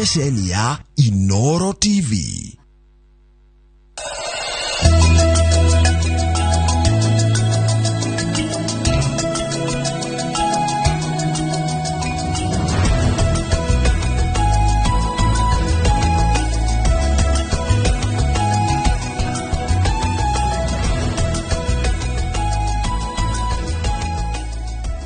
Ceceni ya Inoro TV.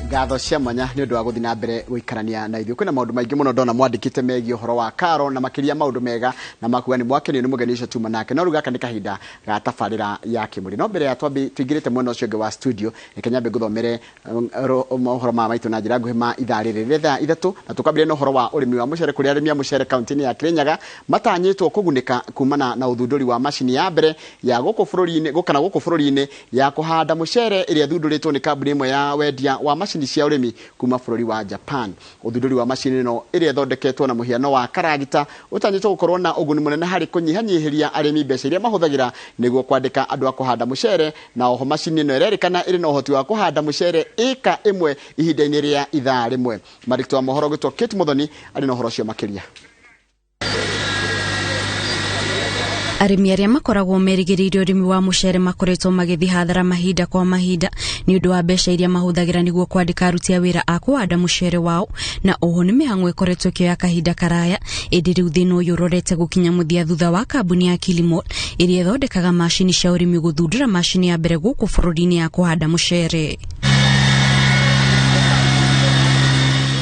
Ngatho cia mwanya nĩ ũndũ wa gũthiĩ na mbere gũikarania na ithuĩ. Kwĩna maũndũ maingĩ mũno ndona mwandĩkĩte megiĩ ũhoro wa karo na makĩria maũndũ mega na makuga nĩ mwakenio nĩ mũgeni ũcio tuma nake. No rĩu gaka nĩ kahinda ga tabarĩra ya kĩmũrĩ. No mbere ya twambi tũingĩrĩte mwena ũcio ũngĩ wa studio, reke nyambe ngũthomere mohoro ma maitũ na njĩra nguhĩ ma ithaa rĩrĩ rĩa thaa 3, na tũkambĩrĩria na ũhoro wa ũrĩmi wa mũcere kũrĩa arĩmi a mũcere kaunti-inĩ ya Kirinyaga matanyĩtwo kũgunĩka kumana na ũthundũri wa macini ya mbere ya gũkũ bũrũri-inĩ, kana gũkũ bũrũri-inĩ ya kũhanda mũcere ĩrĩa ĩthundũrĩtwo nĩ kambuni ĩmwe ya wendia wa macini cia ũrĩmi kuma bũrũri wa Japan. Ũthundũri wa macini ĩno ĩrĩa ĩthondeketwo na mũhiano wa karagita ũtanyĩtwo gũkorwo na ũguni mũnene harĩ kũnyihanyihĩria arĩmi mbeca iria mahũthagĩra nĩguo kwandĩka andũ a kũhanda mũcere, na oho macini ĩno ĩrerĩkana ĩrĩ na ũhoti wa kũhanda mũcere ĩka ĩmwe ihinda-inĩ rĩa ithaa rĩmwe. Mwandĩki wa mohoro gwĩtwo Kate Muthoni arĩ na ũhoro ũcio makĩria. Arĩmi arĩa makoragwo merĩgĩrĩire ũrĩmi wa mũcere makoretwo magĩthiĩ hathara mahinda kwa mahinda nĩ ũndũ wa mbeca iria mahũthagĩra nĩguo kwandĩka aruti a wĩra a kũhanda mũcere wao, na oho nĩ mĩhang'o ĩkoretwo ĩkĩoya kahinda karaya. Ĩndĩ rĩu thĩna ũyũ ũrorete gũkinya mũthia thutha wa kambuni ya Kilimall ĩrĩa ĩthondekaga macini cia ũrĩmi gũthundũra macini ya mbere gũkũ bũrũri-inĩ ya kũhanda mũcere.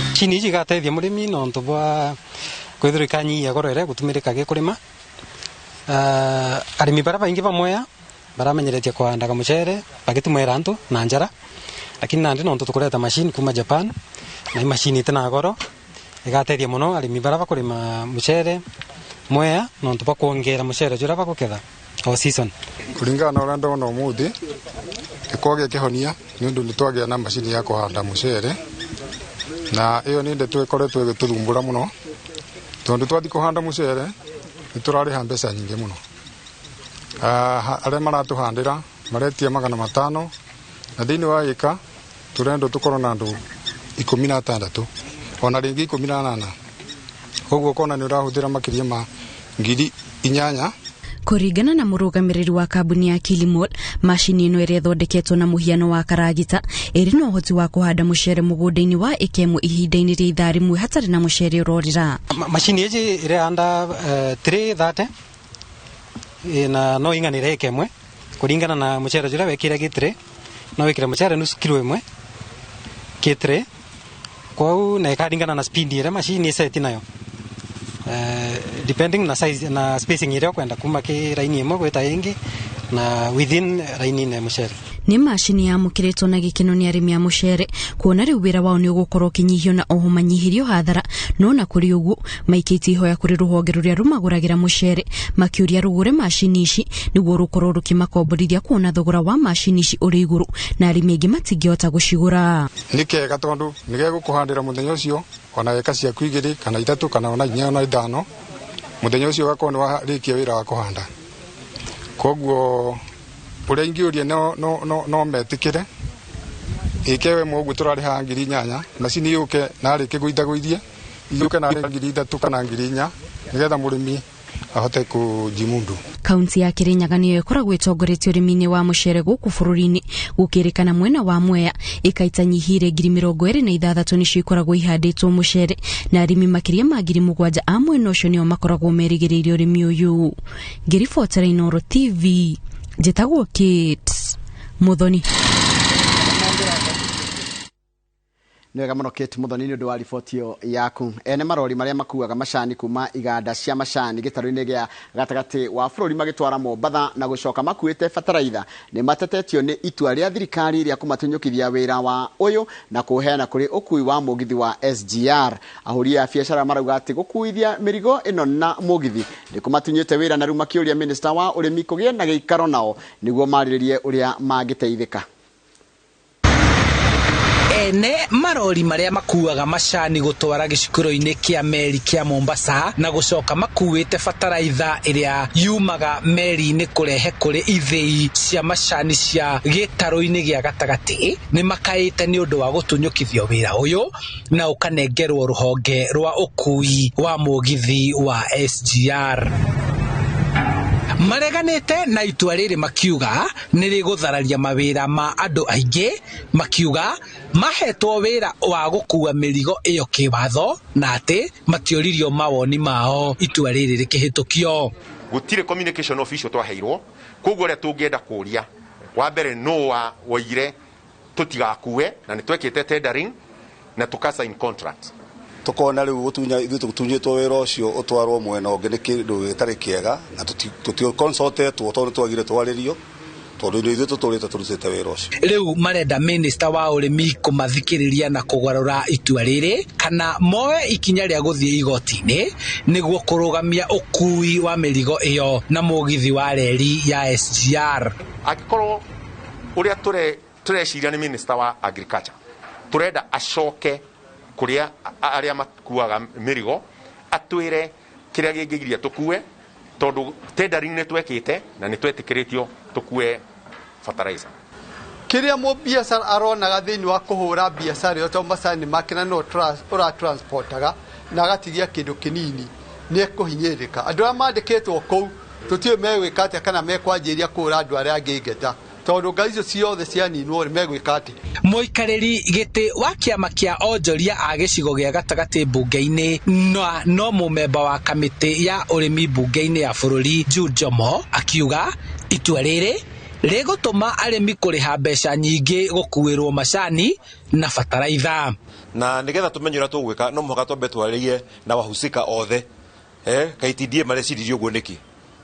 Macini ici igateithia mũrĩmi na ũndũ wa kwithirwo ikanyihia goro ĩrĩa ĩgũtũmĩrĩka gĩkũrĩma. Arĩmi bara baingĩ ba Mwea baramenyeretie kũhandaga mũcere bagĩtumwĩra antu na njara, lakini nandi no tũkũreta machine kuma Japan, na i machine ĩtĩ goro ĩgateithia mũno arĩmi bara bakũrĩma mũcere Mwea no bakuongera mũcere jũrĩa bakũketha o season. Kũringana na ũrĩa ndona ũmũthĩ nĩ kwagĩa kĩhonia nĩ ũndũ nĩ twagĩa na macini ya kũhanda mũcere, na ĩyo nĩ ndeto ĩkoretwo ĩgĩtũthumbũra mũno tondũ twathiĩ kũhanda mũcere nĩ tũrarĩha mbeca nyingĩ mũno. Arĩa maratũhandĩra maretia 500, na thĩinĩ wa ĩka tũrendwo tũkorwo na andũ 16 ona rĩngĩ 18, koguo ũkona nĩ ũrahũthĩra makĩria ma 8,000. Kũringana na mũrũgamĩrĩri wa kambuni ya Kilimall, macini ĩno ĩrĩa ĩthondeketwo na mũhiano wa karagita ĩrĩ na ũhoti wa kũhanda mũcere mũgũnda-inĩ wa ĩka ĩmwe ihinda-inĩ rĩa ithaa rĩmwe hatarĩ na mũcere ũrorĩra. Macini ĩci ĩrahanda 330 na no ing'anĩre ĩka ĩmwe kũringana na mũcere ũrĩa wekĩre gĩ tray, no wĩkĩre mũcere nusu kilo ĩmwe gĩ tray kwau, na ĩkaringana na speed ĩrĩa macini ĩceti nayo, depending na size na spacing ĩrĩa ũkwenda kuma kĩ raini ĩmwe gwĩta ĩngĩ na within raini ĩno ya mũcere. Nĩ macini yamũkĩrĩtwo na gĩkeno nĩ arĩmi a mũcere kuona rĩu wĩra wao nĩ ũgũkorwo ũkĩnyihio na oho manyihĩrio hathara. No na kũrĩ ũguo maikĩtie ihoya kũrĩ rũhonge rũrĩa rũmagũragĩra mũcere makĩũria rũgũre macini ici nĩguo rũkorwo rũkĩmakomborithia kuona thogora wa macini ici ũrĩ igũrũ na arĩmi aingĩ matingĩhota gũcigũra. Nĩ kega tondũ nĩ gegũkũhandĩra mũthenya ũcio ona ĩka ciaku 2 kana 3 kana ona 4 ona 5, mũthenya ũcio ũgakorwo nĩ warĩkia wĩra wa kũhanda. Koguo ũrĩa ingĩũria no metĩkĩre ĩke we ũguo tũrarĩha 8,000, macini yũke na arĩkie gũithagũithie yũke na 3,000 kana 4,000 nĩgetha mũrĩmi ahote kũjimundu. Kaunti ya Kirinyaga nĩyo ĩkoragwo ĩtongoretie ũrĩmi-inĩ wa mũcere gũkũ bũrũri-inĩ, gũkĩrĩkana mwena wa Mwea ĩka itanyihĩire 26,000 nĩcio ikoragwo ihandĩtwo mũcere, na arĩmi makĩria ma 7,000 a mwena ũcio nĩo makoragwo merĩgĩrĩire ũrĩmi ũyũ. Ngĩribotera Inooro TV, njĩtagwo Kate Muthoni. Nĩ wega mũno Kate Muthoni nĩ ũndũ wa riboti ĩyo yaku. Ene marori marĩa makuaga macani kuma iganda cia macani gĩtarũ-inĩ gĩa gatagatĩ wa bũrũri magĩtwara Mombatha na gũcoka makuĩte bataraitha nĩ matetetio nĩ itua rĩa thirikari rĩa kũmatunyũkithia wĩra wa ũyũ na kũũheana kũrĩ ũkui wa mũgithi wa SGR. Ahũri a biacara marauga atĩ gũkuithia mĩrigo ĩno na mũgithi nĩ kũmatunyĩte wĩra, na rĩu makĩũria minista wa ũrĩmi kũgĩe na gĩikaro nao nĩguo marĩrĩrie ũrĩa mangĩteithĩka. Ene marori maria makuaga macani gutwara gĩcukĩro-inĩ kĩa meri kĩa Mombasa na gũcoka makuĩte bataraitha ĩrĩa yumaga meri-inĩ kũrehe kũrĩ ithĩi cia macani cia gĩtarũ-inĩ gĩa gatagatĩ nĩ makaĩte nĩ ũndũ wa gũtunyũkithio wĩra ũyũ na ũkanengerwo rũhonge rwa ũkui wa mũgithi wa SGR. Mareganĩte na itua rĩrĩ makiuga nĩ rĩgũthararia mawĩra ma andũ aingĩ, makiuga mahetwo wĩra wa gũkua mĩrigo ĩyo kĩwatho na atĩ matioririo mawoni mao itua rĩrĩ rĩkĩhĩtũkio. Gũtirĩ communication official twaheirwo, koguo ũrĩa tũngĩenda kũria wa mbere no wa woigire tũtigakue na nĩ twekĩte tendering na tũka sign contract. Tukona riu gutunya ithuĩ tũtunyĩtwo wĩra ũcio ũtwarwo mwena ũngĩ nĩ kĩndũ gĩtarĩ kĩega na tũticonsultetwo tondũ twagire twarĩrio tondũ ithuĩ tũtũrĩte tũrutĩte wĩra ũcio. Rĩu marenda minista wa ũrĩmi kũmathikĩrĩria na kũgarũra itua rĩrĩ kana moe ikinya rĩa gũthiĩ igoti-inĩ nĩguo kũrũgamia ũkui wa mĩrigo ĩyo na mũgithi wa reri ya SGR. Angĩkorwo ũrĩa tũreciria nĩ minista wa agriculture, tũrenda acoke kuria aria makuaga mĩrigo atwĩre kĩrĩa gĩngĩgiria tũkue tondũ tendering nĩ twekĩte na nĩ twetĩkĩrĩtio tũkue fertilizer. Kĩrĩa mũbiacara aronaga thĩinĩ wa kũhũra biacara ĩyo tondũ macani make na no ũratransportaga na agatigia kĩndũ kĩnini nĩ ekũhinyĩrĩrĩka. Andũ arĩa mandĩkĩtwo kũu tũtiũĩ megwĩka atĩa kana mekwanjĩrĩria kũhũra andũ arĩa angĩ ngeta tondũ ngari icio ciothe cianinwo rĩ megwĩka atĩa. Mũikarĩri gĩtĩ wa kĩama kĩa onjoria a gĩcigo gĩa gatagatĩ mbunge-inĩ na no mũmemba wa kamĩtĩ ya ũrĩmi mbunge-inĩ ya bũrũri Jude Njomo akiuga itua rĩrĩ rĩgũtũma arĩmi kũrĩha mbeca nyingĩ gũkuĩrwo macani na bataraitha. Na nĩgetha tũmenye ũrĩa tũgwĩka no mũhaka twambe twarĩrie na wahusika othe KTDA mareciririe ũguo nĩkĩ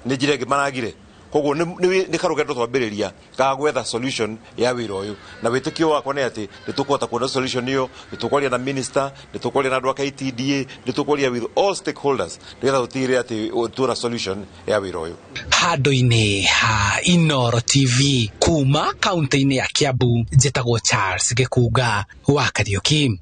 nĩ njĩra ĩngĩ maragire. Koguo nĩ karũgendo twambĩrĩria ga gwetha solution ya wĩra ũyũ na wĩtĩkio wakwa nĩ atĩ nĩ tũkũhota kuona solution ĩyo, nĩ tũkwaria na minister, nĩ tũkwaria na andũ a KTDA, nĩ tũkwaria with all stakeholders nĩgetha tũtigĩrĩre atĩ tuona solution ya wĩra ũyũ. Handũ-inĩ ha Inooro TV kuma kaunti-inĩ ya Kiambu, njĩtagwo Charles Gĩkunga wa Kariuki.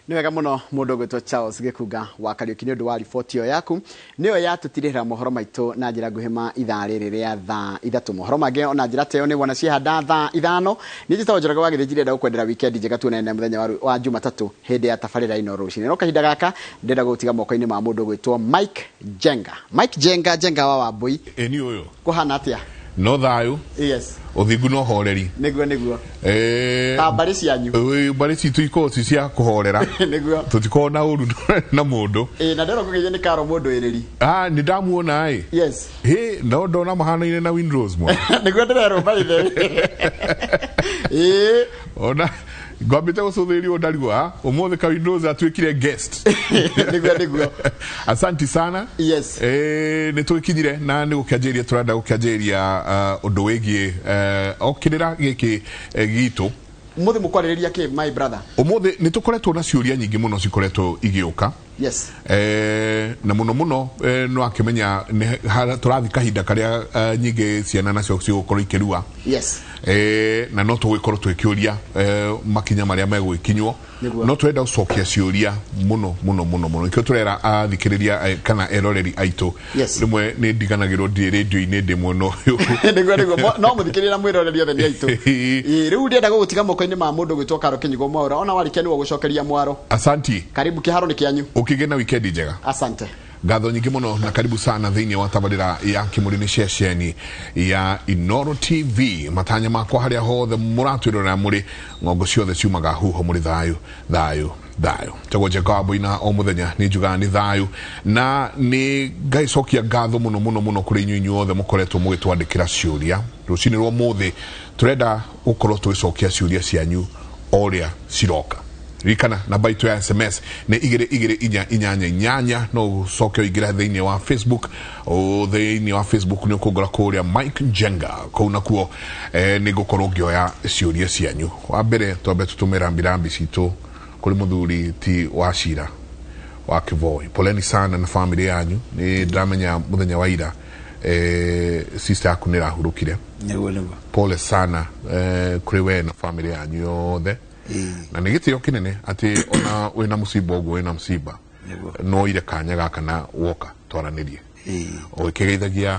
Nĩ wega mũno mũndũ ũgwĩtwo Charles Gĩkunga wa Kariuki nĩ ũndũ wa riboti ĩyo yaku nĩyo yatũtirĩra mohoro maitũ na njĩra nguhĩ ma ithaa rĩrĩ rĩa thaa 3. Mohoro mangĩ ona njĩra ta ĩyo nĩ wona ciehanda thaa 5. Niĩ njĩtagwo Njoroge wa Gĩthĩnji, ndĩrenda gũkwendera weekend njega tuonane mũthenya wa Jumatatũ hĩndĩ ya tabarĩra ĩno rũcinĩ. No kahinda gaka ndĩrenda gũtiga moko-inĩ ma mũndũ ũgwĩtwo Mike Jenga. Mike Jenga, Jenga wa Wambui. Ĩ nĩ ũyũ. Kũhana atĩa? No thayũ. Yes. Ũthingu no horeri. Nĩguo nĩguo. Ta mbarĩ cianyu. Mbarĩ citũ ikoragwo ci cia kũhorera. Nĩguo. Tũtikoragwo na ũru na mũndũ. Na ndĩrona kũgeithio nĩ Karo mũndũ ĩrĩri. Nĩ ndamuona ĩ. Yes. Hĩ, no ndona mahanaine na Windrose mwana. Nĩguo ndĩrerwo by the way. Ona ngwambĩte gũcũthĩrĩrio ndarigwo ũmũthĩ ka Windrose atuĩkire guest. Nĩguo nĩguo. Asanti sana. Yes. Nĩ tũgĩkinyire na nĩ gũkĩanjĩrĩria tũrenda gũkĩanjĩrĩria ũndũ wĩgiĩ o kĩrĩra gĩkĩ gitũ. Ũmũthĩ mũkwarĩrĩria kĩ my brother? Ũmũthĩ nĩ tũkoretwo na ciũria nyingĩ mũno cikoretwo igĩũka. Yes. Na mũno mũno no akĩmenya tũrathiĩ kahinda karĩa nyingĩ ciana nacio cigũkorwo ikĩrua. Yes. Na no tũgĩkorwo twĩkĩũria makinya marĩa megũgĩkinywo. No twenda gũcokia ciũria mũno mũno mũno mũno. Nĩkĩo tũrera athikĩrĩria kana eroreri aitũ. Rĩmwe nĩ ndiganagĩrwo ndirĩ rĩndiũ-inĩ ndĩ mwena ũyũ. Nĩguo nĩguo. No mũthikĩrĩria na mwĩroreri othe nĩ aitũ. Rĩu ndĩrenda gũgũtiga moko-inĩ ma mũndũ ũgwĩtwo Karo Kĩnyugo Mwaũra. Ona warĩkia nĩwe ũgũcokeria mwaro. Asanti. Karibu kĩharo nĩ kĩanyu. Ũkĩgĩa na weekend njega. Asante. Ngatho nyingĩ mũno na karibu sana thĩinĩ wa tabarĩra ya Kĩmũrĩ nĩ ceceni ya Inooro TV. Matanya makwa harĩa hothe mũratwĩrorera mũrĩ ng'ongo ciothe ciumaga huho mũrĩ thayũ thayũ thayũ. Njagwo Njenga wa Mboina o mũthenya nĩ njugaga nĩ thayũ na nĩ ngaicokia ngatho mũno mũno mũno kũrĩ inyuĩ inyuothe mũkoretwo mũgĩtwandĩkĩra ciũria. Rũcinĩ rwa ũmũthĩ tũrenda gũkorwo tũgĩcokia ciũria cianyu o ũrĩa ciroka. Ririkana namba itũ ya SMS nĩ 22488 no ũcoke ũingĩre thĩinĩ wa Facebook. Thĩinĩ wa Facebook nĩ ũkũngora kũrĩa Mike Njenga kũu nakuo nĩ ngũkorwo ngĩoya ciũria cianyu. Wa mbere twambe tũtũme rambirambi citũ kũrĩ mũthuri ti wa Cira wa Kivoi. Poleni sana na family yanyu. Nĩ ndĩramenya mũthenya wa ira Sister yaku nä rahurũkire. Nĩguo, nĩguo. Pole sana kũrĩ we na family yanyu yothe, na nä gä tä o kä nene atä ona wä na mũciba ũguo, wĩ na mũciba, no ire kanya gaka na woka twaranĩrie ũgĩkĩgeithagia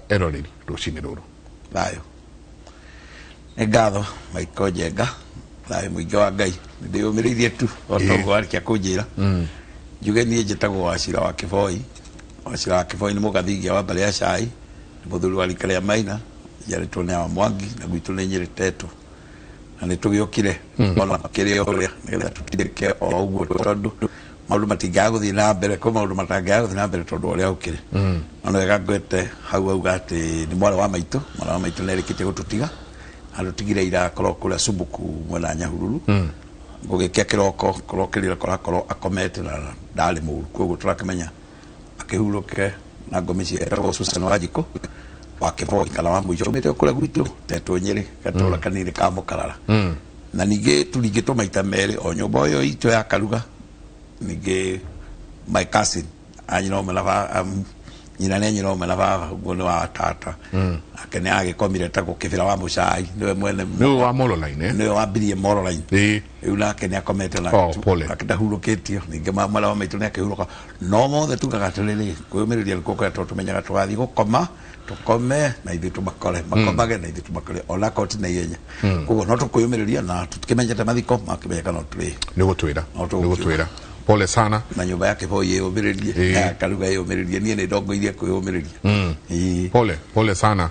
eroreri rũcinĩ rũrũ. Thayũ, nĩ ngatho Michael Njenga, thayũ mũingĩ wa Ngai. Nĩ ndĩyũmĩrĩirie tu o ta ũguo warĩkia kũnjĩra. Njuge niĩ njĩtagwo Wacira wa Kĩboi. Wacira wa Kĩboi nĩ mũgathingia wa mbarĩ ya Cai, nĩ mũthuri wa rika rĩa Maina, njiarĩtwo nĩ awa Mwangi na gwitũ nĩ Nyĩrĩ Tetũ, na nĩ tũgĩũkire ona kĩrĩ o ũrĩa nĩgetha tũtindĩke o ũguo, tondũ maũndũ matingĩaga gũthiĩ na mbere, kwĩ maũndũ matangĩaga gũthiĩ na mbere tondũ wa ũrĩa ũkĩrĩ. No nĩ wega ngwete hau auga atĩ nĩ mwarĩ wa maitũ. Mwarĩ wa maitũ nĩ arĩkĩtie gũtũtiga, atũtigire ira, akorwo kũrĩa Sumbuku mwena wa Nyahururu. Ngũgĩkia kĩroko kũrokĩrĩra kũrakorwo akomete na ndarĩ mũru, koguo tũrakĩmenya akĩhurũke na ngome cia. Etagwo Susan Wanjikũ wa Kĩboi kana wa mũico, umĩte kũrĩa gwitũ Tetũ Nyĩrĩ, gatũra kanini ka Mũkarara. Na ningĩ tũringĩtwo maita merĩ o nyũmba ĩyo itũ ya Karuga. Ningĩ my cousin a nyina ũmwe na nyina nĩ nyina ũmwe na baba, ũguo nĩ wa tata, nake nĩ agĩkomire etagwo Kĩbĩra wa Mũcai, nĩwe mwene. Nĩwe wa Mololine, eh? Nĩwe wambirie Mololine. Rĩu nake nĩ akomete. Oh, pole. Nake ndahurũkĩtio. Ningĩ mwana wa maitũ nĩ akĩhurũka, no mothe tugaga atĩrĩrĩ, kwĩyũmĩrĩria nĩkuo kũrĩa, tondũ tũmenyaga tũgathiĩ gũkoma, tũkome na ithuĩ tũmakore, makomage na ithuĩ tũmakore, ona akorwo ti na ihenya. Koguo no tũkwĩyũmĩrĩria na tũtikĩmenyete mathiko makĩmenyeka no tũrĩ. Nĩ gũtwĩra. No. Nĩ gũtwĩra, pole sana. Na nyũmba ya Kĩboi ĩyũmĩrĩrie, na ya Karuga ĩyũmĩrĩrie, niĩ nĩ ndongoirie kwĩyũmĩrĩria. Pole, pole sana.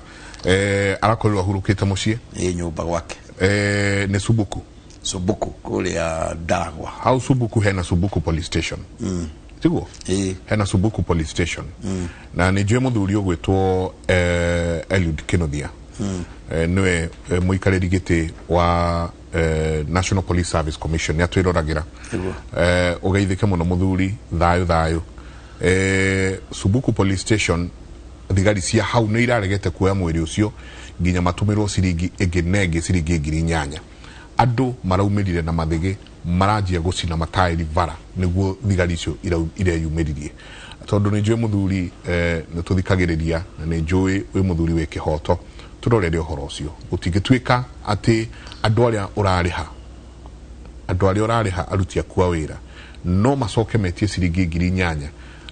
Arakorirwo ahurũkĩte mũciĩ? Ĩ, nyũmba gwake. Nĩ Sumbuku? Sumbuku kũrĩa Ndaragwa. Hau Sumbuku hena Sumbuku police station, tiguo? Hena Sumbuku police station, na nĩ njũĩ mũthuri ũgwĩtwo Eliud Kinuthia, nĩwe mũikarĩri gĩtĩ wa National Police Service Commission, nĩ atwĩroragĩra. Ũgeithĩke mũno mũthuri, thayũ thayũ. Sumbuku police station, thigari cia hau nĩ iraregete kuoya mwĩrĩ ũcio nginya matũmĩrwo ciringi ĩngĩ na ĩngĩ, ciringi 8,000. Andũ maraumĩrire na mathĩgĩ, maranjia gũcina mataĩri bara nĩguo thigari icio ireyumĩririe. Tondũ nĩ njũĩ mũthuri, nĩ tũthikagĩrĩria, na nĩ njũĩ wĩ mũthuri wĩ kĩhoto, tũrorere ũhoro ũcio. Gũtingĩtuĩka atĩ andũ arĩa ũrarĩha, andũ arĩa ũrarĩha aruti aku a wĩra, no macoke metie ciringi 8,000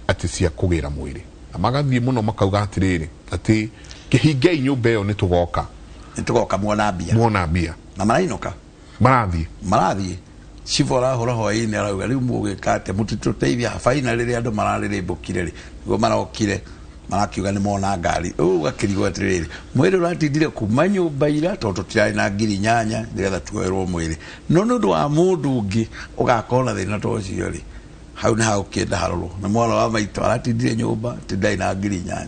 atĩ cia kũgĩra mwĩrĩ, na magathiĩ mũno makauga atĩrĩrĩ, atĩ kĩhingei nyũmba ĩyo, nĩ tũgoka. Nĩ tũgoka muona mbia. Muona mbia. Na marainũka. Marathiĩ. Marathiĩ. Cibo arahũra hwaĩ-inĩ, arauga rĩu mũgĩka atĩa, mũtitũteithia baina rĩrĩa andũ mararĩrĩmbũkire rĩ, nĩguo marokire marakiuga nĩ mona ngari. Rĩu ũgakĩrigwo atĩrĩrĩ, mwĩrĩ ũratindire kuma nyũmba ira tondũ tũtirarĩ na 8,000 nĩgetha tuoerwo mwĩrĩ, no nĩ ũndũ wa mũndũ ũngĩ ũgakorwo na thĩna ta ũcio rĩ, hau nĩ hagũkĩenda harorwo. Na mwana wa maitũ aratindire nyũmba atĩ ndarĩ na 8,000.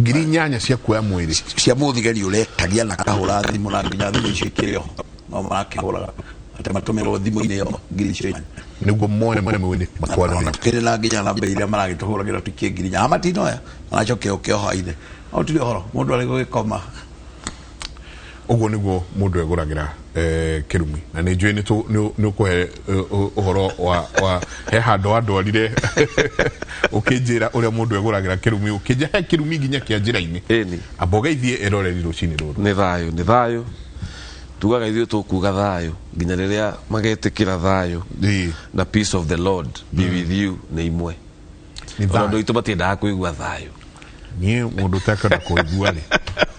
8,000 cia kuoya mwĩrĩ? Cia mũthigari ũretagia na kahũra thimũ, na nginya thimũ icio ikĩrĩ o no marakĩhũraga atĩ matũmĩrwo thimũ-inĩ ĩyo ngiri icio inya. Nĩguo mone mwĩrĩ matware. Kĩrĩ na nginya namba iria maragĩtũhũragĩra tuikie 8,000, amatinoya maracokia ũkĩoha-inĩ, no tiri ũhoro mũndũ arĩ gũgĩkoma. Ũguo nĩguo mũndũ egũragĩra kĩrumi, na nĩ njũĩ nĩ ũkũhe ũhoro wa he handũ wandwarire ũkĩnjĩra ũrĩa mũndũ egũragĩra kĩrumi, ũkĩnja he kĩrumi nginya kĩa njĩra-inĩ. Ĩni. Amba ũgeithie eroreri rũcinĩ rũrũ. Nĩ thayũ, nĩ thayũ. Tugaga ithuĩ tũkuga thayũ nginya rĩrĩa magetĩkĩra thayũ, na peace of the Lord be with you nĩ imwe. Nĩ Ona thayũ. andũ aitũ matiendaga kũigua thayũ. Niĩ mũndũ ũtekwenda kũigua rĩ,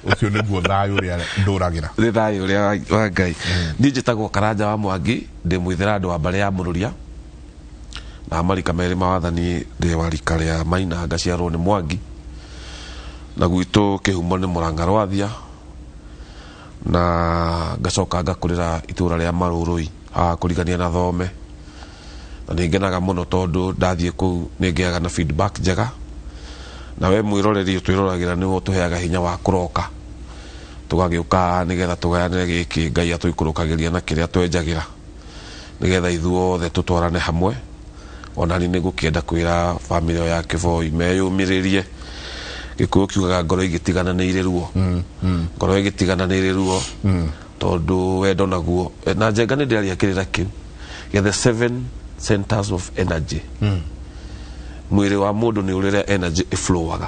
ũcio nĩguo thayũ ũrĩa ndũragĩra. Nĩ thayũ ũrĩa wa Ngai. Niĩ njĩtagwo Karanja wa Mwangi, ndĩ mũithĩra andũ wa mbarĩ ya Mũrũria na marika merĩ ma wathani, ndĩ wa rika rĩa Maina, ngaciarwo nĩ Mwangi, na gwitũ kĩhumo nĩ Mũrang'a Rwathia, na ngacoka ngakũrĩra itũra rĩa Marũrũi haha kũrigania na Thome, na nĩ ngenaga mũno tondũ ndathiĩ kũu nĩ ngĩaga na feedback njega, na we mwĩroreri ũtwĩroragĩra nĩwe ũtũheaga hinya wa kũroka tũgagĩũka haha nĩgetha tũgayanĩre gĩkĩ Ngai atũikũrũkagĩria na kĩrĩa twenjagĩra, nĩgetha ithuothe tũtwarane hamwe. Ona niĩ nĩngũkĩenda kwĩra bamĩrĩ ĩyo ya Kĩboi meyũmĩrĩrie. Gĩkũyũ kiugaga ngoro igĩtigana nĩ irĩ ruo, ngoro ĩgĩtigana nĩ ĩrĩ ruo, tondũ wendo naguo na Njenga nĩ ndĩraria kĩrĩra kĩu gĩa the seven centers of energy. Mwĩrĩ wa mũndũ nĩ ũrĩa energy ĩflowaga.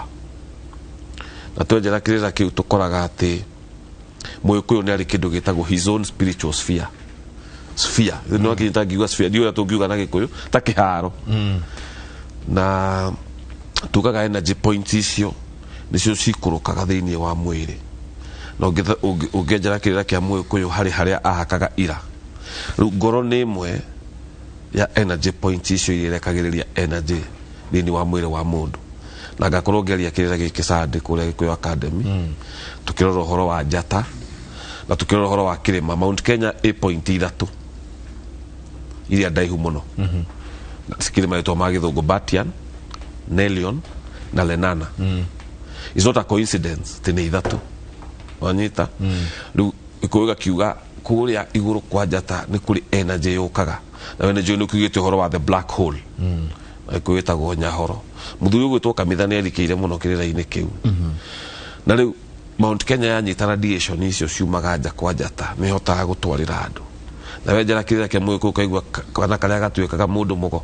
Na twenjera kĩrĩra kĩu tũkoraga atĩ Mũgĩkũyũ nĩ arĩ kĩndũ gĩtagwo his own spiritual sphere. Sphere no kinya ngiuga sphere ndiũĩ ũrĩa tũngiuga na Gĩkũyũ, ta kĩharo. Na tugaga energy points icio nĩcio cikũrũkaga thĩinĩ wa mwĩrĩ. Na ũngĩenjera kĩrĩra kĩa Mũgĩkũyũ harĩ harĩa ahakaga ira. Rĩu ngoro nĩ ĩmwe ya energy points icio iria irekagĩrĩria energy thĩinĩ wa mwĩrĩ wa mũndũ. Na ngakorwo ngĩaria kĩrĩra gĩkĩ Sunday kũrĩa Gĩkũyũ Academy, tũkĩrora ũhoro wa njata na tũkĩrora ũhoro wa kĩrĩma Mount Kenya ĩ point ithatũ iria ndaihu mũno. Cikĩrĩ marĩtwa ma Gĩthũngũ, Batian, Nelion na Lenana. It's not a coincidence atĩ nĩ ithatũ, wanyita? Rĩu Gĩkũyũ gakiuga kũrĩa igũrũ kwa njata nĩ kũrĩ energy yũkaga, na we nĩ njũĩ nĩ ũkiugĩte ũhoro wa the black hole. Gĩkũyũ ĩtagwo nyahoro. Mũthuri ũgwĩtwo Kamitha nĩ erikĩire mũno kĩrĩra-inĩ kĩu. Na rĩu Mount Kenya yanyita radiation icio ciumaga nja kwa njata, nĩ ĩhotaga gũtwarĩra andũ. Na wenjera kĩrĩra kĩa Mũgĩkũyũ ũkaigua kana karĩa gatuĩkaga mũndũ mũgo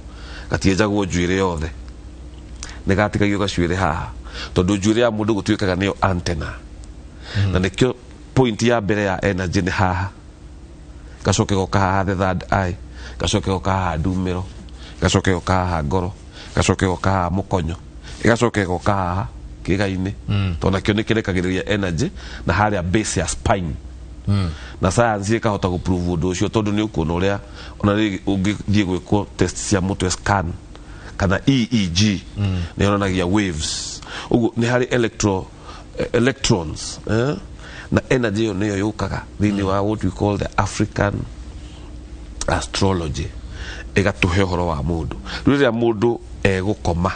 gatienjagwo njuĩrĩ yothe, nĩ gatigagio gacuĩrĩ haha, tondũ njuĩrĩ ya mũndũ gũtuĩkaga nĩyo antenna. Na nĩkĩo point ya mbere ya energy nĩ haha, gacoke goka haha the third eye, gacoke goka haha ndumĩro, gacoke goka haha ngoro, gacoke goka haha mũkonyo, ĩgacoka ĩgoka haha kĩga-inĩ, tondũ nakĩo nĩ kĩrekagĩrĩria energy na harĩa base ya spine. Na science ĩkahota gũprove ũndũ ũcio, tondũ nĩ ũkuona ũrĩa ona rĩ ũngĩthiĩ gwĩkwo test cia mũtwe, scan kana EEG, nĩ yonanagia waves. Ũguo nĩ harĩ electrons, eh? Na energy ĩyo nĩyo yũkaga thĩinĩ wa what we call the African astrology, ĩgatũhe ũhoro wa mũndũ. Rĩu rĩrĩa mũndũ egũkoma,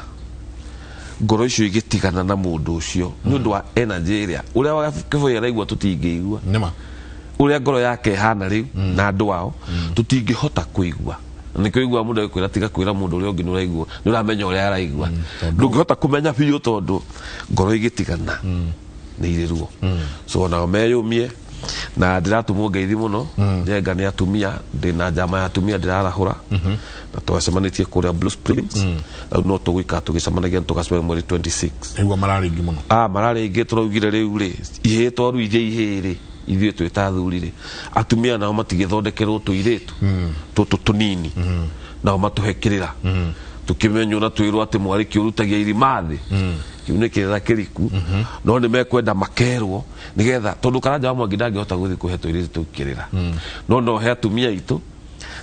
ngoro icio igĩtigana na mũndũ ũcio nĩ ũndũ wa energy ĩrĩa ũrĩa wa Kĩboi araigua tũtingĩigua. Nĩma. Ũrĩa ngoro yake ĩhana rĩu na andũ ao tũtingĩhota kũigua. Na nĩkĩo ũiguaga mũndũ agĩkwĩra tiga kwĩra mũndũ ũrĩa ũngĩ, nĩ ũraigua, nĩ ũramenya ũrĩa araigua. Ndũngĩhota kũmenya biũ tondũ ngoro igĩtigana nĩ irĩ ruo. So onao meyũmie. Na ndĩratũmwo ngeithi mũno Njenga nĩ atumia, ndĩna njama ya atumia ndĩrarahũra, na twacemanĩtie kũrĩa Blue Springs. Rĩu no tũgũikara tũgĩcemanagia na tũgacemania mweri 26. Igua mararĩ aingĩ mũno. Ah, mararĩ aingĩ. Tũraugire rĩu rĩ, ihĩĩ twaruithia ihĩĩ rĩ, ithuĩ twĩ ta athuri rĩ, atumia nao matigĩthondekerwo tũirĩtu tũtũ tũnini, nao matũhe kĩrĩra tũkĩmenywo na twĩrwo atĩ mwarĩ kĩũrutagia irima thĩ. Kĩu nĩ kĩrĩra kĩriku, no nĩ mekwenda makerwo nĩgetha, tondũ Karanja wa Mwangi ndangĩhota gũthiĩ kũhe tũirĩtu tũu kĩrĩra, no he atumia aitũ,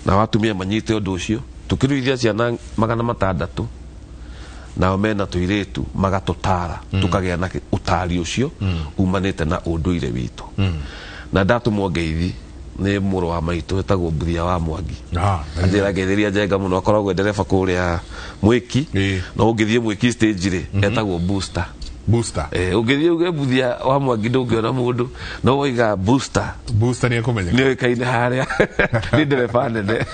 nao atumia manyite ũndũ ũcio. Tũkĩruithia ciana 600, nao mena tũirĩtu magatũtara, tũkagĩa na ũtari ũcio umanĩte na ũndũire witũ. Na ndatũmwo ngeithi nĩ mũrũ wa maitũ wĩtagwo Mbuthia wa Mwangi. Anjĩra ngeithĩria Njenga mũno, akoragwo e ndereba kũrĩa Mwĩki. No ũngĩthiĩ Mwĩki stage rĩ, etagwo Booster. Booster. Ũngĩthiĩ uge Mbuthia wa Mwangi ndũngĩona mũndũ, no woiga Booster, Booster nĩ ekũmenyeka. Nĩ oĩkaine harĩa nĩ ndereba nene.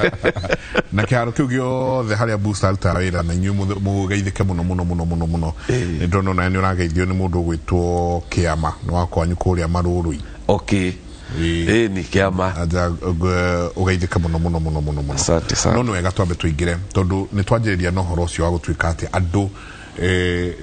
Na kĩharo kĩu gĩothe harĩa Booster arutaga wĩra, na inyuĩ mũgeithĩke mũno mũno mũno mũno mũno. Nĩ ndona onawe nĩ ũrageithio nĩ mũndũ ũgwĩtwo Kĩama, nĩ wa kwanyu kũrĩa Marũrũi. Okay. Ĩni Kĩama. Anja ũgeithĩke mũno mũno mũno mũno mũno. Asante sana. No nĩ wega twambe tũingĩre, tondũ nĩ twanjĩrĩria na ũhoro ũcio wa gũtuĩka atĩ andũ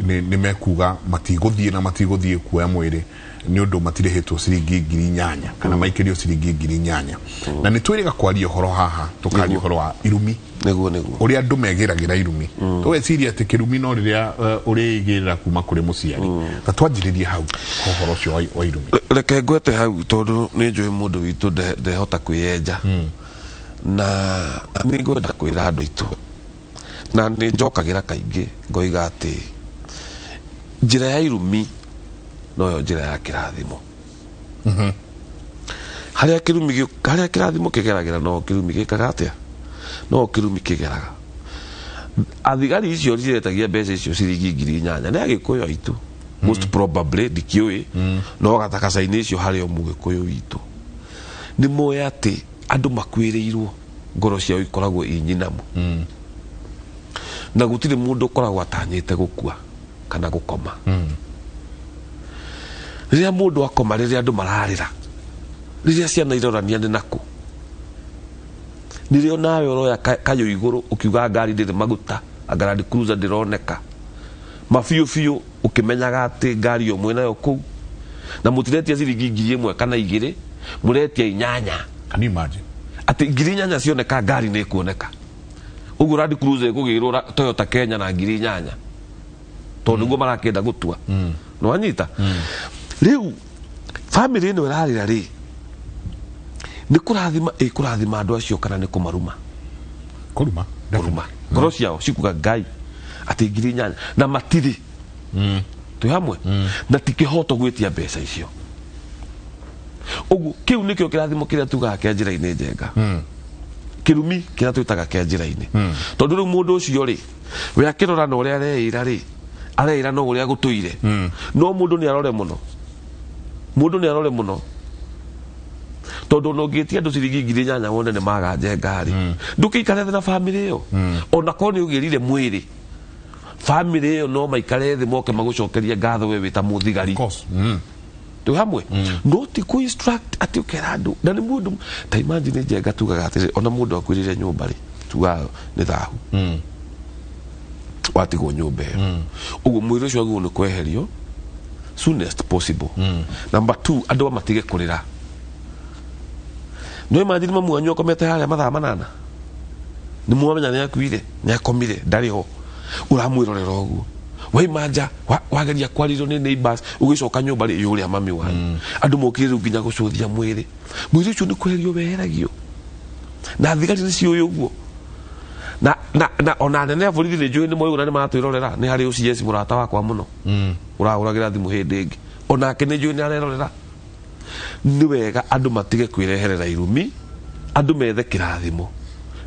nĩ mekuga matigũthiĩ na matigũthiĩ kuoya mwĩrĩ nĩ ũndũ matirĩhĩtwo ciringi 8,000 kana maikĩrio ciringi 8,000. Na nĩ twĩrĩga kwaria ũhoro haha, tũkaria ũhoro wa irumi. Nĩguo, nĩguo. Ũrĩa andũ megĩragĩra irumi, tũgeciria atĩ kĩrumi no rĩrĩa ũrĩigĩrĩra kuma kũrĩ mũciari. Ta twanjĩrĩrie hau ũhoro ũcio wa irumi. Reke ngwete hau, tondũ nĩ njũĩ mũndũ witũ ndehota kwĩyenja. Na nĩ ngwenda kwĩra andũ aitũ, na nĩ njokagĩra kaingĩ ngoiga atĩ njĩra ya irumi noyo njĩra ya kĩrathimo. Harĩa kĩrumi harĩa kĩrathimo kĩgeragĩra, no kĩrumi gĩkaga atĩa? No kĩrumi kĩgeraga. Athigari icio ciretagia mbeca icio ciringi 8,000 nĩ Agĩkũyũ aitũ, most probably, ndikĩũĩ, no gatakaca-inĩ icio harĩ o Mũgĩkũyũ witũ. Nĩ moĩ atĩ andũ makuĩrĩirwo ngoro ciao ikoragwo i nyinamu, na gũtirĩ mũndũ ũkoragwo atanyĩte gũkua kana gũkoma. Rĩrĩa mũndũ akoma, rĩrĩa andũ mararĩra, rĩrĩa ciana irorania nĩ nakũ, nĩrĩo nawe ũroya kayũ igũrũ ũkiuga ngari ndĩrĩ maguta, anga Land Cruiser ndĩroneka. Ma biũ biũ ũkĩmenyaga atĩ ngari ĩyo mwĩnayo kũu na mũtiretia ciringi 1000 kana 2, mũretia 8. Can you imagine? Atĩ 8,000 cioneka ngari nĩ ĩkuoneka. Ũguo Land Cruiser ĩkũgĩrwo Toyota Kenya na 8,000 tondũ nĩguo marakĩenda gũtua. Nĩwanyita? Rĩu bamĩrĩ ĩno ĩrarĩra rĩ, nĩ kũrathima ĩkũrathima andũ acio kana nĩ kũmaruma? Kũruma. Kũruma. Ngoro ciao cikuga Ngai atĩ 8,000 na matirĩ. Twĩ hamwe? Na ti kĩhoto gwĩtia mbeca icio. Ũguo kĩu nĩkĩo kĩrathimo kĩrĩa tugaga kĩa njĩra-inĩ njenga. Kĩrumi kĩrĩa twĩtaga kĩa njĩra-inĩ. Tondũ rĩu mũndũ ũcio rĩ, we akĩrora na ũrĩa areĩra rĩ, areĩra no ũrĩa gũtũire. No mũndũ nĩ arore mũno. Mũndũ nĩ arore mũno. Tondũ ona ũngĩtia andũ ciringi 8,000 wone nĩ maga njenga rĩ, ndũkĩikare thĩ na bamĩrĩ ĩyo. Ona korwo nĩ ũgĩrire mwĩrĩ, bamĩrĩ ĩyo no maikare thĩ moke magũcokerie ngatho we wĩ ta mũthigari. Twĩ hamwe? No ti kũ instruct atĩ ũkera andũ na nĩ mũndũ ta imagine njenga tugaga atĩrĩrĩ, ona mũndũ akuĩrĩire nyũmba rĩ, tugaga nĩ thahu. Watigwo nyũmba ĩyo. Ũguo mwĩrĩ ũcio wagĩrĩirwo nĩ kweherio soonest possible. Number 2, andũ matige kũrĩra. No imagine mamu wanyu akomete harĩa mathaa 8. Nĩ mwamenya nĩ akuire, nĩ akomire, ndarĩ ho. Ũramwĩrorera ũguo. Waima nja, wageria kwarĩrio nĩ neighbors, ũgĩcoka nyũmba rĩ, yũrĩa mami wanyu. Andũ mokire rĩu nginya gũcũthia mwĩrĩ. Mwĩrĩ ũcio nĩ kweherio weheragio. Na thigari nĩ ciũĩ ũguo. Na ona anene a borithi nĩ njũĩ nĩ moĩ ũguo na nĩ maratwĩrorera. Nĩ harĩ OCS mũrata wakwa mũno. Ũrahũragĩra thimũ hĩndĩ ĩngĩ. Onake nĩ njũĩ nĩ arerorera. Nĩ wega andũ matige kwĩreherera irumi, andũ methe kĩrathimo.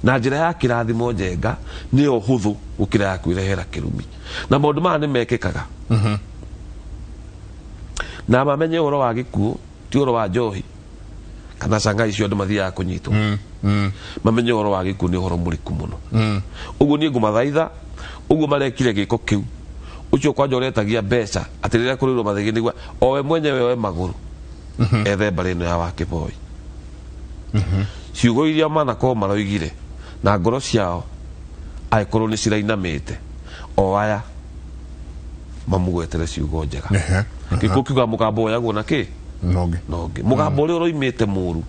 Na njĩra ya kĩrathimo njenga nĩyo hũthũ gũkĩra ya kwĩrehera kĩrumi. Na maũndũ maya nĩ mekĩkaga. Na mamenye ũhoro wa gĩkuũ ti ũhoro wa njohi kana canga icio andũ mathiaga kũnyitwo. Mamenye ũhoro wa gĩkuũ nĩ ũhoro mũriku mũno. Ũguo niĩ ngũmathaitha, ũguo marekire gĩko kĩu, ũcio kwanja ũretagia mbeca atĩ rĩrĩa kũrĩrwo mathĩgĩ nĩguo owe mwenyewe oe magũrũ ethe mbarĩ ĩno ya Wakĩboi. Ciugo iria manakorwo maroigire na ngoro ciao angĩkorwo nĩ cirainamĩte, o aya mamũgwetere ciugo njega. Gĩkuũ kiugaga mũgambo woyagwo na kĩ? Nonge. Nonge. Mũgambo ũrĩa ũroimĩte mũru,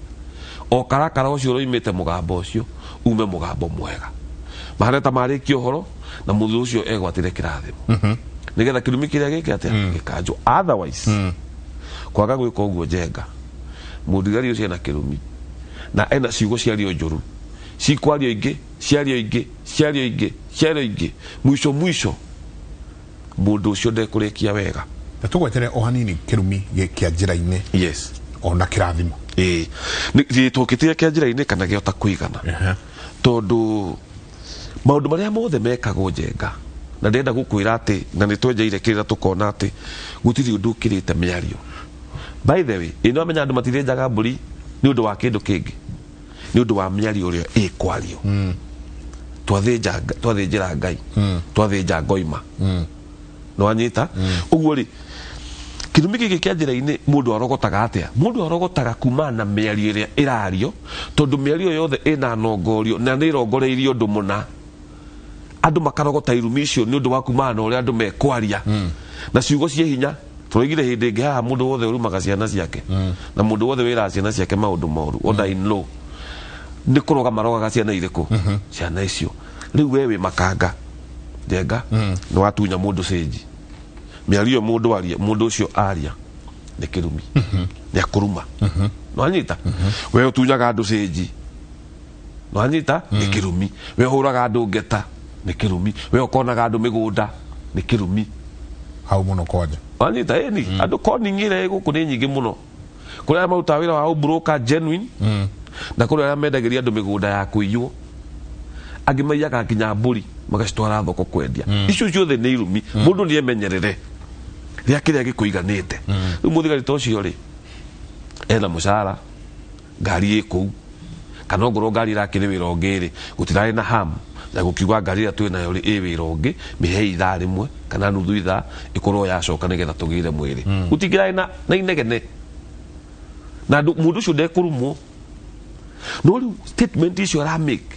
o karakara ũcio ũroimĩte mũgambo ũcio, ume mũgambo mwega. Mahana ta marĩkia ũhoro na mũthuri ũcio egwatĩre kĩrathimo. Nĩgetha kĩrumi kĩrĩa gĩke atĩa? Gĩkanjwo. Otherwise, kwaga gwĩka ũguo njenga, mũthigari ũcio ena kĩrumi na ena ciugo ciario njũru, cikwario ingĩ, ciario ingĩ, ciario ingĩ, ciario ingĩ, mwisho mwisho mũndũ ũcio ndekũrĩkia wega. Na tũgwetere o hanini kĩrumi kĩa njĩra-inĩ. Yes. Ona kĩrathimo. Ĩĩ. Nĩ tũkĩtie kĩa njĩra-inĩ kana gĩota kũigana. Tondũ maũndũ marĩa mothe mekagwo njenga, na ndĩrenda gũkwĩra atĩ, na nĩ twenjeire kĩrĩra tũkona atĩ gũtirĩ ũndũ ũkĩrĩte mĩario. By the way, ĩno amenya andũ matithĩnjaga mbũri nĩ ũndũ wa kĩndũ kĩngĩ, nĩ ũndũ wa mĩario ĩrĩa ĩkwario. Twathĩnjĩra Ngai, twathĩnja ngoima. Nĩwanyita? Ũguo rĩ, kĩrumi gĩkĩ kĩa njĩra-inĩ mũndũ arogotaga atĩa? Mũndũ arogotaga kumana na mĩario ĩrĩa ĩrario, tondũ mĩario yothe ĩna nongorio na nĩ ĩrongoreirio ũndũ mũna. Andũ makarogota irumi icio nĩ ũndũ wa kumana na ũrĩa andũ mekwaria. Na ciugo ciĩ hinya. Tũroigire hĩndĩ ĩngĩ haha mũndũ wothe ũrumaga ciana ciake na mũndũ wothe wĩraga ciana ciake maũndũ moru, ona in law, nĩ kũroga marogaga ciana irĩkũ? Ciana icio. Rĩu we wĩ makanga njenga, nĩ watunya mũndũ cĩnji. Mĩario ĩyo mũndũ aria, mũndũ ũcio aria nĩ kĩrumi, nĩ akũruma. Nĩwanyita? We ũtunyaga andũ cĩnji, nĩwanyita? Nĩ kĩrumi. We ũhũraga andũ ngeta, nĩ kĩrumi. We ũkonaga andũ mĩgũnda, nĩ kĩrumi. Hau mũno kwanja. Wanyita? Ĩni andũ koningi ĩrĩa ĩ gũkũ nĩ nyingĩ mũno. Kũrĩ arĩa marutaga wĩra wa ũbroka genuine, na kũrĩ arĩa mendagĩria andũ mĩgũnda ya kũiywo. Angĩ maiyaga nginya mbũri magacitwara thoko kwendia. Icio ciothe nĩ irumi. Mũndũ nĩ emenyerere rĩa kĩrĩa gĩkũiganĩte. Rĩu mũthigari ta ũcio rĩ, ena mũcara, ngari ĩ kũu, kana ongorwo ngari ĩrakĩrĩ wĩra ũngĩ rĩ, gũtirarĩ na ham na gũkiuga ngari ĩrĩa twĩ nayo rĩ, ĩ wĩra ũngĩ, mĩhe ithaa rĩmwe kana nuthu ithaa ĩkorwo yacoka nĩgetha tũgĩre mwĩrĩ. Gũtingĩrarĩ na inegene na mũndũ ũcio ndekũrumwo. No rĩu statement icio ara make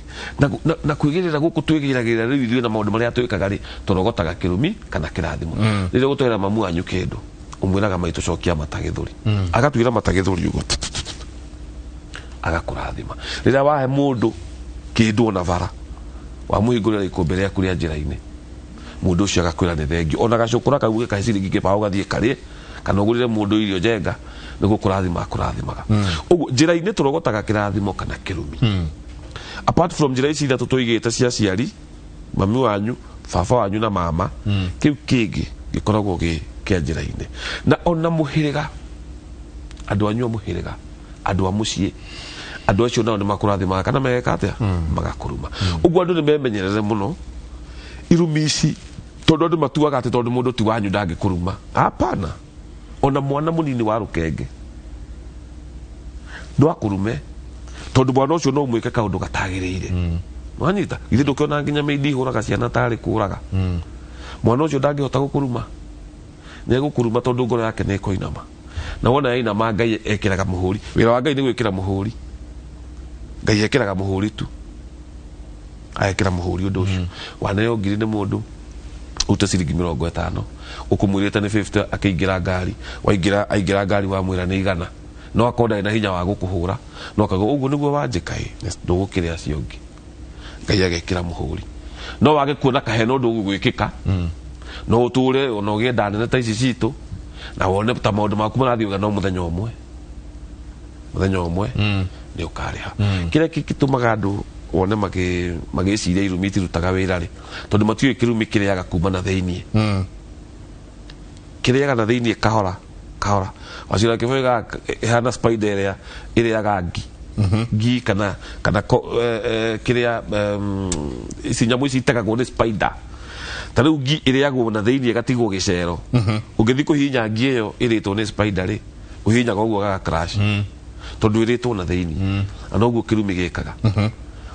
na kwĩgĩrĩra gũkũ twĩgĩragĩrĩra rĩu ithuĩ na maũndũ marĩa twĩkaga rĩ, tũrogotaga kĩrumi kana kĩrathimo. Rĩrĩa ũgũtwarĩra mamu wanyu kĩndũ, ũmwĩraga maitũ cokia mata gĩthũri, agatuĩra mata gĩthũri ũguo agakũrathima. Rĩrĩa wahe mũndũ kĩndũ ona bara, wamũhingũrĩra ikũmbĩ rĩaku rĩa njĩra-inĩ, mũndũ ũcio agakwĩra nĩ thengio. Ona gacũkũra kau gĩkahe ciringi kĩbaũ gathiĩ karĩe kana ũgũrĩre mũndũ irio njenga, nĩ gũkũrathima akũrathimaga. Ũguo njĩra-inĩ tũrogotaga kĩrathimo kana kĩrumi. Apart from njĩra ici ithatũ tũigĩte cia aciari, mami wanyu, baba wanyu na mama, kĩu kĩngĩ gĩkoragwo gĩ kĩa njĩra-inĩ. Na ona mũhĩrĩga, andũ anyu a mũhĩrĩga, andũ a mũciĩ, andũ acio nao nĩ makũrathimaga kana megeka atĩa, magakũruma. Ũguo andũ nĩ memenyerere mũno irumi ici, tondũ andũ matuaga atĩ tondũ mũndũ ti wanyu ndangĩkũruma. Hapana, ona mwana mũnini wa rũkenge no akũrume, tondũ mwana ũcio no ũmwĩke kaũndũ gatagĩrĩire. Wanyita githĩ ndũkĩona nginya mĩindi ihũraga ciana tarĩ kũraga. Mwana ũcio ndangĩhota gũkũruma, nĩ egũkũruma tondũ ngoro yake nĩ ĩkũinama. Na wona yainama, Ngai ekĩraga mũhũri. Wĩra wa Ngai nĩ gwĩkĩra mũhũri. Ngai ekĩraga mũhũri tu, agekĩra mũhũri ũndũ ũcio. Waneo ngiri nĩ mũndũ, ute ciringi 50, ũkũmwĩrĩte nĩ 50, akĩingĩra ngari, waingĩra, aingĩra ngari, wamwĩra nĩ 100, no akorwo ndarĩ na hinya wa gũkũhũra, no akauga ũguo nĩguo wanjĩka ĩ, ndũgũkĩrĩa acio ũngĩ. Ngai agekĩra mũhũri. No wage kuona kahena ũndũ ũgwĩkĩka, no ũtũre ona ũgĩe nda nene ta ici citũ na wone ta maũndũ maku marathiĩ wega, no mũthenya ũmwe, mũthenya ũmwe nĩ ũkarĩha. Kĩrĩa gĩtũmaga andũ wone magĩciria irumi itirutaga wĩra rĩ, tondũ matiũĩ kĩrumi kĩrĩaga kuma na thĩiniĩ. Kĩrĩaga na thĩiniĩ kahora kahora. Wacira kĩboiga ĩhana spider ĩrĩa ĩrĩaga ngi ngi kana kĩrĩa ici nyamũ ici itegagwo nĩ spider. Ta rĩu ngi ĩrĩagwo na thĩiniĩ ĩgatigwo gĩcero. Ũngĩthiĩ kũhihinya ngi ĩyo ĩrĩtwo nĩ spider rĩ, ũhihinyaga ũguo gaga crash, tondũ ĩrĩtwo na thĩiniĩ. Na noguo kĩrumi gĩkaga.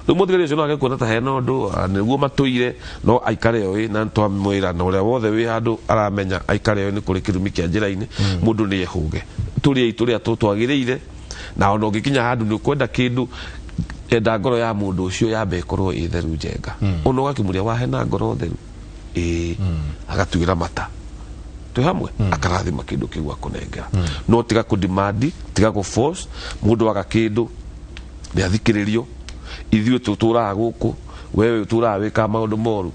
Rĩu mũthigari ũcio no age kuona ta hena ũndũ, nĩguo matũire, no aikare oĩ na twamwĩra na ũrĩa wothe wĩ handũ aramenya aikare oĩ nĩ kũrĩ kĩrumi kĩa njĩra-inĩ. Mũndũ nĩ ehũge, tũrĩei tũrĩa twagĩrĩire. Na ona ũngĩkinya handũ nĩ ũkwenda kĩndũ, enda ngoro ya mũndũ ũcio yambe ĩkorwo ĩ theru njenga. Ona ũgakĩmũria wahe na ngoro theru, ĩĩ, agatuĩra mata twĩ hamwe, akarathima kĩndũ kĩu akũnengera. No tiga kũdimandi, tiga gũ force mũndũ aga kĩndũ nĩ athikĩrĩrio. Ithuĩ tũtũraga gũkũ, wewe ũtũraga wĩkaga maũndũ moru,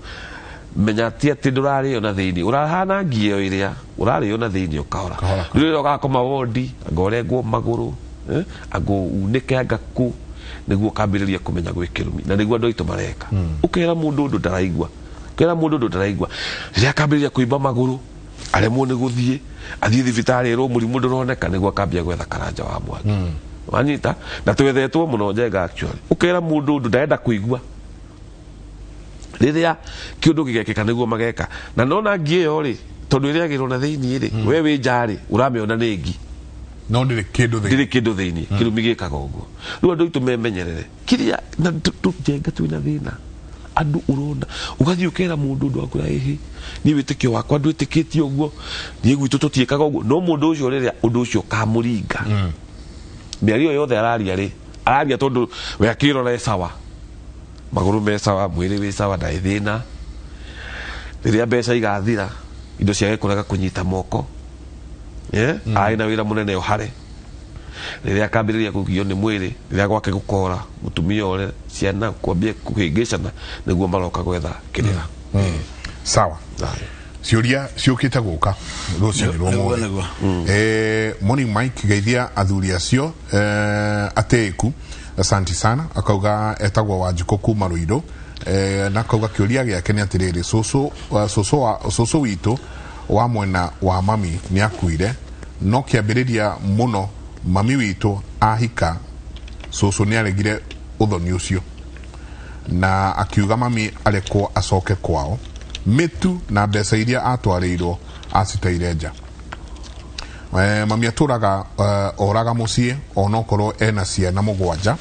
menya ti atĩ ndũrarĩo na thĩiniĩ, ũrahana ngi ĩyo ĩrĩa ũrarĩo na thĩiniĩ ũkahora. Rĩu rĩrĩa ũgakoma wondi, anga ũrengwo magũrũ, anga unĩke, anga kũ, nĩguo ũkambĩrĩria kũmenya gwĩ kĩrumi. Na nĩguo andũ aitũ mareka. Ũkera mũndũ ũndũ ndaraigua, ũkera mũndũ ũndũ ndaraigua, rĩrĩa akambĩrĩria kũimba magũrũ, aremwo nĩ gũthiĩ, athiĩ thibitarĩ ĩrwo mũrimũ ndũroneka, nĩguo akambia gwetha karanja wa mwaki. Wanyita na twethetwo mũno njenga. Actually ũkera mũndũ ũndũ ndarenda kũigua, rĩrĩa kĩũndũ gĩgekĩka nĩguo mageka. Na nona ngi ĩyo rĩ, tondũ ĩrĩagĩrwo na thĩiniĩ rĩ, we wĩ nja rĩ, ũramĩona nĩ ngi, no ndĩrĩ kĩndũ thĩinĩ. Ndĩrĩ kĩndũ thĩiniĩ. Kĩrumi gĩkaga ũguo. Rĩu andũ aitũ memenyerere kĩrĩa na njenga twĩna thĩna. Andũ ũrona ũgathiĩ ũkera mũndũ ũndũ akwĩra ĩhĩ, niĩ wĩtĩkio wakwa ndwĩtĩkĩtie ũguo, niĩ gwitũ tũtiĩkaga ũguo. No mũndũ ũcio rĩrĩa ũndũ ũcio ũkamũringa, mĩario yothe araria rĩ, araria tondũ we akĩrora e sawa, magũrũ me sawa, mwĩrĩ wĩ sawa, ndarĩ thĩna. Rĩrĩa mbeca igathira, indo ciake kũrega kũnyita moko, arĩ na wĩra mũnene ũhare, rĩrĩa akambĩrĩria kũgio nĩ mwĩrĩ, rĩrĩa gwake gũkora, mũtumia ore, ciana kwambia kũhĩngĩcana, nĩguo maroka gwetha kĩrĩra. Sawa, ciũria ciũkĩte gũka rũcinĩ rwa Nĩguo, ũmũthĩ. Nĩguo. Morning Mike, geithia athuri acio atĩĩku, asanti sana. Akauga etagwo Wanjikũ kuma Rũirũ, na akauga kĩũria gĩake nĩ atĩrĩrĩ, cũcũ witũ wa mwena wa mami nĩ akuire, no kĩambĩrĩria mũno mami witũ ahika, cũcũ nĩ aregire ũthoni ũcio na akiuga mami arekwo acoke kwao. Mĩtu na mbeca iria atwarĩirwo aciteire nja. Mami atũraga oraga mũciĩ onokorwo ena ciana 7.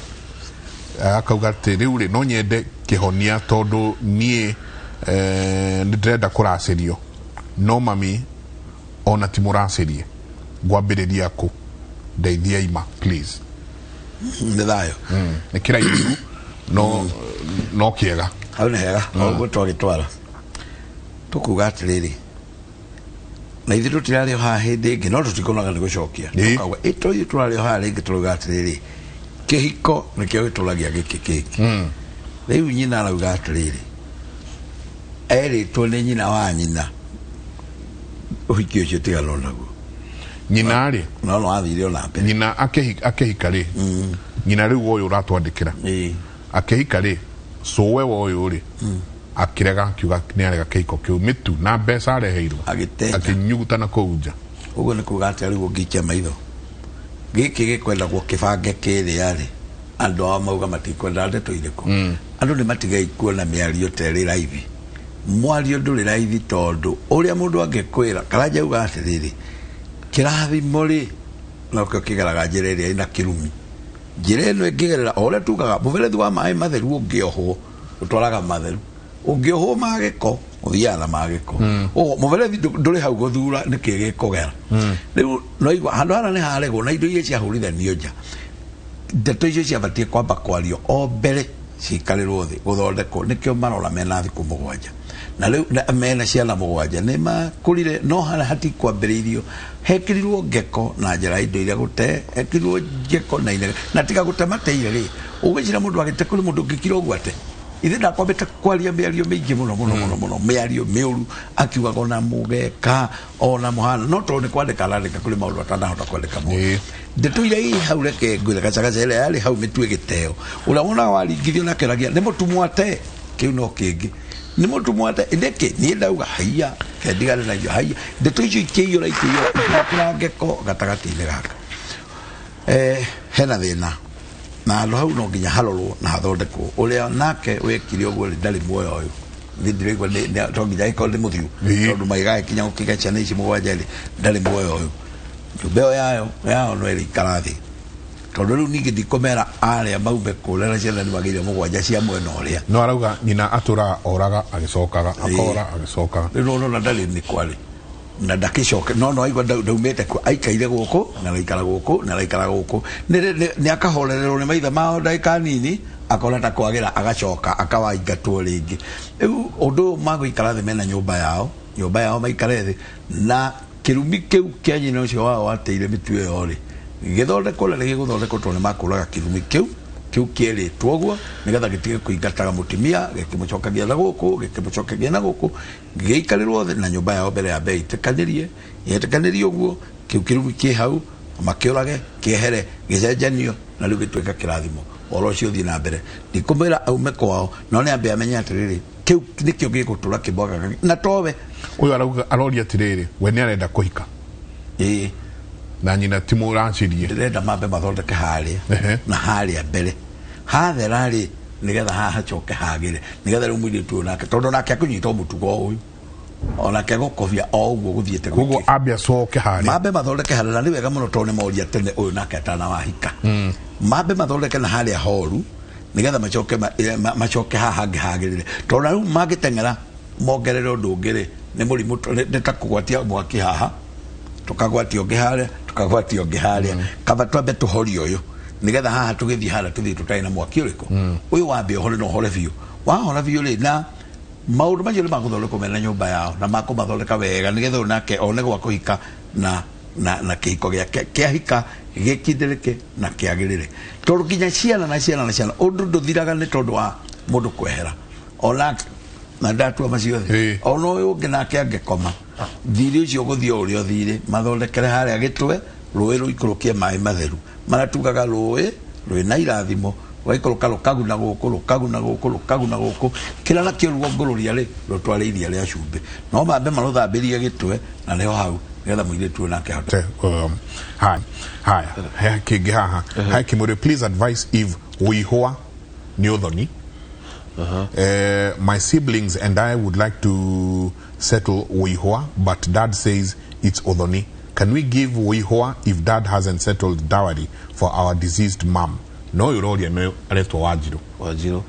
Akauga atĩ rĩu rĩ, no nyende kĩhonia tondũ niĩ nĩ ndĩrenda kũracĩrio, no mami ona ti mũracĩrie. Ngwambĩrĩria kũ? Ndeithia ima please. Nĩ thayũ. Nĩ kĩraihu no no kĩega. Hau nĩ hega. Ũguo twagĩtwara tũkuga atĩrĩrĩ, na ithuĩ tũtirarĩ o haha hĩndĩ ĩngĩ, no tũtikonaga nĩ gũcokia. Tũkauga ĩto ithuĩ tũrarĩ o haha rĩngĩ, tũrauga atĩrĩrĩ, kĩhiko nĩkĩo gĩtũragia gĩkĩ kĩngĩ. Rĩu nyina arauga atĩrĩrĩ, erĩtwo nĩ nyina wa nyina ũhiki ũcio tiganwo naguo. Nyina rĩ? No no athire ona mbere. Nyina akĩhika rĩ, nyina rĩu ũyũ ũratwandĩkĩra akĩhika rĩ, cũwe wa ũyũ rĩ akĩrega, akiuga nĩ arega kĩhiko kĩu, mĩtu na mbeca areheirwo akĩnyuguta na kũu nja. Ũguo nĩ kuga atĩa rĩu ũngĩikia maitho gĩkĩ gĩkwendagwo kĩbange kĩrĩa rĩ, andũ ao mauga matikwenda ndeto irĩkũ. Andũ nĩ matigei kuona mĩario ta ĩrĩ raithi. Mwario ndũrĩ raithi, tondũ ũrĩa mũndũ angĩkwĩra Karanja auga atĩrĩrĩ, kĩrathimo rĩ nokĩo kĩgeraga njĩra ĩrĩa ĩna kĩrumi. Njĩra ĩno ĩngĩgerera o ũrĩa tugaga mũberethi wa maĩ matheru ũngĩohwo ũtwaraga matheru, ũngĩohwo magĩko ũthiaga na magĩko. Ũguo mũberethi ndũrĩ hau gũthura nĩkĩ gĩkũgera. Rĩu no igua handũ harĩa nĩ haregwo na indo iria ciahũrithanio nja, ndeto icio ciabatiĩ kwamba kwario o mbere cikarĩrwo thĩ gũthondekwo. Nĩkĩo marora mena thikũ 7 na rĩu mena ciana 7 nĩ makũrire, no harĩa hatikwambĩrĩirio hekĩrirwo ngeko na njĩra indo iria gũte, hekĩrirwo ngeko na inege na tiga gũte mateire rĩ, ũgwĩciria mũndũ agĩte kũrĩ mũndũ ũngĩkira ũguo ate ithe ndakwambĩte kwaria mĩario mĩingĩ mũno mũno mũno mũno, mĩario mĩũru akiugaga ona mũgeka ona mũhana, no tondũ nĩ kwandĩka arandĩka kũrĩ maũndũ atanahota kwandĩka mũno. Ndeto iria ĩ hau reke ngwĩre gacagaca ĩrĩa yarĩ hau mĩtue gĩteo, ũrĩa wonaga waringithio na kĩragia nĩ mũtumwo ate kĩu no kĩngĩ nĩ mũtumwo ate nĩkĩ niĩ ndauga haiya kendigane naio haiya. Ndeto icio ikĩiyũra ikĩiyũra ikĩra ngeko gatagatĩ-inĩ gaka. Hena thĩna na handũ hau no nginya harorwo na hathondekwo. Ũrĩa nake wekire ũguo rĩ ndarĩ muoyo ũyũ, niĩ ndĩraigua to nginya agĩkorwo nĩ mũthiũ, tondũ magĩgagĩkinya gũkĩgĩa ciana ici 7 rĩ ndarĩ muoyo ũyũ. Nyũmba ĩyo yao no ĩrĩikara thĩ, tondũ rĩu ningĩ ndikũmera arĩa maume kũrĩa na ciana nĩ magĩire 7 cia mwena ũrĩa. No arauga nyina atũraga oraga agĩcokaga akora agĩcokaga. Rĩu nona ndarĩ nĩ kwarĩ na ndakĩcoke, no no aigua ndaumĩte kuo, aikaire gũkũ na araikara gũkũ na araikara gũkũ, nĩ akahorererwo nĩ maithe mao ndagĩka nini, akona ta kwagĩra agacoka akawaingatwo rĩngĩ. Rĩu ũndũ ũyũ magũikara thĩ mena nyũmba yao, nyũmba yao maikare thĩ na kĩrumi kĩu kĩa nyina ũcio wao wateire mĩtu ĩyo rĩ gĩthondekwo na nĩgĩgũthondekwo, tondũ nĩ makũraga kĩrumi kĩu kĩu kĩerĩtwo ũguo nĩgetha gĩtige kũingataga mũtumia, gĩkĩmũcokagia na gũkũ gĩkĩmũcokagia na gũkũ, gĩikarĩrwo thĩ na nyũmba yao mbere ya mbere ĩtĩkanĩrie yetĩkanĩrie ũguo kĩu kĩrumi kĩ hau makĩũrage kĩehere gĩcenjanio na rĩu gĩtuĩka kĩrathimo. Ũhoro ũcio ũthiĩ na mbere, ndikũmwĩra aume kwao, no nĩ ambe amenye atĩrĩrĩ, kĩu nĩkĩo gĩgũtũra kĩmwagaga na towe. Ũyũ arauga aroria atĩrĩrĩ, we nĩ arenda kũhika na nyina ti mũracirie, ndĩrenda mambe mathondeke harĩa na harĩa mbere hathera rĩ nĩgetha haha hacoke hagĩre, nĩgetha rĩu mũirĩtu ũyũ nake, tondũ nake akũnyita mũtugo ũyũ onake gũkobia o ũguo gũthiĩte koguo ambe acoke harĩa mambe mathondeke harĩa, na nĩ wega mũno tondũ nĩ moria tene ũyũ nake atanawahika, mambe mathondeke na harĩa horu nĩgetha macoke macoke haha hangĩ hagĩrĩre, tondũ na rĩu mangĩteng'era mongerere ũndũ ũngĩ rĩ nĩ mũrimũ, nĩ ta kũgwatia mwaki haha tũkagwatia ũngĩ harĩa tũkagwatia ũngĩ harĩa, kaba twambe tũhorie ũyũ nĩgetha haha tũgĩthiĩ harĩa tũthiĩ tũtarĩ na mwaki ũrĩkũ. Ũyũ wambe ũhore na ũhore biũ, wahora biũ rĩ na maũndũ macio nĩ magũthondekwo mena nyũmba yao na makũmathondeka wega nĩgetha ũyũ nake one gwa kũhika na na kĩhiko gĩake kĩahika gĩkindĩrĩke na kĩagĩrĩre, tondũ nginya ciana na ciana na ciana ũndũ ndũthiraga nĩ tondũ wa mũndũ kwehera onake na ndatua macio othe, ona ũyũ ũngĩ nake angĩkoma thirĩ ũcio ũgũthiĩ o ũrĩa ũthirĩ, mathondekere harĩa gĩtwe rũĩ rũikũrũkie maĩ matheru, maratugaga rũĩ rwĩna irathimo rũgaikũrũka rũkaguna gũkũ rũkaguna gũkũ rũkaguna gũkũ, kĩrĩa nakĩo rugongo rũrĩa rĩ rũtware iria rĩa cumbĩ, no mambe marũthambĩrie gĩtwe na nĩho hau nĩgetha mũirĩtu ũyũ nake ahote. Haya haya he kĩngĩ haha hai Kimuri, please advise if ũihũa nĩ ũthoni. My siblings and I would like to settle ũihũa, but dad says it's ũthoni. Can we give ũihũa if dad hasn't settled dowry for our deceased mom? No ũyũ ũroria nĩ aretwo Wanjirũ. Wanjirũ.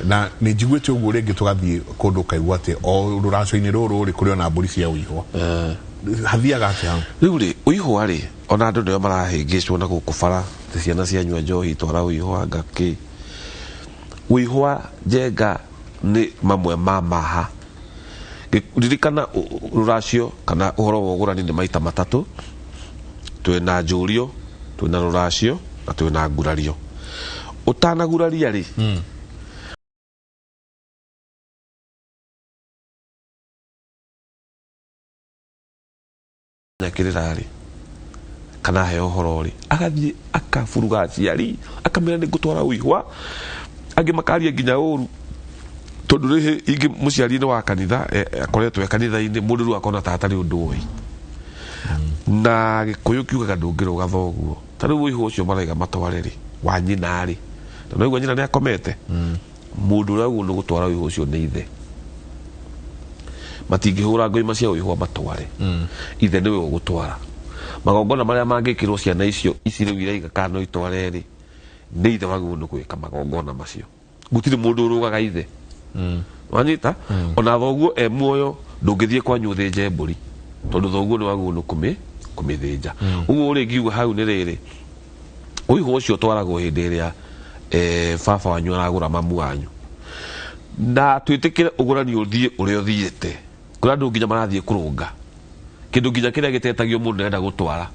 Na nĩ njiguĩte ũguo rĩngĩ tũgathiĩ kũndũ ũkaigua atĩ o rũraco-inĩ rũrũ rĩ kũrĩ ona mbũri cia ũihũa. Hathiaga atĩa hau? Rĩu rĩ ũihũa rĩ Ona andũ nĩo marahĩngĩcwo na gũkũ bara atĩ ciana cianyua njohi twara ũihwa ngakĩ. Ũihwa Njenga nĩ mamwe ma maha. Ririkana rũracio kana ũhoro wa ũgũrani nĩ maita matatũ. Twĩna njũrio, twĩna rũracio na twĩna ngurario. Ũtanaguraria rĩ, kĩrĩra rĩ, kana heo ũhoro rĩ, agathiĩ akaburuga aciari, akamera nĩ ngũtwara ũihwa, angĩ makaria nginya ũru, tondũ rĩhĩ ingĩ mũciari nĩ wa kanitha, akoretwo e kanitha-inĩ, mũndũ rĩu akona ta atarĩ ũndũ oĩ. Na Gĩkũyũ kiugaga ndũngĩrũga thoguo. Ta rĩu ũihwa ũcio maraiga matware rĩ, wa nyina rĩ, na noigua nyina nĩ akomete, mũndũ ũrĩa ũguo nĩ gũtwara ũihwa ũcio nĩ ithe. Matingĩhũra ngoima cia ũihwa matware. Ithe nĩwe ũgũtwara. Magongona marĩa mangĩkĩrwo ciana icio, ici rĩu iraiga kana no itware rĩ, nĩ ithe wagĩrĩirwo nĩ gwĩka magongona macio. Gũtirĩ mũndũ ũrũgaga ithe. Wanyita? Ona thoguo e muoyo ndũngĩthiĩ kwanyu ũthĩnje mbũri, tondũ thoguo nĩ wagĩrĩirwo nĩ kũmĩthĩnja. Ũguo ũrĩa ingiuga hau nĩ rĩrĩ, ũihwa ũcio ũtwaragwo hĩndĩ ĩrĩa baba wanyu aragũra mamu wanyu. Na twĩtĩkĩre ũgũrani ũthiĩ ũrĩa ũthiĩte. Kũrĩ andũ nginya marathiĩ kũrũnga. Kĩndũ nginya kĩrĩa gĩtetagio mũndũ ndĩrenda gũtwara.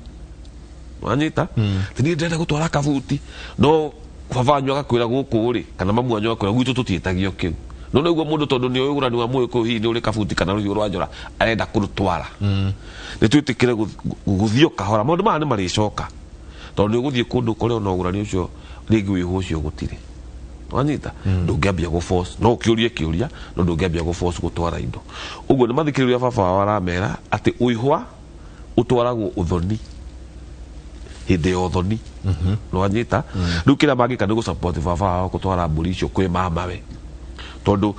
Wanyita? Ti niĩ ndĩrenda gũtwara kabuti. No baba wanyu agakwĩra gũkũ rĩ, kana mamu wanyu agakwĩra gwitũ tũtiĩtagio kĩu. No nĩguo mũndũ tondũ nĩ ũĩ ũgũrani wa mũgĩkũyũ hihi nĩ ũrĩ kabuti kana rũhiũ rwa njora arenda kũrũtwara. Nĩ twĩtĩkĩre gũthiĩ o kahora. Maũndũ maya nĩ marĩcoka. Tondũ nĩ ũgũthiĩ kũndũ ũkore ona ũgũrani ũcio rĩngĩ wĩhũ ũcio gũtirĩ. Wanyita? Ndũngĩambia gũ force, no ũkĩũrie kĩũria, no ndũngĩambia gũ force gũtwara indo. Ũguo nĩ mathikĩrĩria baba wao aramera atĩ ũihwa ũtwaragwo ũthoni. Hĩndĩ ya ũthoni. Nĩwanyita? Rĩu kĩrĩa mangĩka nĩ gũ-support baba wao gũtwara mbũri icio kwĩ mamawe. Tondũ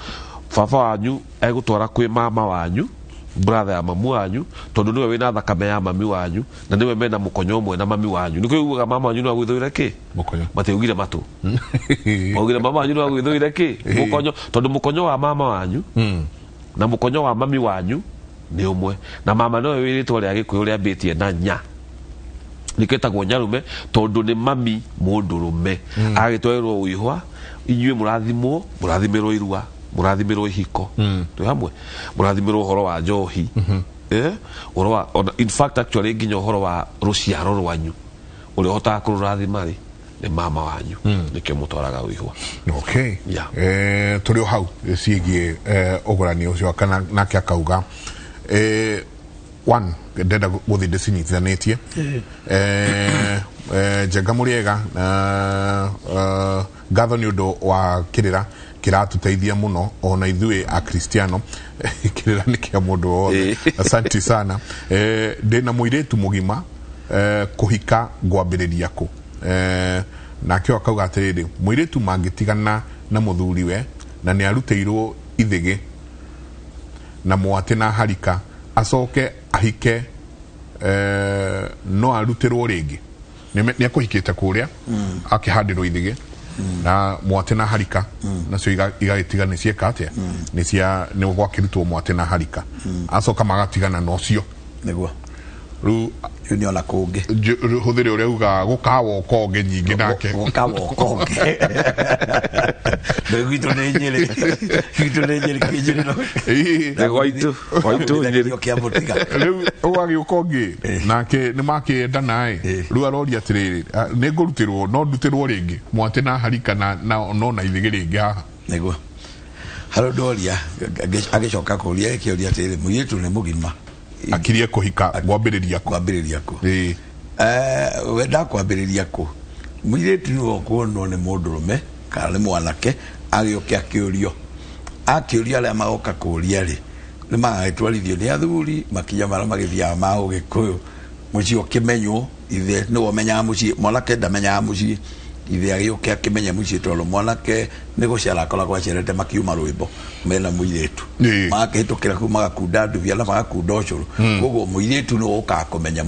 baba wanyu egũtwara kwĩ mama wanyu, brother ya mamu wanyu, tondũ nĩwe wĩna thakame ya mami wanyu, na nĩwe mena mũkonyo ũmwe na mami wanyu. Nĩkĩo ugaga mama wanyu no agwĩthũire kĩ? Mũkonyo. Matiaugire matũ. Maugire mama wanyu no agwĩthũire kĩ? Mũkonyo. Tondũ mũkonyo wa mama wanyu na mũkonyo wa mami wanyu nĩ ũmwe. Na mama nowe wĩ rĩtwa rĩa Gĩkũyũ rĩambĩtie na nya. Nĩkĩo ĩtagwo nyarume tondũ nĩ mami mũndũrũme. Agagĩtwarĩrwo ũihwa, inyuĩ mũrathimwo, mũrathimĩrwo irua, mũrathimĩrwo ihiko. Twĩ hamwe? Mũrathimĩrwo ũhoro wa njohi. Ũhoro wa, ona, in fact actually nginya ũhoro wa rũciaro rwanyu. Ũrĩa ũhotaga kũrũrathima rĩ, nĩ mama wanyu. Nĩkĩo mũtwaraga ũihwa. Okay. Yeah. Tũrĩ o hau ciĩgiĩ ũgũrani ũcio kana nake akauga one ndenda gũthiĩ ndĩcinyitithanĩtie. Njenga mũrĩega, ngatho nĩ ũndũ wa kĩrĩra kĩratũteithia mũno ona ithuĩ Akristiano. Kĩrĩra nĩ kĩa mũndũ wothe. Asante sana. Ndĩna mũirĩtu mũgima, kũhika ngwambĩrĩria kũ? Nake akauga atĩrĩrĩ, mũirĩtu mangĩtigana na mũthuriwe na nĩ arutĩirwo ithĩgĩ na mwatĩ na harika, acoke ahike, no arutĩrwo rĩngĩ. Nĩ akũhikĩte kũrĩa, akĩhandĩrwo ithĩgĩ na mwatĩ na harika, nacio igagĩtiga nĩ cieka atĩa? Nĩ cia nĩ gwakĩrutwo mwatĩ na harika. Acoka magatigana na ũcio. Nĩguo. Rĩu Rĩu nĩ ona kũngĩ. Hũthĩre ũrĩa ugaga gũkawa ũkonge nyingĩ nake. Gũkawa ũkonge. Rĩu gwitũ nĩ Nyĩrĩ. Gwitũ nĩ Nyĩrĩ, kwĩ Nyĩrĩ no. Nĩ gwaitũ Nyĩrĩ. Kĩa mũtiga. Rĩu ũgagĩũka ũngĩ nake nĩ makĩendana ĩ. Rĩu aroria atĩrĩrĩ, nĩ ngũrutĩrwo, no ndutĩrwo rĩngĩ mwatĩ na harika na no na ithĩgĩ rĩngĩ haha. Nĩguo. Harĩ ũndũ oria, agĩcoka kũria gĩkĩũria atĩrĩrĩ, mũirĩtu nĩ mũgima. Akirie kũhika ngwambĩrĩria kũ? Ngwambĩrĩria kũ? Wenda kwambĩrĩria kũ? Mũirĩtu nĩwe ũkuonwo nĩ mũndũrũme kana nĩ mwanake agĩũke akĩũrio. Akĩũrio arĩa magoka kũũria rĩ, nĩ magagĩtwarithio nĩ athuri makinya marĩa magĩthiaga ma ũgĩkũyũ. Mũciĩ ũkĩmenywo, ithe nĩwe ũmenyaga mũciĩ, mwanake ndamenyaga mũciĩ. Ithe agĩũke akĩmenye mũciĩ tondũ mwanake nĩ gũcera akoragwo acerete makiuma rwĩmbo mena mũirĩtu. Magakĩhĩtũkĩra kũu magakunda ndubia na magakunda ũcũrũ. Koguo mũirĩtu nĩwe ũkaga kũmenya,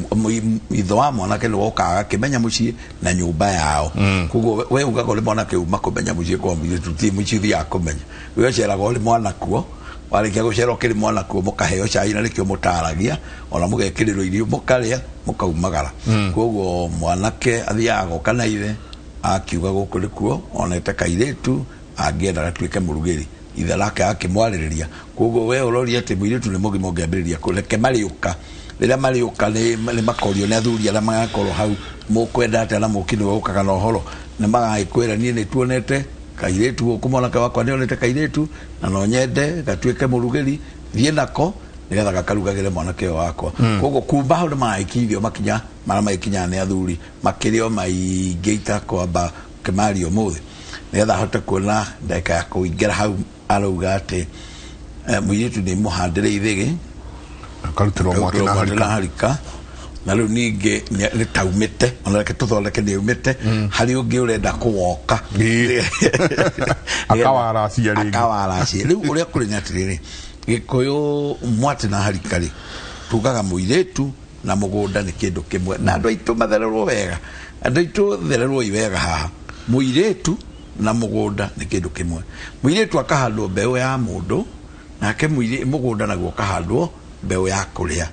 ithe wa mwanake nĩwe ũkaga akĩmenya mũciĩ na nyũmba yao. Koguo we ugaga ũrĩ mwanake uma kũmenya mũciĩ kwa mũirĩtu, ti mũciĩ ũthiaga kũmenya. We ũceraga ũrĩ mwana kuo, Warĩkia gũcera ũkĩrĩ mwana kuo, mũkaheo cai na nĩkĩo mũtaragia, ona mũgekĩrĩrwo irio mũkarĩa mũkaumagara. Koguo mwanake athiaga agoka na ithe akiuga gũkũ nĩkuo onete kairĩtu angĩenda gatuĩke mũrugĩri, ithe nake akĩmwarĩrĩria. Koguo we ũroria atĩ mũirĩtu nĩ mũgima ũngĩambĩrĩria kũ, reke marĩũka. Rĩrĩa marĩũka nĩ makorio nĩ athuri arĩa magakorwo hau, mũkwenda atĩa, na mũki nĩwe ũkaga na ũhoro, nĩ magagĩkwĩra niĩ nĩ tuonete kairĩtu gũkũ, mwanake wakwa nĩ onete kairĩtu na no nyende gatuĩke mũrugĩri, thiĩ nako nĩgetha gakarugagĩre mwanake ũyũ wakwa. Koguo kuma hau nĩ magagĩkinyithio makinya marĩa magĩkinyaga nĩ athuri, makĩrĩ o maingĩ itakwamba kĩmaria ũmũthĩ nĩgetha ahote kuona ndagĩka ya kũingĩra hau. Arauga atĩ mũirĩtu nĩ mũhandĩre ithĩgĩ, akarutĩrwo mwaki na na harika. Harika na rĩu ningĩ nĩ taumĩte, ona reke tũthondeke nĩ aumĩte harĩ ũngĩ ũrenda kũwoka. Akawaracia rĩngĩ. Akawaracia. Rĩu ũrĩa kũrĩ nĩ atĩrĩrĩ, Gĩkũyũ mwatĩ na harika rĩ, tugaga mũirĩtu na mũgũnda nĩ kĩndũ kĩmwe, na andũ aitũ mathererwo wega, andũ aitũ thererwo i wega haha. Mũirĩtu na mũgũnda nĩ kĩndũ kĩmwe. Mũirĩtu akahandwo mbeũ ya mũndũ, nake mũgũnda naguo ũkahandwo mbeũ ya kũrĩa.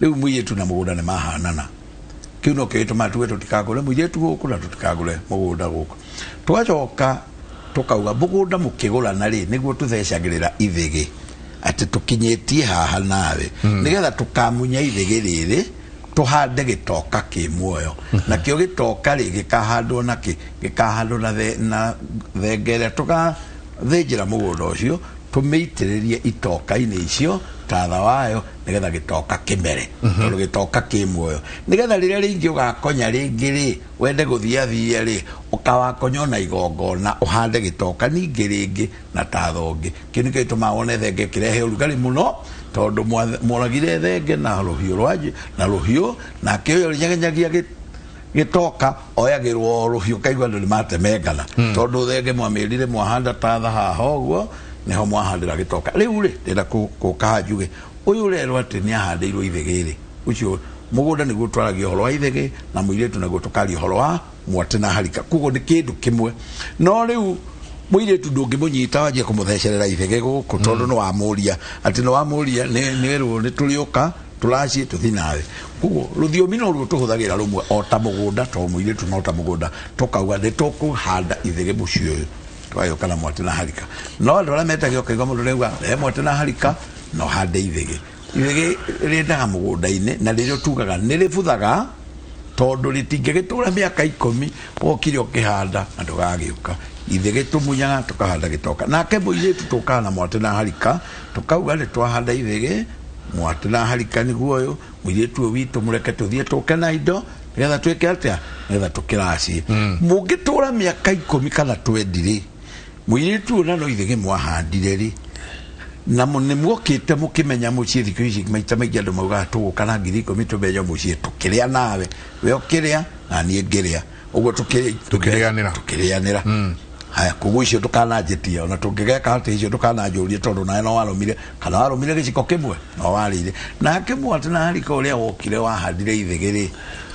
Rĩu mũirĩtu na mũgũnda nĩ mahanana. Kĩu no kĩo gĩtũmaga tuge tũtikagũre mũirĩtu gũkũ na tũtikagũre mũgũnda gũkũ. Tũgacoka tũkauga mũgũnda mũkĩgũrana rĩ, nĩguo tũthecagĩrĩra ithĩgĩ atĩ tũkinyĩtie haha nawe, nĩgetha tũkamunya ithĩgĩ rĩrĩ tũhande gĩtoka kĩ muoyo. Nakĩo gĩtoka rĩ, gĩkahandwo nakĩ? Gĩkahandwo na thenge ĩrĩa tũgathĩnjĩra mũgũnda ũcio, tũmĩitĩrĩrie itoka-inĩ icio tatha wayo, nĩgetha gĩtoka kĩmere, tondũ gĩtoka kĩ muoyo, nĩgetha rĩrĩa rĩngĩ ũgakonya rĩngĩ rĩ, wende gũthiĩ athie rĩ, ũkawakonya ona igongona ũhande gĩtoka ningĩ rĩngĩ na tatha ũngĩ. Kĩu nĩkĩo gĩtũmaga wone thenge ĩkĩrehe ũrugarĩ mũno, tondũ mworagire thenge na rũhiũ rwa na rũhiũ, nake ũyũ ũrĩnyegenyagia gĩtoka oyagĩrwo rũhiũ, kaigua andũ nĩ matemengana, tondũ thenge mwamĩrire mwahanda tatha haha ũguo nĩho mwahandĩra gĩtoka. Rĩu rĩ, ndĩrenda gũka haha njuge ũyũ ũrerwo atĩ nĩ ahandĩirwo ithĩgĩ rĩ, ũcio mũgũnda nĩguo twaragia ũhoro wa ithĩgĩ, na mũirĩtu naguo tũkaria ũhoro wa mwatĩ na harika. Koguo nĩ kĩndũ kĩmwe. No rĩu mũirĩtu ndũngĩmũnyita wanjie kũmũthecerera ithĩgĩ gũkũ, tondũ nĩ wamũria atĩ nĩ wamũria nĩ nĩ tũrĩũka tũracie tũthi nawe. Koguo rũthiomi no ruo tũhũthagĩra rũmwe, o ta mũgũnda, to mũirĩtu no ta mũgũnda, tũkauga nĩ tũkũhanda ithĩgĩ mũciĩ ũyũ, tũgagĩũka na mwatĩ na harika. No andũ arĩa metagio, ũkaigua mũndũ nĩauga rehe mwatĩ na harika no hande ithĩgĩ. Ithĩgĩ rĩendaga mũgũnda-inĩ, na rĩrĩa tugaga nĩ rĩbuthaga, tondũ rĩtingĩgĩtũra mĩaka 10 wokire ũkĩhanda na ndũgagĩũka. Ithĩgĩ tũmunyaga tũkahanda gĩtoka. Nake mũirĩtu tũkaga na mwatĩ na harika, tũkauga nĩ twahanda ithĩgĩ, mwatĩ na harika nĩguo ũyũ mũirĩtu ũyũ witũ, mũreke tũthiĩ tũke na indo nĩgetha twĩke atĩa, nĩgetha tũkĩracie. Mũngĩtũra mĩaka 10 kana 20 rĩ, mũirĩtu ũyũ na no ithĩgĩ mwahandire rĩ, na nĩ muokĩte mũkĩmenya mũciĩ. Thikũ ici maita maingĩ andũ maugaga tũgũka na 10,000 tũmenye mũciĩ, tũkĩrĩa nawe, we ũkĩrĩa na niĩ ngĩrĩa, ũguo Tũkĩrĩanĩra. Tũkĩrĩanĩra. Haya, koguo icio ndũkananjĩtie, ona tũngĩgeka atĩ icio ndũkananjũrie, tondũ nawe no warũmire kana warũmire gĩciko kĩmwe no warĩire nake. Mwatĩ na harika ũrĩa wokire wahandire ithĩgĩ rĩ,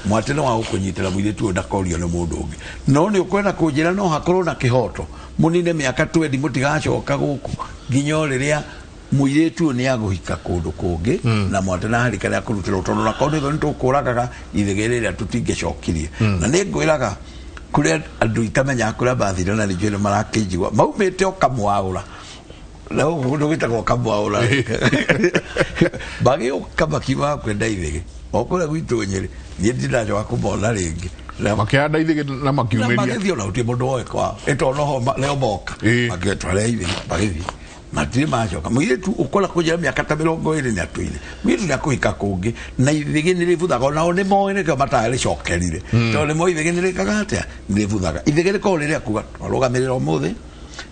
mwatĩ nĩ wa gũkũnyitĩra mũirĩtu ũyũ ndakorio nĩ mũndũ ũngĩ. No nĩ ũkwenda kũnjĩra no hakorwo na kĩhoto mũnine mĩaka 20 mũtigacoka gũkũ nginya o rĩrĩa mũirĩtu ũyũ nĩ agũhika kũndũ kũngĩ, na mwatĩ na harika nĩ akũrutĩrwo, tondũ nakorwo nĩ thoni tũkũragaga ithĩgĩ rĩrĩa tũtingĩcokirie. Na nĩ ngwĩraga kũrĩa andũ itamenyaga kũrĩa bathire, na nĩnjũĩ nĩ marakĩnjigua, maumĩte o Kamwaũra, na gũkũ kũndũ gwĩtagwo Kamwaũra, magĩũka makiugaga kwenda ithĩgĩ o kũrĩa gwitũ Nyĩrĩ. Niĩ ndindacoka kũmona rĩngĩ. Makĩhanda ithĩgĩ na makiumĩria. Magĩthiĩ, ona gũtirĩ mũndũ woĩ kwao, ĩtondũ noho nĩo moka magĩtwara ithĩgĩ, magĩthiĩ, matirĩ macoka. Mũirĩtu ũkora kũnjĩra mĩaka ta 20 nĩ atũire, mũirĩtu nĩ akũhika kũngĩ, na ithĩgĩ nĩ rĩbuthaga, onao nĩ moĩ, nĩkĩo matarĩcokerire, tondũ nĩ moĩ ithĩgĩ nĩ rĩkaga atĩa, nĩ rĩbuthaga. Ithĩgĩ rĩkoragwo rĩrĩa kuga twarũgamĩrĩra ũmũthĩ,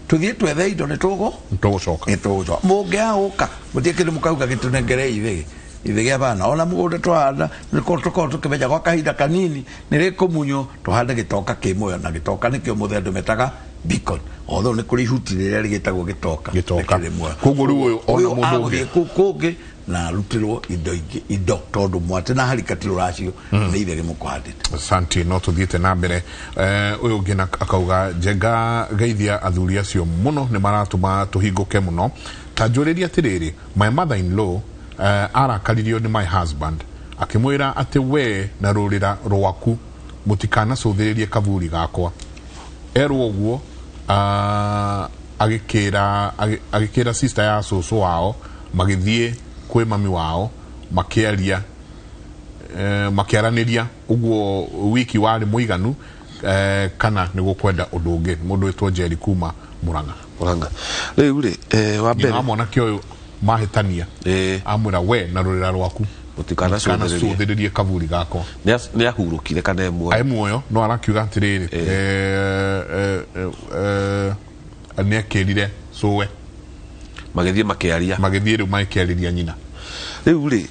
tũthiĩ twethe indo, nĩ tũgũ tũgũcoka. Nĩ tũgũcoka. Mũngĩaga gũka, mũtirĩ kĩndũ mũkauga gĩtũnengere ithĩgĩ. Ithĩgĩ abana, ona mũgũnda twahanda nĩko tũkorwo tũkĩmenya gwa kahinda kanini nĩ rĩkũmunywo, tũhande gĩtoka kĩ muoyo. Na gĩtoka nĩkĩo mũthĩ andũ metaga beacon, although nĩ kũrĩ ihuti rĩrĩa rĩgĩtagwo gĩtoka. Gĩtoka. Rĩkĩrĩ muoyo. Koguo rĩu ũyũ ona Ũyũ mũndũ ũngĩ agũthiĩ kũu kũngĩ na arutĩrwo indo ingĩ, indo, tondũ mwatĩ na harika ti rũracio, nĩ ithĩgĩ mũkũhandĩte. Asante. No tuthiĩte na mbere. Ũyũ ũngĩ na akauga, Njenga, geithia athuri acio mũno, nĩ maratũma tũhingũke mũno. Ta njũrĩrie atĩrĩrĩ, my mother in law arakaririo nĩ my husband akĩmwĩra atĩ we na rũrĩra rwaku mũtikanacũthĩrĩrie kaburi gakwa. Erwo ũguo agĩkĩra agĩkĩra sister ya cũcũ wao magĩthiĩ kwĩ mami wao makĩaria makĩaranĩria ũguo wiki warĩ mũiganu kana nĩ gũkwenda ũndũ ũngĩ. Mũndũ wĩtwo Njeri kuma Murang'a. Murang'a. Rĩu rĩ wa mbere nyina wa mwanake ũyũ mahĩtania amwĩra we na rũrĩra rwaku mũtikanacũthĩrĩrie kaburi gakwa. Nĩ ahurũkire kana e muoyo? E muoyo, no arakiuga atĩrĩrĩ, nĩ akĩrire cũwe magĩthiĩ makĩaria, magĩthiĩ rĩu magĩkĩarĩria nyina. Rĩu rĩ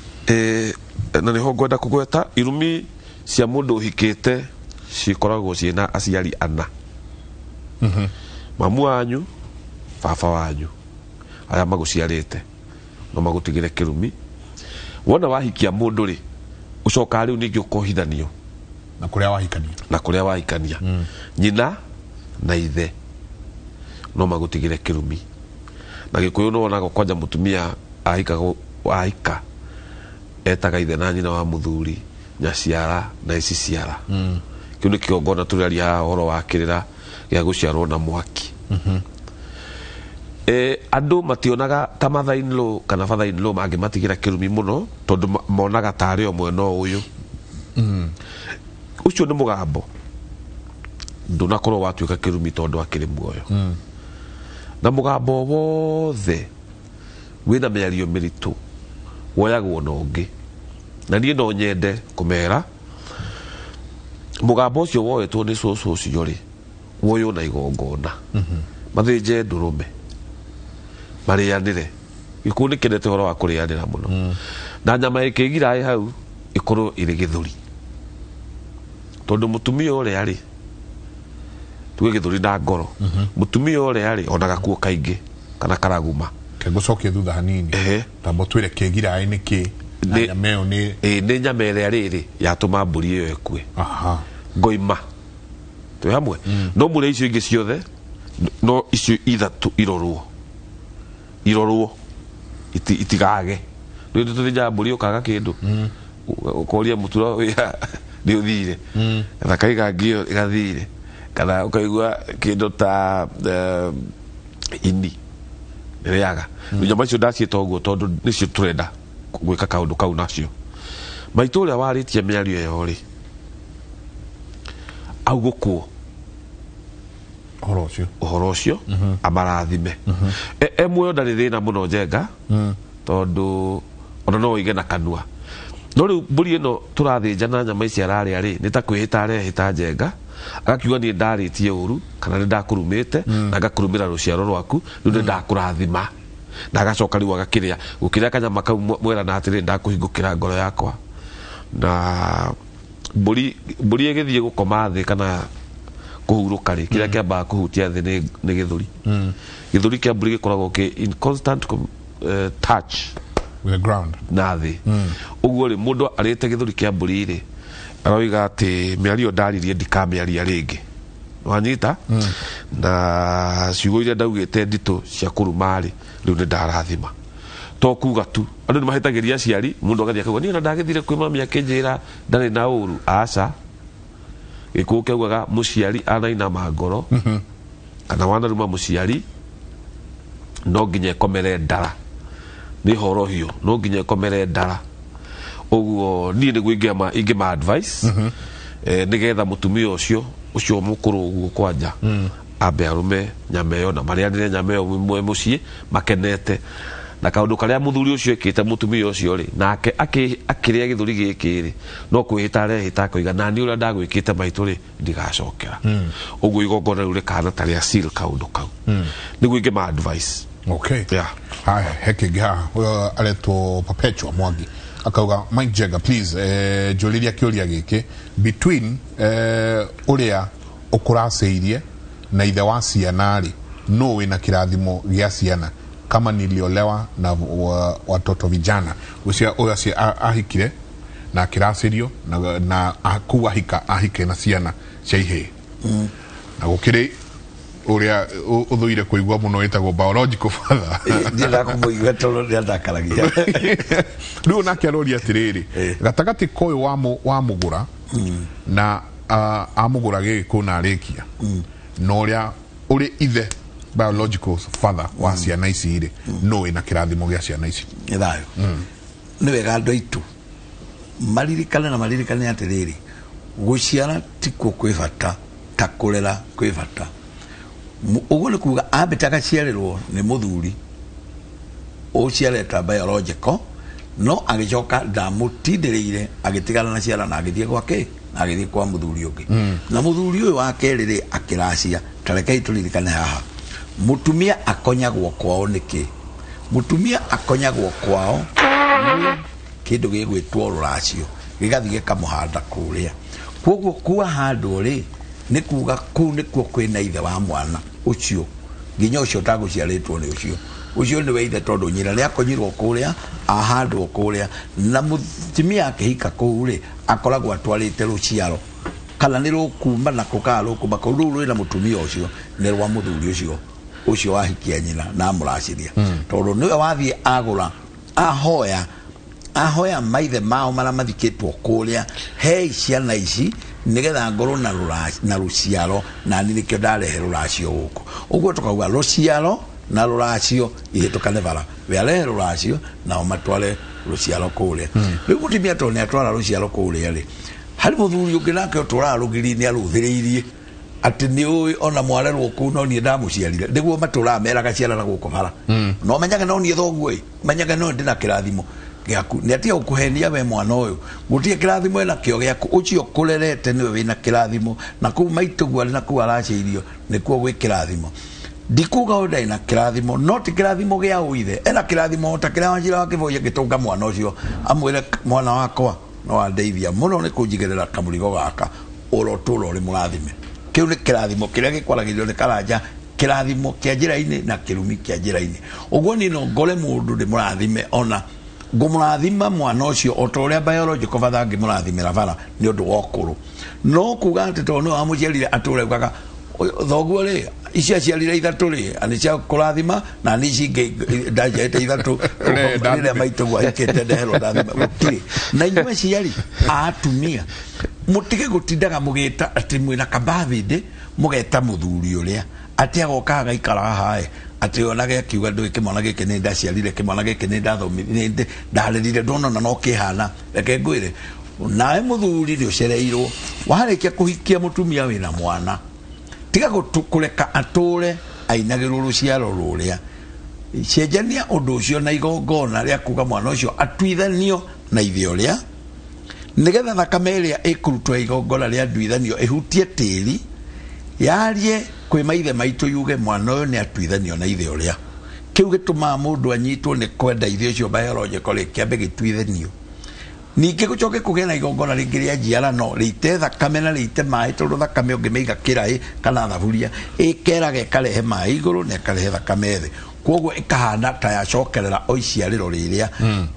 na nĩho ngwenda kũgweta irumi cia mũndũ ũhikĩte cikoragwo ciĩna aciari ana. Mamu wanyu, baba wanyu, arĩa magũciarĩte no magũtigĩre kĩrumi. Wona wahikia mũndũ rĩ, ũcokaga rĩu ningĩ ũkohithanio na kũrĩa wahikania, na kũrĩa wahikania. Nyina na ithe no magũtigĩre kĩrumi. Na Gĩkũyũ no wonaga kwanja mũtumia ahika ahika etaga ithe na nyina wa mũthuri nyaciara na iciciara. Kĩu nĩ kĩgongona tũraria haha ũhoro wa kĩrĩra gĩa gũciarwo na mwaki. Andũ mationaga ta mother in law kana father in law mangĩmatigĩra kĩrumi mũno, tondũ monaga tarĩ o mwena ũyũ. Ũcio nĩ mũgambo ndũnakorwo watuĩka kĩrumi tondũ akĩrĩ muoyo. Na mũgambo wothe wĩna mĩario mĩritũ woyagwo na ũngĩ. Na niĩ no nyende kũmera mũgambo ũcio woetwo nĩ cũcũ ũcio rĩ, woywo na igongona, mathĩnje ndũrũme marĩanĩre. Gĩkũyũ nĩ kĩendete ũhoro wa kũrĩanĩra mũno. Na nyama ĩkĩgira ĩ hau ĩkorwo ĩrĩ gĩthũri, tondũ mũtumia ũrĩa rĩ, tuge gĩthũri na ngoro, mũtumia ũrĩa rĩ ona gakuo kaingĩ kana karaguma. Ngũcokie thutha hanini, tamba twĩre kĩgiraĩ nĩ kĩ na nyama ĩyo nĩ nĩ nyama ĩrĩa rĩrĩ yatũma mbũri ĩyo ĩkue. Ngoima twĩ hamwe, no mũrĩa icio ingĩ ciothe, no icio ithatũ irorwo, irorwo itigage. Rĩu tũthĩnjaga mbũri ũkaga kĩndũ, ũkoria mũtura wĩra nĩ ũthire, kana kaiga ngio ĩgathire, kana ũkaigua kĩndũ ta ini rĩaga. Nyama icio ndaciĩta ũguo tondũ nĩcio tũrenda gwĩka kaũndũ kau nacio. Maitũ ũrĩa warĩtie mĩario ĩyo rĩ, augũkwo ũhoro ũcio, ũhoro ũcio amarathime. E muoyo ndarĩ thĩna mũno Njenga, tondũ ona no oige na kanua. No rĩu mbũri ĩno tũrathĩnja na nyama ici ararĩa rĩ, nĩ ta kwĩhĩta arehĩta Njenga, agakiuga niĩ ndarĩtie ũru kana nĩ ndakũrumĩte na ngakũrumĩra rũciaro rwaku, rĩu nĩ ndakũrathima. Na agacoka rĩu agakĩrĩa gũkĩrĩa kanyama kau mwerana atĩrĩ, ndakũhingũkĩra ngoro yakwa. Na mbũri ĩgĩthiĩ gũkoma thĩ kana kũhurũka rĩ, kĩrĩa kĩambaga kũhutia thĩ nĩ gĩthũri. Gĩthũri kĩa mbũri gĩkoragwo kĩ in constant touch with the ground na thĩ. Ũguo rĩ, mũndũ arĩte gĩthũri kĩa mbũri rĩ, aroiga atĩ mĩario ndaririe ndikamĩaria rĩngĩ. Wanyita? Na ciugo iria ndaugĩte nditũ cia kũruma rĩ, rĩu nĩ ndarathima. To kuga tu, andũ nĩ mahĩtagĩria aciari, mũndũ agathiĩ akauga niĩ ona ndagĩthire kwĩ mami akĩnjĩra ndarĩ na ũru. Aca, Gĩkũyũ kĩaugaga mũciari anainama ngoro, kana wanaruma mũciari no nginya ĩkomere ndara, nĩ horohio, no nginya ĩkomere ndara. Ũguo niĩ nĩguo ingĩma advice, nĩgetha mũtumia ũcio ũcio mũkũrũ ũguo kwanja ambe arũme nyama ĩyo na marĩanĩre nyama ĩyo mwe mũciĩ makenete. Na kaũndũ karĩa mũthuri ũcio ekĩte mũtumia ũcio rĩ, nake akĩrĩa gĩthũri gĩkĩ rĩ, no kwĩhĩta arehĩta akoiga na niĩ ũrĩa ndagwĩkĩte maitũ rĩ, ndigacokera. Ũguo igongona rĩu rĩkahana ta rĩa seal kaũndũ kau. Nĩguo ingĩma advice. Okay. Yeah. Haya, he kĩngĩ haha. Ũyũ aretwo Perpetua Mwangi akauga, Mike Jagger, please, njũrĩria kĩũria gĩkĩ between ũrĩa ũkũracĩirie na ithe wa ciana rĩ, nũ wĩna kĩrathimo gĩa ciana? Kama niliolewa na watoto vijana. Ũcio ũyũ acio ahikire na akĩracĩrio na kũu ahika ahike na ciana cia ihĩĩ. Na gũkĩrĩ Ũrĩa ũthũire kũigua mũno wĩtagwo biological father. Ndiendaga kũmũigua tondũ nĩandakaragia. Rĩu nake aroria atĩrĩrĩ, gatagatĩ ka ũyũ wamũgũra na amũgũra gĩgĩkũ na arĩkia na ũrĩa ũrĩ ithe biological father wa ciana ici rĩ, no wĩna kĩrathimo gĩa ciana ici? Nĩ thayũ. Nĩ wega andũ aitũ maririkane na maririkane atĩrĩrĩ, gũciara tikuo kwĩ bata ta kũrera kwĩ bata. Ũguo nĩ kuga ambĩte agaciarĩrwo nĩ mũthuri ũciarĩte biological, no agĩcoka ndamũtindĩrĩire, agĩtigana na ciana na agĩthiĩ gwake, na agĩthiĩ kwa mũthuri ũngĩ. Na mũthuri ũyũ wa kerĩ rĩ, akĩracia. Ta rekei tũririkane haha, mũtumia akonyagwo kwao nĩkĩ? Mũtumia akonyagwo kwao nĩ kĩndũ gĩgwĩtwo rũracio, gĩgathiĩ gĩkamũhanda kũrĩa. Koguo kuwa handũ rĩ, nĩ kuga kũu nĩkuo kwĩna ithe wa mwana ũcio, nginya ũcio ũtagũciarĩtwo nĩ ũcio, ũcio nĩwe ithe, tondũ nyina nĩ akonyirwo kũrĩa, ahandwo kũrĩa, na mũtumia akĩhika kũu rĩ, akoragwo atwarĩte rũciaro, kana nĩ rũkuma na kũ kana rũkuma kũu, rũu rwĩna mũtumia ũcio nĩ rwa mũthuri ũcio, ũcio wahikia nyina na amũraciria, tondũ nĩwe wathiĩ agũra, ahoya ahoya maithe mao marĩa mathikĩtwo kũrĩa, hei ciana ici nĩgetha ngorwo na na rũciaro, na niĩ nĩkĩo ndarehe rũracio gũkũ. Ũguo tũkauga rũciaro na rũracio ihĩtũkane bara, we arehe rũracio nao matware rũciaro kũrĩa. Rĩu mũtumia tondũ nĩ atwara rũciaro kũrĩa rĩ, harĩ mũthuri ũngĩ nake ũtũraga rũgiri-inĩ arũthĩrĩirie atĩ nĩ ũĩ ona mwarerwo kũu no niĩ ndamũciarire, nĩguo matũraga meraga ciana na gũkũ bara, no menyaga no niĩ thoguo ĩ, menyaga no ndĩna kĩrathimo gĩaku, nĩ atige gũkũhenia we mwana ũyũ, gũtirĩ kĩrathimo ena kĩo gĩaku, ũcio kũrerete nĩwe wĩna kĩrathimo, na kũu maitũguo arĩ na kũu aracĩirio nĩkuo gwĩ kĩrathimo. Ndikuga ũyũ ndarĩ na kĩrathimo, no ti kĩrathimo gĩa ũithe, ena kĩrathimo ta kĩrĩa Wachira wa Kĩboi angĩtũnga mwana ũcio amwĩre, mwana wakwa no wandeithia mũno nĩ kũnjigĩrĩra kamũrigo gaka, ũrotũra ũrĩ mũrathime. Kĩu nĩ kĩrathimo kĩrĩa gĩkwaragĩrio nĩ Karanja, kĩrathimo kĩa njĩra-inĩ na kĩrumi kĩa njĩra-inĩ. Ũguo niĩ no ngore mũndũ ndĩmũrathime, ona ngũmũrathima mwana ũcio o ta ũrĩa biological father angĩmũrathimĩra bara nĩ ũndũ wa ũkũrũ, no kuga atĩ tondũ nĩwe wamũciarire atũre ugaga thoguo rĩ, ici aciarire ithatũ rĩ, nĩ cia kũrathima, na nĩ ici ingĩ ndaciarĩte ithatũ rĩrĩa maitũguo ahikĩte ndeherwo ndathima, gũtirĩ. Na inyuĩ aciari a atumia mũtige gũtindaga mũgĩta atĩ mwĩna kabathindĩ, mũgeta mũthuri ũrĩa atĩ agoka agaikara haha ĩ, atĩ onage akiuga ndũĩ kĩmwana gĩkĩ nĩ ndaciarire, kĩmwana gĩkĩ nĩ ndathomire, nĩ ndarerire, ndonona no kĩhana. Reke ngwĩre, nawe mũthuri nĩ ũcereirwo, warĩkia kũhikia mũtumia wĩna mwana, tiga kũreka atũre ainagĩrwo rũciaro rũrĩa. Cenjania ũndũ ũcio na igongona rĩa kuga mwana ũcio atuithanio na ithe ũrĩa, nĩgetha thakame ĩrĩa ĩkũrutwo ya igongona rĩa nduithanio ĩhutie tĩri, yarie kwĩ maithe maitũ, yuge mwana ũyũ nĩ atuithanio na ithe ũrĩa. Kĩu gĩtũmaga mũndũ anyitwo nĩ kwenda ithe ũcio biological rĩ, kĩambe gĩtuithanio. Ningĩ gũcoke kũgĩe na igongona rĩngĩ rĩa njiarano, rĩite thakame na rĩite maĩ, tondũ thakame ũngĩmĩiga kĩraĩ kana thaburia ĩkeraga ĩkarehe maĩ igũrũ na ĩkarehe thakame thĩ, koguo ĩkahana ta yacokerera o iciarĩro rĩrĩa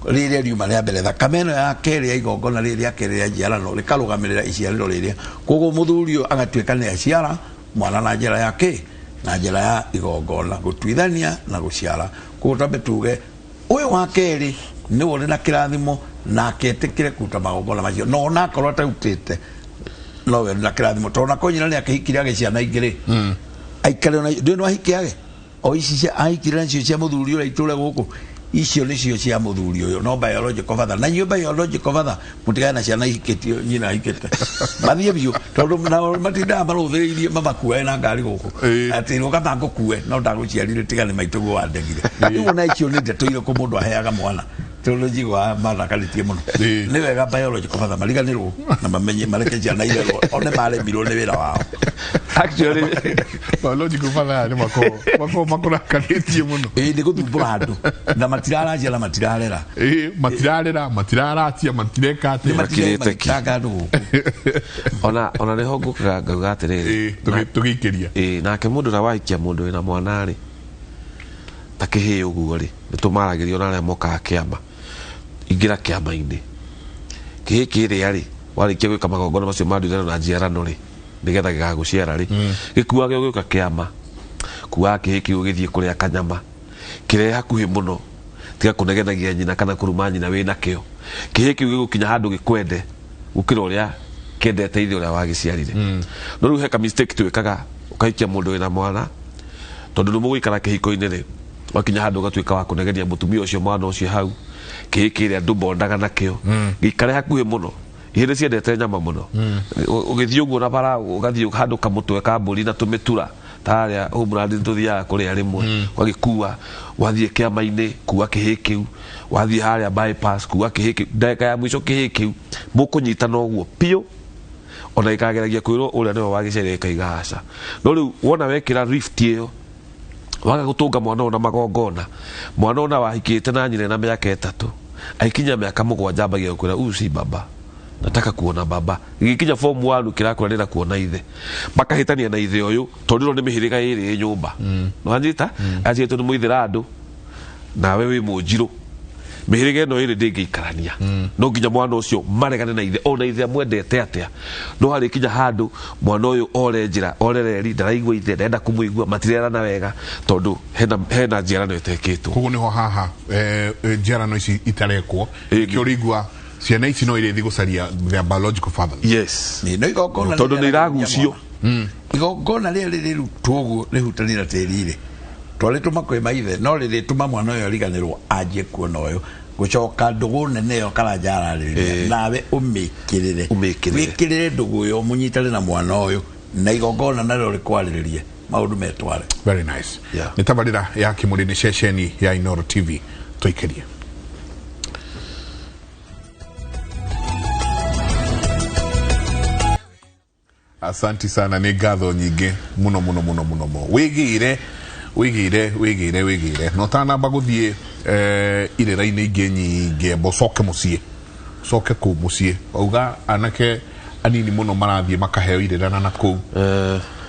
rĩrĩa riuma rĩa mbere. Thakame ĩno ya kerĩ ya igongona rĩrĩ rĩa kerĩ rĩa njiarano rĩkarũgamĩrĩra iciarĩro rĩrĩa, koguo mũthuri ũyũ agatuĩka nĩ aciara mwana na njĩra ya kĩ, na njĩra ya igongona, gũtuithania na gũciara. Koguo twambe tuge ũyũ wa kerĩ nĩwe ũrĩ na kĩrathimo na aketĩkĩre kũruta magongona macio, no ona akorwo atarutĩte no we ũrĩ na kĩrathimo, tondũ nako nyina nĩ akĩhikire age ciana ingĩ rĩ, aikare ona ndũĩ no ahike age o ici cia ahikire nacio cia mũthuri ũrĩa itũre gũkũ, icio nĩcio cia mũthuri ũyũ, no biological father. Na inyuĩ biological father mũtigane na ciana ihikĩtio nyina ahikĩte mathiĩ biũ, tondũ nao matindaga marũthĩrĩirie mamakuae na ngari gũkũ atĩ rũgama ngũkue no ndagũciarire, tiga nĩ maitũguo wandegire. Rĩu ona icio nĩ ndeto irĩkũ mũndũ aheaga mwana, tondũ njiguaga marakarĩtie mũno. Nĩ wega biological father mariganĩrwo na mamenye mareke ciana irerwo one maremirwo nĩ wĩra wao. Actually, biological father nĩ makoragwo makũrakarĩtie mũno. Ĩĩ, nĩ gũthumbũra andũ na matiraracia na matirarera. Ĩĩ, matirarera, matiraratia, matireka atĩa. Makirĩte ki. Matanga andũ gũkũ. Ona nĩho ngũkaga ngauga atĩrĩrĩ, tũgĩikĩria. Ĩĩ, nake mũndũ ũrĩa wahikia mũndũ wĩna mwana rĩ, ta kĩhĩĩ ũguo rĩ, nĩ tũmaragĩrio na arĩa mokaga kĩama, ingĩra kĩama-inĩ kĩhĩĩ kĩrĩa rĩ, warĩkia gwĩka magongona macio ma nduithano na njiarano rĩ, nĩgetha gĩgagũciara rĩ, gĩkuage ũgĩũka kĩama Kuaga kĩhĩ kĩu ũgĩthiĩ kũrĩa kanyama kĩrehe hakuhĩ mũno, tiga kũnegenagia nyina kana kũruma nyina wĩna kĩo. Kĩhĩ kĩu gĩgũkinya handũ gĩkwende gũkĩra ũrĩa kĩendete ithe ũrĩa wagĩciarire. No rĩu he ka mistake twĩkaga, ũkahikia mũndũ wĩna mwana, tondũ nĩ mũgũikara kĩhiko-inĩ rĩ, wakinya handũ ũgatuĩka wa kũnegenia mũtumia ũcio, mwana ũcio hau, kĩhĩ kĩrĩa ndũmbondaga nakĩo gĩikare hakuhĩ mũno. Ihĩ nĩ ciendete nyama mũno. Ũgĩthiĩ ũguo na bara, ũgathiĩ handũ kamũtwe ka mbũri na tũmĩtura tarĩa homeland tũthiaga kũrĩa rĩmwe, ũgagĩkua, wathiĩ kĩama-inĩ kua kĩhĩ kĩu, wathiĩ harĩa bypass kua kĩhĩ kĩu, ndagĩka ya mũico kĩhĩ kĩu mũkũnyitana ũguo piũ, ona gĩkageragia kwĩrwo ũrĩa nĩwe wagĩciarire gĩkaiga aca. No rĩu wona wekĩra rift ĩyo, waga gũtũnga mwana ũyũ na magongona, mwana ũyũ na wahikĩte na nyina na mĩaka 3, aikinya mĩaka 7 ambagia gũkwĩra huyu si baba, nataka kuona baba. Gĩgĩkinya form 1 kĩrakwĩra ndĩrenda kuona ithe, makahĩtania na ithe ũyũ tondũ ĩno nĩ mĩhĩrĩga ĩrĩ ĩ nyũmba. Nĩwanyita? Aciĩtwo nĩ mũithĩra andũ nawe wĩ mũnjirũ, mĩhĩrĩga ĩno ĩrĩ ndĩngĩikarania. No nginya mwana ũcio maregane na ithe, ona ithe amwendete atĩa, no harĩkinya handũ mwana ũyũ ore njĩra, ore reri, ndaraigua ithe, ndarenda kũmũigua, matirerana wega tondũ hena njiarano ĩtekĩtwo. Koguo nĩho haha njiarano ici itarekwo, nĩkĩo ũrĩigua ciana ici no irĩthiĩ gũcaria their biological father. Yes. Nĩ no igongona tondũ nĩ iragucio. Igongona rĩrĩa rĩrĩrutwo ũguo rĩhutania na tĩri rĩ, twarĩtũma kwĩ maithe, no rĩrĩtũma mwana ũyũ ariganĩrwo anjie kuona ũyũ gũcoka ndũgũ nene ĩyo Karanja ararĩrĩria. Nawe ũmĩkĩrĩre. Ũmĩkĩrĩre. Wĩkĩrĩre ndũgũ ĩyo, mũnyitane na mwana ũyũ na igongona narĩo rĩkwarĩrĩrie maũndũ metware. Very nice. Nĩ tabarĩra ya Kĩmũrĩ, nĩ ceceni ya Inooro TV. Tũikĩrie. Asanti sana, nĩ ngatho nyingĩ mũno mũno mũno mũno mũno. Wĩgĩire, wĩgĩire, wĩgĩire, wĩgĩire. Na ũtanamba gũthiĩ irĩra-inĩ ingĩ nyingĩ, amba ũcoke mũciĩ, ũcoke kũu mũciĩ. Wauga anake anini mũno marathiĩ makaheo irĩra na nakũu.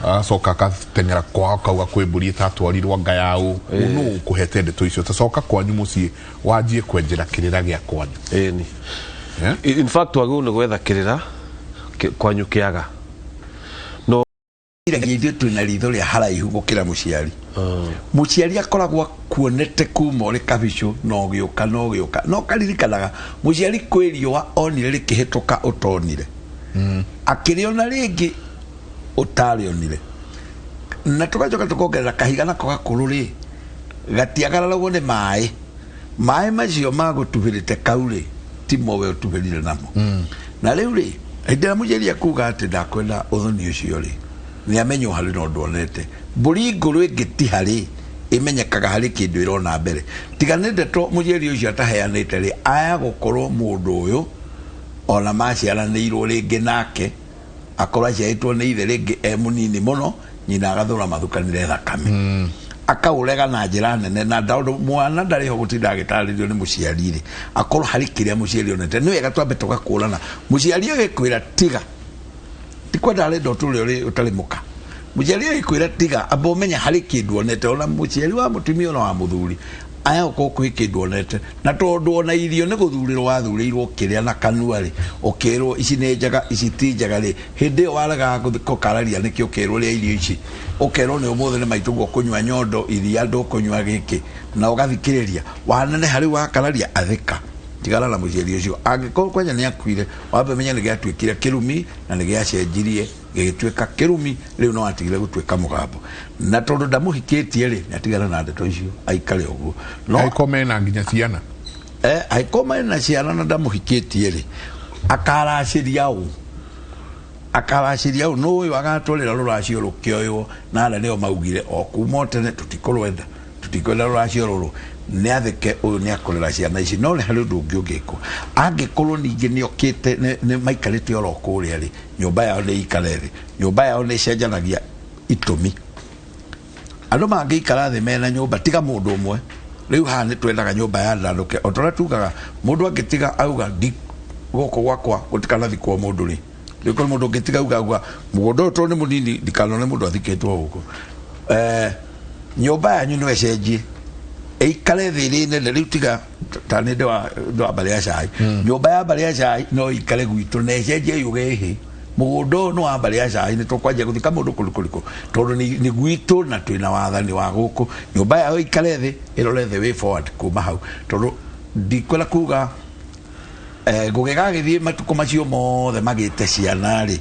Agacoka agateng'era kwao akauga kwĩ mbũri ĩtatwarirwo anga yaũ. Nũ ũkũhete ndeto icio? Tacoka kwanyu mũciĩ wanjie kwenjera kĩrĩra gĩa kwanyu. Ĩni. In fact wagĩrĩirwo nĩ gwetha kĩrĩra kwanyu kĩaga. No iragia ithuĩ twĩna ritho rĩa haraihu gũkĩra mũciari. Mũciari akoragwo akuonete kuma ũrĩ kabicũ na ũgĩũka na ũgĩũka, no karirikanaga mũciari kwĩ riũa onire rĩkĩhĩtũka ũtonire, akĩrĩona rĩngĩ ũtarĩonire, na tũgacoka tũkongerera kahiga nako gakũrũ rĩ gatiagararagwo nĩ maĩ. Maĩ macio magũtubĩrĩte kau rĩ timo we ũtubĩrire namo. Na rĩu rĩ hĩndĩ ĩrĩa mũciari akuga atĩ ndakwenda ũthoni ũcio rĩ, nĩ amenywo harĩ na ũndũ onete. Mbũri ngũrũ ĩngĩtiha rĩ ĩmenyekaga harĩ kĩndũ ĩrona mbere. Tiga nĩ ndeto mũciari ũcio ataheanĩte rĩ, aya gũkorwo mũndũ ũyũ ona maciaranĩirwo rĩngĩ nake, akorwo aciarĩtwo nĩ ithe rĩngĩ e mũnini mũno, nyina agathũra mathukanire thakame. Akaũrega na njĩra nene, na tondũ mwana ndarĩ ho gũtinda agĩtarĩrio nĩ mũciari rĩ, akorwo harĩ kĩrĩa mũciari onete. Nĩ wega twambe tũgakũrana. Mũciari agĩkwĩra tiga, ti kwenda arenda ũtũre ũrĩ ũtarĩ mũka. Mũciari agĩkwĩra tiga, amba ũmenye harĩ kĩndũ onete. Ona mũciari wa mũtumia ona wa mũthuri aya gũkorwo kwĩ kĩndũ onete, na tondũ ona irio nĩ gũthurĩrwo wathurĩirwo kĩrĩa na kanua rĩ, ũkĩrwo ici nĩ njega ici ti njega rĩ, hĩndĩ ĩyo waregaga gũkararia nĩkĩ ũkĩrwo rĩa irio ici, ũkerwo nĩ ũmũthĩ nĩ maitũguo kũnyua nyondo iria ndũkũnyua gĩkĩ, na ũgathikĩrĩria waneneha rĩu wakararia athĩka, tigana na mũciari ũcio. Angĩkorwo kwanja nĩ akuire, wambe ũmenye nĩ gĩatuĩkire kĩrumi na nĩ gĩacenjirie gĩgĩtuĩka kĩrumi, rĩu no atigire gũtuĩka mũgambo. Na tondũ ndamũhikĩtie rĩ, nĩ atigana na ndeto icio aikare ũguo. No angĩkorwo mena nginya ciana. Angĩkorwo mena ciana na ndamũhikĩtie rĩ, akaracĩria ũ? Akaracĩria ũ? Nũ ũyũ agatwarĩra rũracio rũkĩoywo na arĩa nĩo maugire o kuma o tene tũtikũrwenda, tũtikwenda rũracio rũrũ, nĩ athĩke ũyũ nĩ akũrera ciana ici. No nĩ harĩ ũndũ ũngĩ ũngĩkwo, angĩkorwo ningĩ nĩ okĩte, nĩ maikarĩte oro kũrĩa rĩ, nyũmba yao nĩ ikare thĩ, nyũmba yao nĩ ĩcenjanagia itũmi. Andũ mangĩikara thĩ mena nyũmba tiga mũndũ ũmwe, rĩu haha nĩ twendaga nyũmba ya ndandũke, o ta ũrĩa tugaga mũndũ angĩtiga auga ndi gũkũ gwakwa gũtikanathikwo mũndũ rĩ, rĩu korwo mũndũ ũngĩtiga auga auga mũgũnda ũyũ tondũ nĩ mũnini ndikanone mũndũ athikĩtwo gũkũ, nyũmba yanyu no ĩcenjie ĩikare thĩ ĩrĩ nene. Rĩu tiga ta nĩ ndĩ wa mbarĩ ya cai, nyũmba ya mbarĩ ya cai no ĩikare gwitũ na ĩcenjie yuge ĩhĩ Mũgũnda ũyũ nĩ wa mbarĩ ya Cai, nĩ tũkwanjia gũthika mũndũ kũndũ kũrĩkũ, tondũ nĩ gwitũ na twĩna wathani wa gũkũ. Nyũmba yao ĩikare thĩ ĩrore the way forward kuma hau, tondũ ndikwenda kuga Ngũgĩ gagĩthiĩ matukũ macio mothe magĩte ciana rĩ,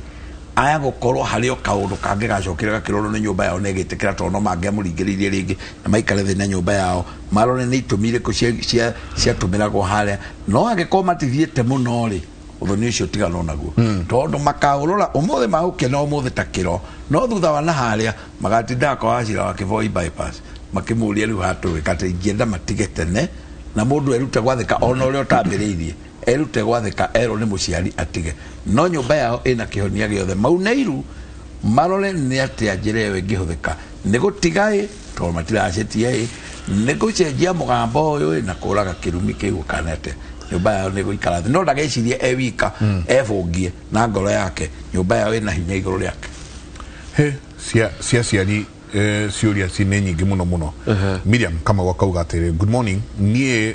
aya gũkorwo harĩ o kaũndũ kangĩ gacokire gakĩrorwo nĩ nyũmba yao na ĩgĩtĩkĩra, tondũ no mangĩamũringĩrĩirie rĩngĩ na maikare thĩ na nyũmba yao marore nĩ itũmi irĩkũ ciatũmĩragwo harĩa. No angĩkorwo matithiĩte mũno rĩ, ũthoni ũcio tiganwo naguo, tondũ makaũrora ũmũthĩ magũkena ũmũthĩ ta kĩro, no thutha wa na harĩa magatindaga kwa Wachira wa Kĩboi bypass makĩmũria rĩu hatũgĩka atĩ ingĩenda matige tene. Na mũndũ erute gwathĩka ona ũrĩa ũtambĩrĩirie, erute gwathĩka erwo nĩ mũciari atige. No nyũmba yao ĩna kĩhonia gĩothe, maune iru marore nĩ atĩa njĩra ĩyo ĩngĩhũthĩka, nĩ gũtiga ĩ tondũ matiracĩtie ĩ, nĩ gũcenjia mũgambo ũyũ ĩ na kũraga kĩrumi kĩu kana atĩa. Nyũmba yao nĩ gũikara thĩ, no ndagecirie e wika, ebũngie na ngoro yake, nyũmba yao ĩna hinya igũrũ rĩake. He cia ciari ciũria ci nĩ nyingĩ mũno mũno. Miriam Kamau akauga atĩrĩ, good morning, niĩ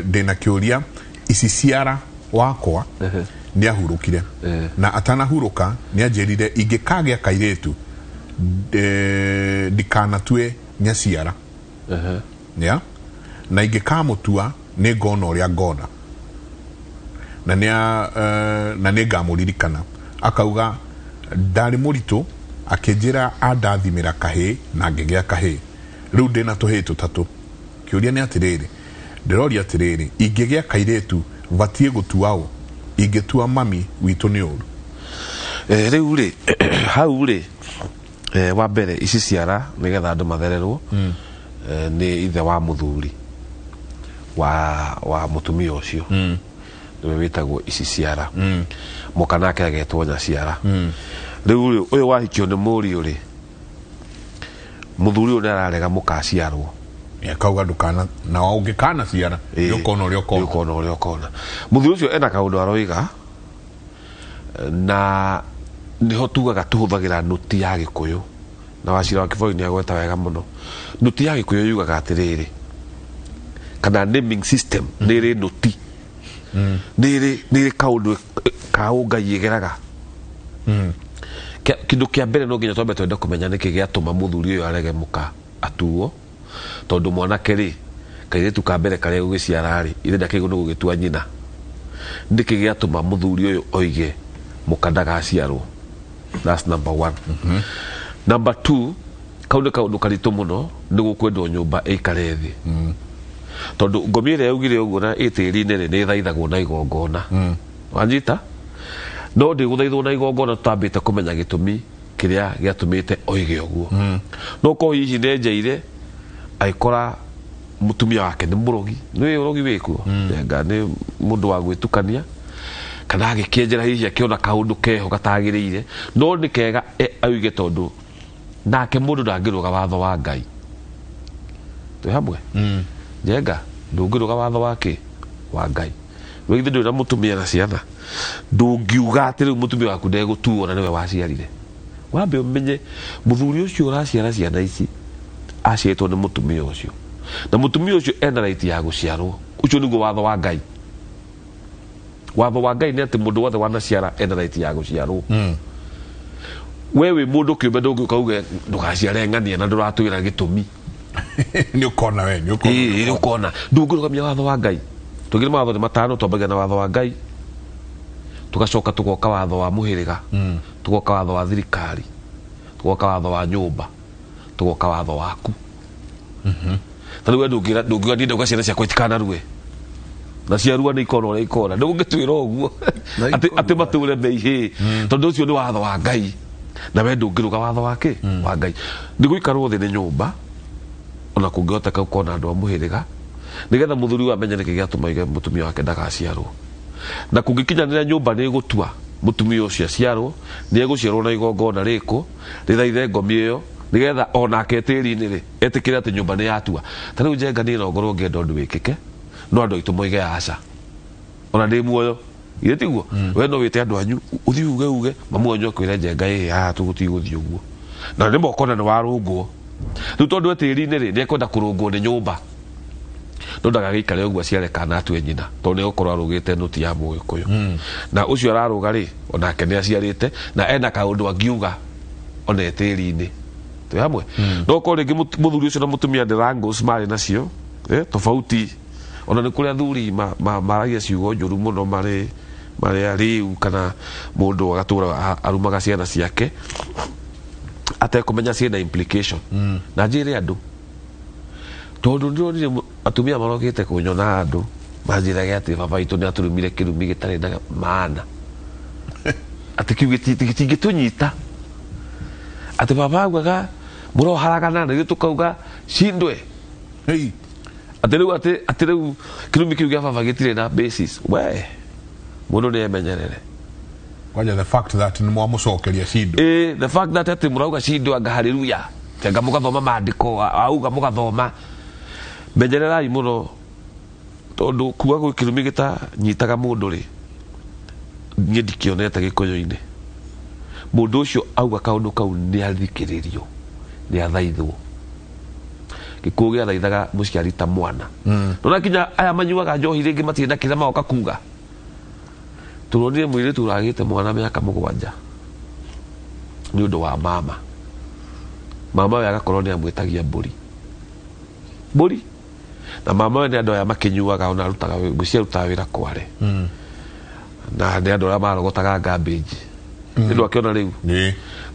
ndĩna kĩũria, ici ciara wakwa nĩ ahurũkire, na atanahurũka nĩ anjĩrire ingĩkagĩa kairĩtu ndikanatue nyaciara, ya na ingĩkamũtua nĩ ngona ũrĩa ngona na nĩ ngamũririkana. Akauga ndarĩ mũritũ akĩnjĩra andathimĩra kahĩĩ na ngĩgĩa kahĩĩ, rĩu ndĩna tũhĩĩ tũtatũ. Kĩũria nĩ atĩrĩrĩ, ndĩroria atĩrĩrĩ, ingĩgĩa kairĩtu batiĩ gũtua ũ? Ingĩtua mami witũ nĩ ũru? Rĩu rĩ, hau rĩ, wa mbere ici ciara nĩgetha andũ mathererwo, nĩ ithe wa mũthuri wa mũtumia ũcio, nĩwe wĩtagwo ici ciara. Mũka nake agetwo nyaciara. Rĩu rĩ, ũyũ wahikio nĩ mũriũ rĩ, mũthuri ũyũ nĩ ararega mũkaciarwo. Akauga ndũkana, na ũngĩkana ciara nĩ ũkona ũrĩa ũkona. Nĩ ũkona ũrĩa ũkona. Mũthuri ũcio ena kaũndũ aroiga, na nĩho tugaga tũhũthagĩra nũti ya Gĩkũyũ, na Wachira wa Kĩboi nĩ agweta wega mũno. Nũti ya Gĩkũyũ yugaga atĩrĩrĩ, kana naming system nĩ ĩrĩ nũti, nĩ ĩrĩ kaũndũ ka ũngai ĩgeraga. Kĩndũ kĩa mbere no nginya twambe twende kũmenya nĩkĩ gĩatũma mũthuri ũyũ arege mũka atuo, tondũ mwanake rĩ, kairĩtu ka mbere karĩa gũgĩciara rĩ, ithe ndakĩrĩirwo nĩ gũgĩtua nyina. Nĩkĩ gĩatũma mũthuri ũyũ oige mũka ndagaciarwo? That's number one. Number two, kau nĩ kaũndũ karitũ mũno nĩ gũkwendwo nyũmba ĩikare thĩ. Tondũ ngomi ĩrĩa yaugire ũguo na ĩ tĩri-inĩ rĩ, nĩ ĩthaithagwo na igongona. Wanyita? No ndĩgũthaithwo na igongona tũtambĩte kũmenya gĩtũmi kĩrĩa gĩatũmĩte oige ũguo. No korwo hihi nĩ enjeire agĩkora mũtumia wake nĩ mũrogi, nĩ ũrogi wĩkuo, Njenga nĩ mũndũ wa gwĩtukania, kana agĩkĩenjera hihi akĩona kaũndũ keho gatagĩrĩire, no nĩ kega oige tondũ nake mũndũ ndangĩrũga watho wa Ngai. Twĩ hamwe? Njenga ndũngĩrũga watho wa kĩ? Wa Ngai. We githĩ ndũrĩ na mũtumia na ciana? Ndũngiuga atĩ rĩu mũtumia waku ndegũtuo na nĩwe waciarire. Wambe ũmenye mũthuri ũcio ũraciara ciana ici aciarĩtwo nĩ mũtumia ũcio, na mũtumia ũcio ena right ya gũciarwo. Ũcio nĩguo watho wa Ngai. Watho wa Ngai nĩ atĩ mũndũ wothe wanaciara ena right ya gũciarwo. We wĩ mũndũ kĩũmbe ndũngĩũka uge ndũgaciare ng'ania na ndũratwĩra gĩtũmi. Nĩ ũkona we, nĩ ũkona. Ĩĩ, nĩ ũkona. Ndũngĩrũgamia watho wa Ngai. Tũngĩrĩ mawatho nĩ matano, twambagia na watho wa Ngai, tũgacoka tũgoka watho wa mũhĩrĩga, tũgoka watho wa thirikari, tũgoka watho wa nyũmba, tũgoka watho waku. Ta rĩu we ndũngiuga niĩ ndauga ciana ciakwa itikanarue, na ciarua nĩ ikona ũrĩa ikona. Ndũngĩtwĩra ũguo atĩ matũre me ihĩĩ, tondũ ũcio nĩ watho wa Ngai, na we ndũngĩrũga watho wa kĩ? Wa Ngai. Nĩ gũikarwo thĩ nĩ nyũmba, ona kũngĩhoteka ũkona andũ a mũhĩrĩga, nĩgetha mũthuri ũyũ amenye nĩkĩ gĩatũma oige mũtumia wake ndagaciarwo. Na kũngĩkinyanĩra nyũmba nĩ ĩgũtua mũtumia ũcio aciarwo, nĩ egũciarwo na igongona rĩkũ rĩthaithe ngomi ĩyo, nĩgetha onake tĩri-inĩ rĩ etĩkĩre atĩ nyũmba nĩ yatua. Ta rĩu Njenga niĩ no ngorwo ngĩenda ũndũ wĩkĩke, no andũ aitũ moige aca, ona ndĩ muoyo. Githĩ tiguo? We no wĩte andũ anyu ũthiĩ uge uge, mamu wanyu akwĩre Njenga ĩĩ haha tũgũtigũthiĩ ũguo, na nĩ mokona nĩ warũngwo. Rĩu tondũ e tĩri-inĩ rĩ, nĩ ekwenda kũrũngwo nĩ nyũmba. No ndagagĩikare ũguo aciare kana atue nyina, tondũ nĩ egũkorwo arũgĩte nũti ya Mũgĩkũyũ. Na ũcio ararũga rĩ, onake nĩ aciarĩte na ena kaũndũ angiuga ona e tĩri-inĩ. Twĩ hamwe? No ũkorwo rĩngĩ mũthuri ũcio na mũtumia the wrangles marĩ nacio tofauti. Ona nĩ kũrĩ athuri maragia ciugo njũru mũno marĩ marĩ arĩu, kana mũndũ agatũra arumaga ciana ciake atekũmenya ciĩna implication. Na njĩre andũ, tondũ ndĩronire atumia marokĩte kũnyona andũ manjĩrage atĩ baba witũ nĩ atũrumire kĩrumi gĩtarĩ na maana, atĩ kiu gĩtingĩtũnyita, atĩ baba augaga mũroharagana na ithuĩ tũkauga cindwe. Atĩ rĩu atĩ rĩu kĩrumi kĩu gĩa baba gĩtirĩ na basis. We mũndũ nĩ emenyerere. Kwanja the fact that nĩ mwamũcokeria cindo. The fact that atĩ mũrauga cindo anga haleluya, anga mũgathoma maandĩko auga mũgathoma, menyererai mũno, tondũ kuga gwĩ kĩrumi gĩtanyitaga mũndũ rĩ, niĩ ndikĩonete Gĩkũyũ-inĩ. Mũndũ ũcio auga kaũndũ kau nĩ athikĩrĩrio, nĩ athaithwo. Gĩkũyũ gĩathaithaga mũciari ta mwana. Nona kinya aya manyuaga njohi rĩngĩ matirĩ na kĩrĩa magoka kuga. Tũronire mũirĩtu ũragĩte mwana mĩaka 7 nĩ ũndũ wa mama. Mama we agakorwo nĩ amwĩtagia mbũri. Mbũri. Na mama we nĩ andũ aya makĩnyuaga, ona arutaga ngwĩciria arutaga wĩra Kware. Na nĩ andũ arĩa marogotaga garbage. Nĩ ũndũ akĩona rĩu.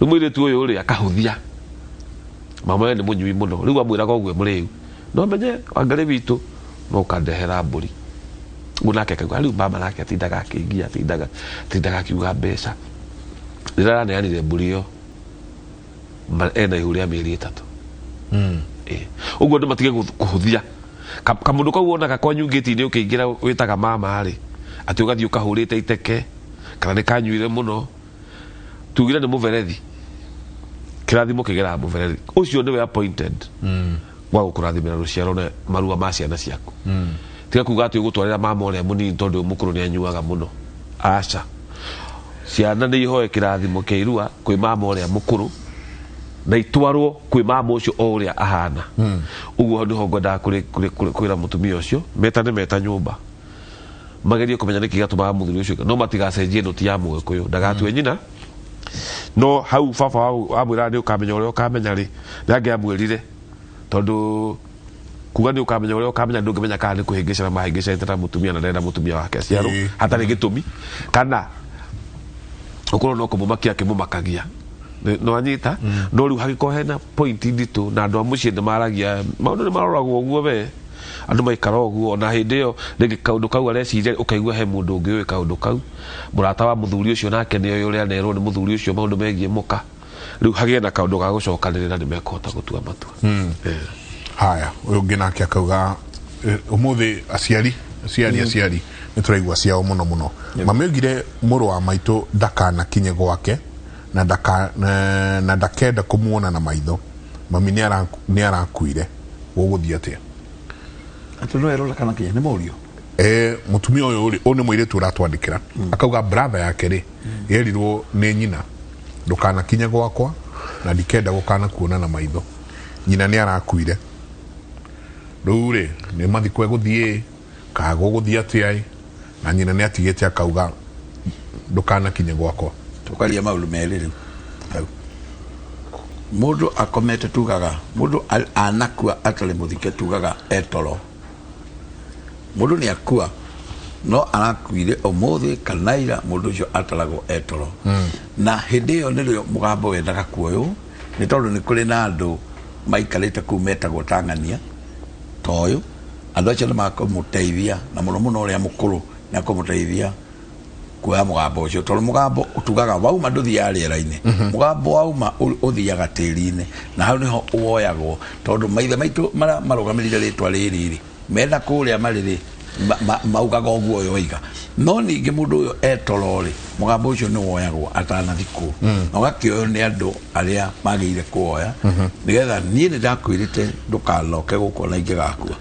Rĩu mũirĩtu ũyũ rĩ akahũthia. Mama we nĩ mũnyui mũno. Rĩu amwĩraga ũguo mũrĩu. No menye Wangarĩ witũ no ũkandehera mbũri. Ũguo nake akauga rĩu mama nake atindaga akĩngia, atindaga akiuga mbeca. Rĩrĩa araneanire mbũri ĩyo, ena ihu rĩa mĩeri 3. Ũguo andũ matige kũhũthia. Kamũndũ kau wonaga kwanyu ngĩti-inĩ ũkĩingĩra wĩtaga mama rĩ, atĩ ũgathiĩ ũkahũrĩte iteke, kana nĩ kanyuire mũno. Tugire nĩ mũberethi. Kĩrathimo kĩgeraga mũberethi. Ũcio nĩwe appointed wa gũkũrathimĩra rũciaro na marua ma ciana ciaku. Tiga kuga atĩ ũgũtwarĩra mama ũrĩa mũnini tondũ ũyũ mũkũrũ nĩ anyuaga mũno. Aca. Ciana nĩ ihoe kĩrathimo kĩa irua kwĩ mama ũrĩa mũkũrũ na itwarwo kwĩ mama ũcio o ũrĩa ahana. Ũguo nĩho ngwendaga kwĩra mũtumia ũcio metane meta nyũmba, magerie kũmenya nĩkĩ gĩatũmaga mũthuri ũcio, no matigacenjie nũti ya Mũgĩkũyũ, ndagatue nyina. No hau baba wamwĩra nĩ ũkamenya ũrĩa ũkamenya rĩ, nĩ angĩamwĩrire, tondũ kuga nĩ ũkamenya ũrĩa ũkamenya ndũngĩmenya kana nĩ kũhĩngĩcana mahĩngĩcanĩte na mũtumia na ndarenda mũtumia wake aciarwo hatarĩ gĩtũmi, kana ũkorwo no kũmũmakia akĩmũmakagia. No anyita. No rĩu hagĩkorwo hena point nditũ na andũ a mũciĩ nĩ maragia maũndũ nĩ maroragwo ũguo, we andũ maikara ũguo. Ona hĩndĩ ĩyo rĩngĩ kaũndũ kau areciria ũkaigua he mũndũ ũngĩ ũĩ kaũndũ kau, mũrata wa mũthuri ũcio nake nĩ oĩ ũrĩa anerwo nĩ mũthuri ũcio maũndũ megiĩ mũka. Rĩu hagĩe na kaũndũ ga gũcokanĩrĩra nĩ mekũhota gũtua matua. Haya, ũyũ ũngĩ nake akauga ũmũthĩ aciari aciari nĩ tũraigua ciao mũno mũno. Mami oigire mũrũ wa maitũ ndakanakinye gwake na ndakenda kũmuona na maitho. Mami nĩ arakuire. Gũgũthiĩ atĩa? Atĩ no erora kana kinya nĩ mũriũ. Mũtumia ũyũ rĩ, ũyũ nĩ mũirĩtu ũratwandĩkĩra. Akauga brother yake rĩ, yerirwo nĩ nyina ndũkanakinye gwakwa na ndikenda gũkana kuona na maitho. Nyina nĩ arakuire. Rĩu rĩ, nĩ mathiko egũthiĩ, kana gũgũthiĩ atĩa ĩ? Na nyina nĩ atigĩte akauga ndũkanakinye gwakwa. Tũkaria maũndũ merĩ rĩu. Hau. Mũndũ akomete tugaga, mũndũ anakua atarĩ mũthike tugaga etoro. Mũndũ nĩ akua no arakuire ũmũthĩ kana ira, mũndũ ũcio ataragwo etoro. Na hĩndĩ ĩyo nĩrĩo mũgambo wendaga kuoywo, nĩ tondũ nĩ kũrĩ na andũ maikarĩte kũu metagwo tang'ania ta ũyũ. Andũ acio nĩ makũmũteithia, na mũno mũno ũrĩa mũkũrũ nĩ akũmũteithia kuoya mũgambo ũcio, tondũ mũgambo tugaga wauma ndũthiaga rĩera-inĩ. Mũgambo wauma ũthiaga tĩri-inĩ, na hau nĩho woyagwo, tondũ maithe maitũ marĩa marũgamĩrĩire rĩtwa rĩrĩ rĩ, mena kũrĩa marĩ rĩ, maugaga ũguo ũyũ oiga. No ningĩ mũndũ ũyũ etoro rĩ, mũgambo ũcio nĩ woyagwo atanathikwo. Na ũgakĩoywo nĩ andũ arĩa magĩrĩire kuoya, nĩgetha niĩ nĩ ndakwĩrĩte ndũkanoke gũkũ ona ingĩgakua.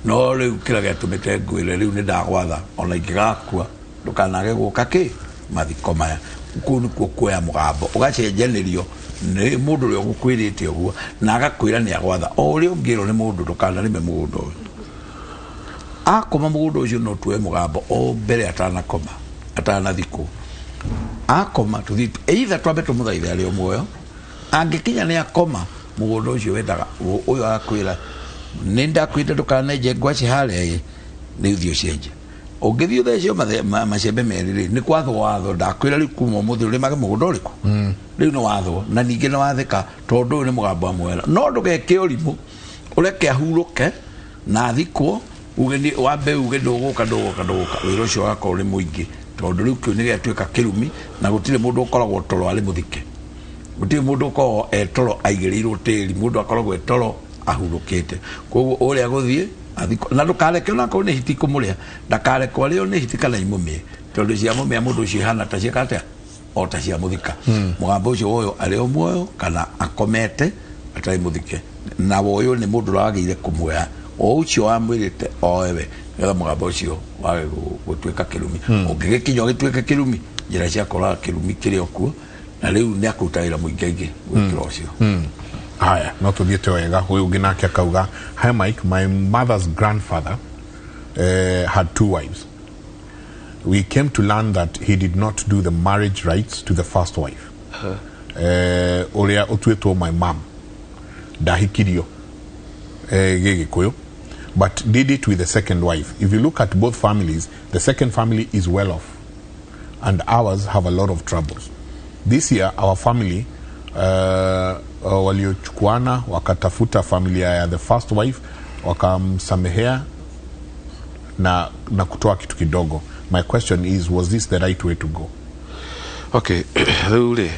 No rĩu kĩrĩa gĩatũmĩte ngwĩre rĩu nĩ ndagwatha ona ingĩgakua ndũkanage gũka kĩ mathiko maya. Kũu nĩkuo kuoya mũgambo, ũgacenjanĩrio nĩ mũndũ ũrĩa ũgũkwĩrĩte ũguo, na agakwĩra nĩ agwatha. O ũrĩa ũngĩrwo nĩ mũndũ ndũkanarĩme mũgũnda ũyũ. Akoma mũgũnda ũcio no tuoe mũgambo o mbere atanakoma, atanathikwo. Akoma tũthiĩ either twambe tũmũthaithe arĩ o muoyo, angĩkinya nĩ akoma mũgũnda ũcio wendaga ũyũ agakwĩra nĩ ndakwĩrire ndũkanenje ngwacĩ harĩa ĩ, rĩu thiĩ ũcenje. Ũngĩthiĩ ũthece macembe merĩ rĩ, nĩ kwathwo watho, ndakwĩra rĩu kuma ũmũthĩ ũrĩmage mũgũnda ũrĩkũ? Rĩu nĩ wathwo na ningĩ nĩ wathĩka tondũ ũyũ nĩ mũgambo wa muoyo. No ndũgeke ũrimũ, ũreke ahurũke na athikwo, uge nĩ wambe uge ndũgũka ndũgũka ndũgũka, wĩra ũcio ũgakorwo nĩ mũingĩ tondũ rĩu kĩu nĩ gĩatuĩka kĩrumi na gũtirĩ mũndũ ũkoragwo toro arĩ mũthike, gũtirĩ mũndũ ũkoragwo e toro aigĩrĩirwo tĩri, mũndũ akoragwo e toro ahurũkĩte. Koguo ũrĩa gũthiĩ athikwo, na ndũkareke onakorwo nĩ hiti kũmũrĩa, ndakarekwo arĩo nĩ hiti kana imũmĩe, tondũ ciamũmĩa mũndũ ũcio ihana ta ciĩka atĩa, o ta ciamũthika. Mũgambo ũcio woywo arĩ o muoyo kana akomete atarĩ mũthike, na woywo nĩ mũndũ ũrĩa wagĩrĩire kũmuoya, o ũcio wamwĩrĩte oewe, nĩgetha mũgambo ũcio wage gũtuĩka kĩrumi. Ũngĩgĩkinya ũgĩtuĩke kĩrumi, njĩra cia kũraga kĩrumi kĩrĩ o kuo, na rĩu nĩ akũruta wĩra mũingĩ gwĩkĩra ũcio. Haya, no tũthiĩte wega. Ũyũ ũngĩ nake akauga, hi Mike, my mother's grandfather had 2 wives. We came to learn that he did not do the marriage rights to the first wife. Ũrĩa ũtuĩtwo my mom ndahikirio Gĩgĩkũyũ, but did it with the second wife. If you look at both families, the second family is well off and ours have a lot of troubles. This year our family waliochukuana wakatafuta familia ya the first wife, wakamsamehea na kutoa kitu kidogo. My question is, was this the right way to go? Okay, rĩu rĩ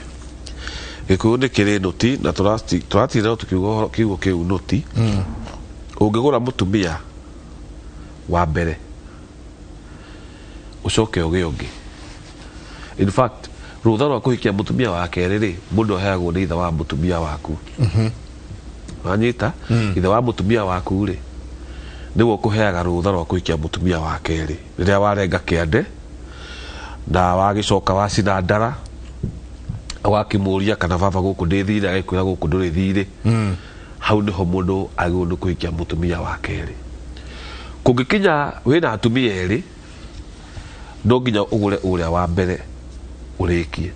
gĩkũyũ nĩ kĩrĩ nũti na tũratinda tũkiuga ũhoro kiugo kĩu nũti. Ũngĩgũra mũtumia wa mbere ũcoke ũgĩe ũngĩ, in fact rũtha rwa kũhikia mũtumia wa kerĩ rĩ, mũndũ aheagwo nĩ ithe wa mũtumia waku. Wanyita? Ithe wa mũtumia waku rĩ, nĩwe ũkũheaga rũtha rwa kũhikia mũtumia wa kerĩ rĩrĩa warenga kĩande na wagĩcoka wacina ndara, ũgakĩmũria kana baba gũkũ ndĩ thirĩ, agĩkwĩra gũkũ ndũrĩ thirĩ. Hau nĩho mũndũ agĩrĩirwo nĩ kũhikia mũtumia wa kerĩ. Kũngĩkinya wĩna atumia erĩ, no nginya ũgũre ũrĩa wa mbere ũrĩkie.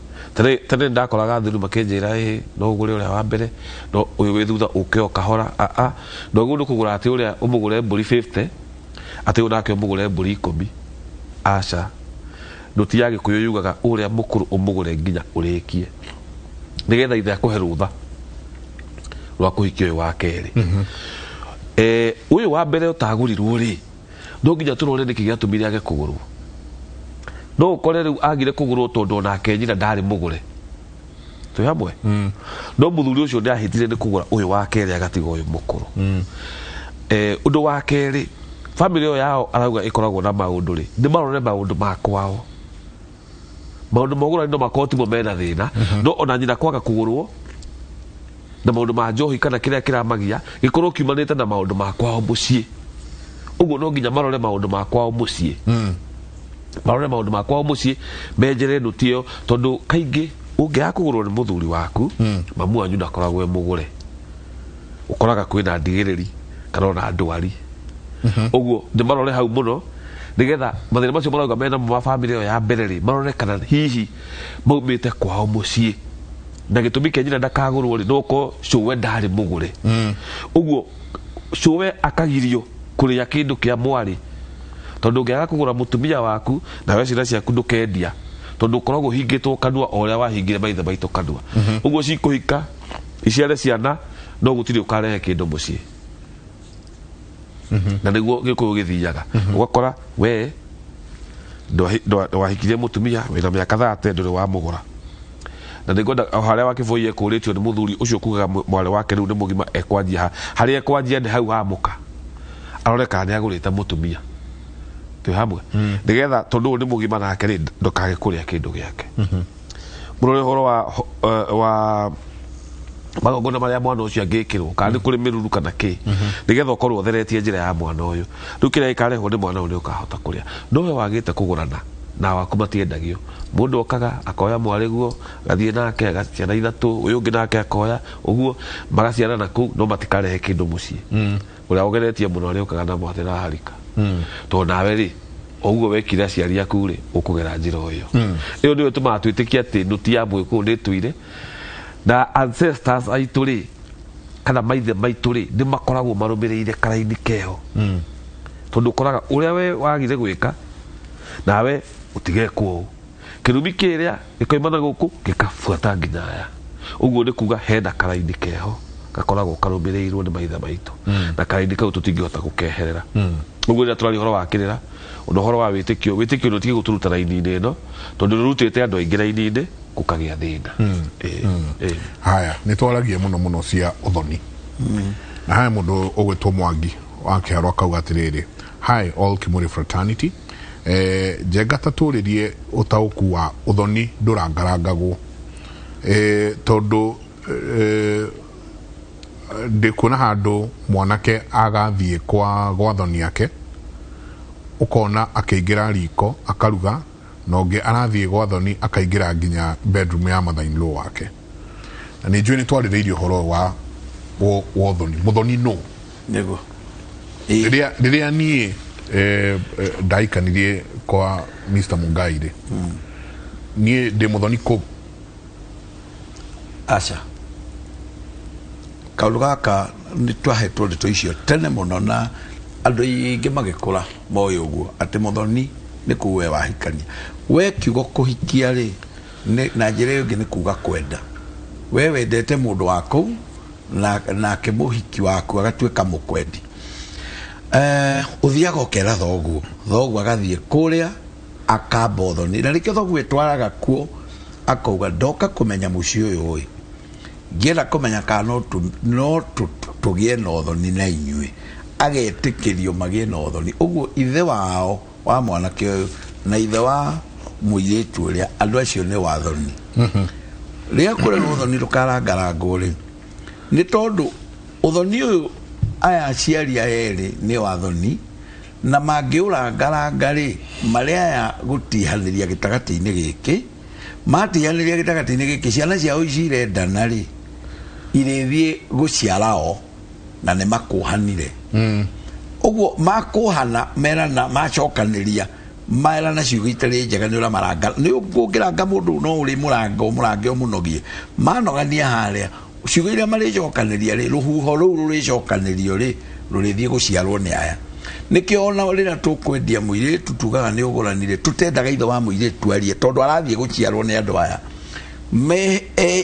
Tene ndakoraga athuri makĩnjĩra ĩ no ũgũre ũrĩa wa mbere, no ũyũ wĩ thutha ũke o kahora. A no ũguo nĩ kũgũra atĩ ũrĩa ũmũgũre mbũri 50, atĩ ũyũ nake ũmũgũre mbũri 10. Aca, nũti ya Gĩkũyũ yugaga ũrĩa mũkũrũ ũmũgũre nginya ũrĩkie, nĩgetha ithe akũhe rũtha rwa kũhikia ũyũ wa kerĩ. Ũyũ wa mbere ũtagũrirwo rĩ, no nginya tũrore nĩkĩ gĩatũmire age kũgũrwo. No ũkore rĩu agire kũgũrwo tondũ onake nyina ndarĩ mũgũre. Twĩ hamwe? No mũthuri ũcio nĩahĩtire nĩ kũgũra ũyũ wa kerĩ agatiga ũyũ mũkũrũ. Ũndũ wa kerĩ, family ĩyo yao arauga ĩkoragwo na maũndũ rĩ, nĩ marore maũndũ ma kwao. Maũndũ ma ũgũrani no makorwo timo mena thĩna, no ona nyina kwaga kũgũrwo na maũndũ ma njohi kana kĩrĩa kĩramagia gĩkorwo kiumanĩte na maũndũ ma kwao mũciĩ. Ũguo no nginya marore maũndũ ma kwao mũciĩ. Marore maũndũ ma kwao mũciĩ, menjere nũti ĩyo, tondũ kaingĩ ũngĩaga kũgũrwo nĩ mũthuri waku, mamu wanyu ndakoragwo e mũgũre. Ũkoraga kwĩna ndigĩrĩri kana ona ndwari. Ũguo nĩ marore hau mũno, nĩgetha mathĩna macio marauga mena mo ma family ĩyo ya mbere rĩ, marore kana hihi maumĩte kwao mũciĩ. Na gĩtũmi kĩa nyina ndakagũrwo rĩ, no ũkorwo cũwe ndarĩ mũgũre. Ũguo cũwe akagirio kũrĩa kĩndũ kĩa mwarĩ, tondũ ũngĩaga kũgũra mũtumia waku nawe ciana ciaku ndũkendia, tondũ ũkoragwo ũhingĩtwo kanua o ũrĩa wahingire maithe maitũ kanua. Ũguo cikũhika iciare ciana, no gũtirĩ ũkarehe kĩndũ mũciĩ. Na nĩguo Gĩkũyũ gĩthiaga. Ũgakora we ndwahikirie mũtumia wĩna mĩaka 30 ndũrĩ wamũgũra. Na nĩngwenda o harĩa wakĩbũi ekũrĩtio nĩ mũthuri ũcio kugaga mwarĩ wake rĩu nĩ mũgima ekwanjia ha, harĩa ekwanjia nĩ hau ha mũka, arore kana nĩ agũrĩte mũtumia. Twĩ hamwe? Nĩgetha tondũ ũyũ nĩ mũgima nake rĩ, ndũkage kũrĩa kĩndũ gĩake. Mũrore ũhoro wa magongona marĩa mwana ũcio angĩkĩrwo, kana nĩ kũrĩ mĩruru kana kĩ, nĩgetha ũkorwo ũtheretie njĩra ya mwana ũyũ. Rĩu kĩrĩa gĩkarehwo nĩ mwana ũyũ nĩ ũkahota kũrĩa. No we wagĩte kũgũrana na waku matiendagio. Mũndũ okaga akoya mwarĩ guo, agathiĩ nake agaciara 3, ũyũ ũngĩ nake akoya ũguo, magaciarana kũu, no matikarehe kĩndũ mũciĩ. Ũrĩa ũgeretie mũno arĩũkaga na mwatĩ na harika. Tondũ nawe rĩ, o ũguo wekire aciari aku rĩ, ũkũgera njĩra o ĩyo. Ĩyo nĩyo ĩtũmaga twĩtĩkie atĩ nũti ya mwĩkũyũ nĩ ĩtũire na ancestors aitũ rĩ, kana maithe maitũ rĩ, nĩ makoragwo marũmĩrĩire karaini keho. Tondũ ũkoraga ũrĩa we wagire gwĩka, nawe ũtigekwo ũũ. Kĩrumi kĩrĩa gĩkoima na gũkũ gĩkabuata nginya aya. Ũguo nĩ kuga hena karaini keho gakoragwo karũmĩrĩirwo nĩ maithe maitũ. Na karaini kau tũtingĩhota gũkeherera. Ũguo rĩrĩa tũraria ũhoro wa kĩrĩra, ona ũhoro wa wĩtĩkio, wĩtĩkio nĩ ũtige gũtũruta raini-inĩ ĩno, tondũ nĩ ũrutĩte andũ aingĩ raini-inĩ, gũkagĩa thĩna. Haya, nĩ twaragia mũno mũno cia ũthoni. Na haya mũndũ ũgwĩtwo Mwangi wa Kĩharũ akauga atĩrĩrĩ, hi all Kimuri fraternity, Njenga tatũrĩrie ũtaũku wa ũthoni ndũrangarangagwo. Tondũ ndĩkuona handũ mwanake agathiĩ kwa gwathoni ake, ũkona akĩingĩra riko akaruga, na ũngĩ arathiĩ gwathoni akaingĩra nginya bedroom ya mother in law wake. Na nĩ njũĩ nĩ twarĩrĩirie ũhoro wa ũthoni. Mũthoni nũ? Nĩguo. Rĩrĩa niĩ ndaikanirie kwa Mr. Mungai rĩ, niĩ ndĩ mũthoni kũ? Aca. Kaũndũ gaka nĩ twahetwo ndeto icio tene mũno na andũ aingĩ magĩkũra moĩ ũguo atĩ mũthoni nĩ kuga we wahikania. We kiugo kũhikia rĩ, na njĩra ĩyo ĩngĩ nĩ kuga kwenda. We wendete mũndũ wa kũu nake mũhiki waku agatuĩka mũkwendi. Ũthiaga ũkera thoguo, thoguo agathiĩ kũrĩa akamba ũthoni, na nĩkĩo thoguo ĩtwaraga kuo akauga ndoka kũmenya mũciĩ ũyũ ĩ, ngĩenda kũmenya kana no tũgĩe na ũthoni na inyuĩ, agetĩkĩrio magĩe na ũthoni. Ũguo ithe wao wa mwanake ũyũ na ithe wa mũirĩtu ũrĩa, andũ acio nĩ wathoni. Rĩrĩa kũrerwo ũthoni ndũkarangarangwo rĩ, nĩ tondũ ũthoni ũyũ aya aciari aya erĩ nĩ wathoni, na mangĩũrangaranga rĩ, marĩ aya gũtihanĩria gĩtagatĩ-inĩ gĩkĩ, matihanĩria gĩtagatĩ-inĩ gĩkĩ, ciana ciao ici irendana rĩ, irĩthiĩ gũciara o, na nĩ makũhanire. Ũguo makũhana merana, macokanĩria, merana ciugo itarĩ njega nĩ ũrĩa maranga. Nĩ ũngĩranga mũndũ no ũrĩ mũranga, ũmũrange ũmũnogie. Manogania harĩa, ciugo iria marĩcokanĩria rĩ, rũhuho rũu rũrĩcokanĩrio rĩ, rũrĩthiĩ gũciarwo nĩ aya. Nĩkĩo ona rĩrĩa tũkwendia mũirĩtu tugaga nĩ ũgũranire, tũtendaga ithe wa mũirĩtu arie, tondũ arathiĩ gũciarwo nĩ andũ aya.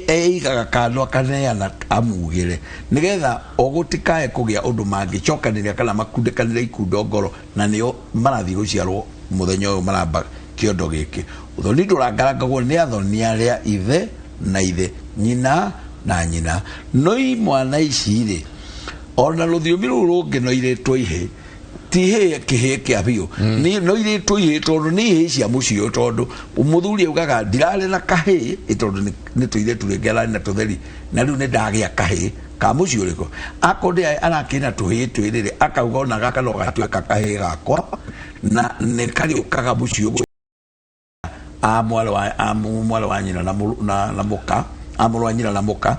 Eigaga kando akaneana amugĩre, nĩgetha ogũtikae kũgĩa ũndũ mangĩcokanĩria kana makundĩkanĩre ikundo ngoro, na nĩo marathiĩ gũciarwo mũthenya ũyũ maramba kĩondo gĩkĩ. Ũthoni ndũrangarangagwo nĩ athoni arĩa ithe na ithe, nyina na nyina. No imwana ici rĩ, ona rũthiomi rũu rũngĩ no irĩtwo ihĩ, ti ihĩ kĩhĩ kĩa biũ. Nĩ no irĩtwo ihĩ tondũ nĩ ihĩ cia mũciĩ ũyũ, tondũ mũthuri augaga ndirarĩ na kahĩ, ĩ tondũ nĩ tũirĩtu rĩngĩ ararĩ na tũtheri, na rĩu nĩ ndagĩa kahĩ ka mũciĩ ũrĩkũ. Akorwo ndĩ arakĩrĩ na tũhĩ twĩrĩ rĩ, akauga ona gaka no gatuĩka kahĩ gakwa, na nĩ karĩũkaga mũciĩ ũguo. A mwarĩ wa, a mwarĩ wa nyina na mũrũ, na, na mũka, a mũrũ wa nyina na mũka.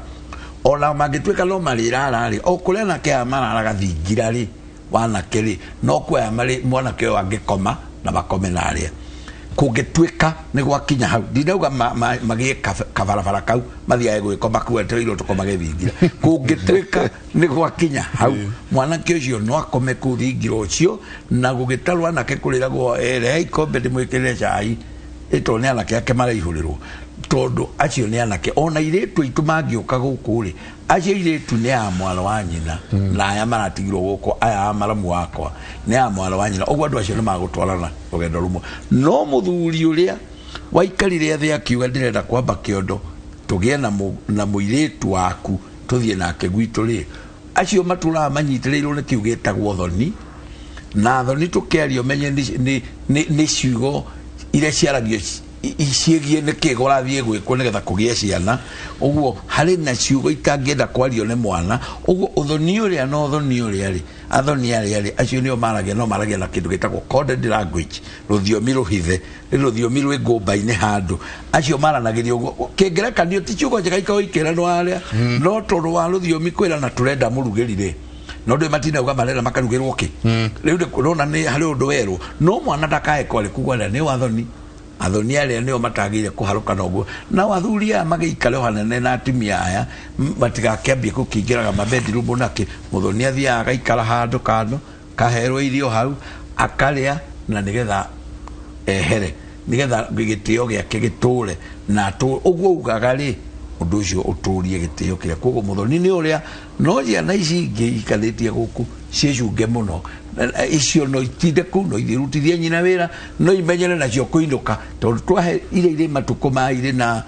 Ona mangĩtuĩka no marĩrara rĩ, o kũrĩa anake aya mararaga thingira rĩ, wanake rĩ, no kuo aya marĩ, mwanake ũyũ angĩkoma na makome na arĩa. Kũngĩtuĩka nĩ gwakinya hau, ndinauga magĩe kabarabara kau, mathiage gwĩkoma kau etereirwo tũkomage thingira. Kũngĩtuĩka nĩ gwakinya hau, mwanake ũcio no akome kũu thingira ũcio, na gũgĩtarwo anake kũrĩragwo, rehe ikombe ndĩmwĩkĩrĩre cai, ĩtondũ nĩ anake ake maraihũrĩrwo, tondũ acio nĩ anake. Ona airĩtu aitũ mangĩũka gũkũ rĩ, acio airĩtu nĩ a mwarĩ wa nyina, na aya maratigirwo gũkũ, aya a maramu wakwa nĩ a mwarĩ wa nyina. Ũguo andũ acio nĩ magũtwarana rũgendo rũmwe. No mũthuri ũrĩa waikarire thĩ akiuga ndĩrenda kwamba kĩondo tũgĩe na mũirĩtu waku tũthiĩ nake gwitũ rĩ, acio matũraga manyitĩrĩirwo nĩ kĩu gĩtagwo thoni. Na thoni tũkĩaria ũmenye nĩ ciugo iria ciaragio ciĩgiĩ nĩ kĩ kũrathiĩ gwĩkwo nĩgetha kũgĩe ciana. Ũguo harĩ na ciugo itangĩenda kwario nĩ mwana. Ũguo ũthoni ũrĩa na ũthoni ũrĩa rĩ, athoni arĩa rĩ, acio nĩo maragia, no maragia na kĩndũ gĩtagwo coded language, rũthiomi rũhithe, nĩ rũthiomi rwĩ ngũmba-inĩ handũ. Acio maranagĩria ũguo. Kĩngerekanio ti ciugo njega ikoragwo ikĩranwo harĩa, no tondũ wa rũthiomi kwĩrana tũrenda mũrugĩri rĩ, No ndå matinauga marera makarugĩrwo kĩ rĩu ndĩrona nĩ harĩ ũndũ werũ no mwana ndakae kwarĩ kugwa arĩa nĩ wathoni athoni arĩa nĩo matagĩrĩire kũharũkana ũguo nao athuri aya magĩikare o hanene na atumia aya matigakĩambie gũkĩingĩraga mabedroom nakĩ mũthoni athiaga agaikara handũ kando kaherwo irio hau akarĩa na nĩgetha ehere nĩgetha gĩtĩo gĩake gĩtũre na ũguo ugaga rĩ ũndũ ũcio ũtũrie gĩtĩo kĩrĩa koguo mũthoni nĩ ũrĩa no ciana ici ingĩ ikarĩtie gũkũ ciĩcunge mũno icio no itinde kũu no ithirutithie nyina wĩra no imenyere nacio kũinũka tondũ twahe iria irĩ matukũ ma irĩ na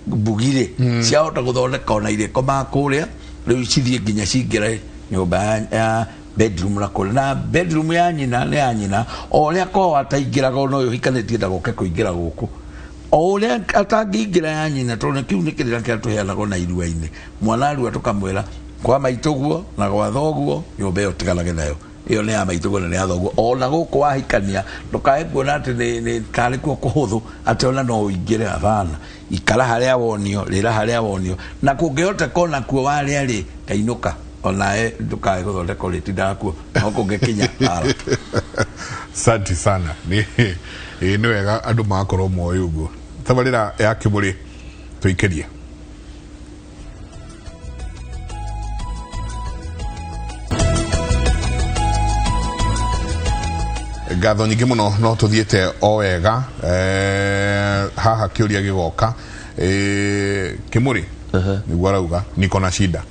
mbugi rĩ ciahota gũthondeka ona irĩkomaga kũrĩa rĩu cithiĩ nginya cingĩre nyũmba ya bedroom na kũrĩa na bedroom ya nyina nĩ ya nyina o ũrĩa kwao ataingĩraga ona ũyũ ũhikanĩtie ndagoke kũingĩra gũkũ o ũrĩa atangĩingĩra ya nyina tondũ kĩu nĩ kĩrĩra kĩrĩa tũheanagwo na irua-inĩ mwana arua tũkamwĩra kwa maitũguo na gwa thoguo nyũmba ĩyo tiganage nayo ĩyo nĩ ya maitũguo na nĩ ya thoguo ona gũkũ wahikania ndũkae kuona atĩ nĩ tarĩ kuo kũhũthũ atĩ ona no ũingĩre hapana ikara harĩa wonio rĩra harĩa wonio na kũngĩhoteka ona kuo warĩa rĩ kainũka onawe ndũkae gũthondeka ũrĩtindaga kuo no kũngĩkinya hara Asante sana nĩ ĩ, nĩ wega andũ magakorwo moĩ ũguo tabarĩra ya kĩmũrĩ tũikĩrie ngatho nyingĩ mũno no tũthiĩte o wega haha kĩũria gĩgoka kĩmũrĩ nĩguo arauga niko na shida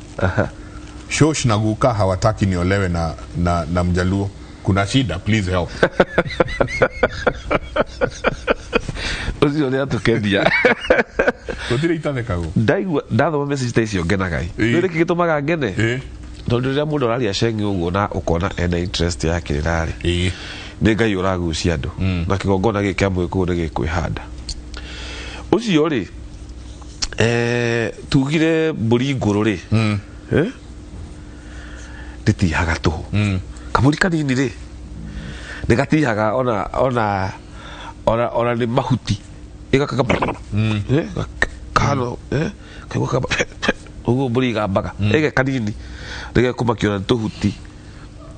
shosh na guka hawataki niolewe na mjaluo kuna shida please help ũcio nĩ atũkenia gũtirĩ itathekagwo ndaigua ndathoma message ta icio ngenaga nĩ nĩkĩ gĩtũmaga ngene tondũ rĩrĩa mũndũ araria cengi ũguo na ũkona ena interest ya kĩrĩra rĩ nĩ Ngai ũragucia andũ na kĩgongona gĩkĩ kĩa mũgĩkũyũ nĩ gĩkwĩhanda ũcio rĩ tugire mbũri ngũrũ rĩ ndĩtihaga tũhũ kamũri kanini rĩ nĩ gatihaga ona ona ona ona nĩ mahuti ĩgakaga kano kaigua kamba ũguo mbũri igambaga ĩge kanini rĩgekũmakio na tũhuti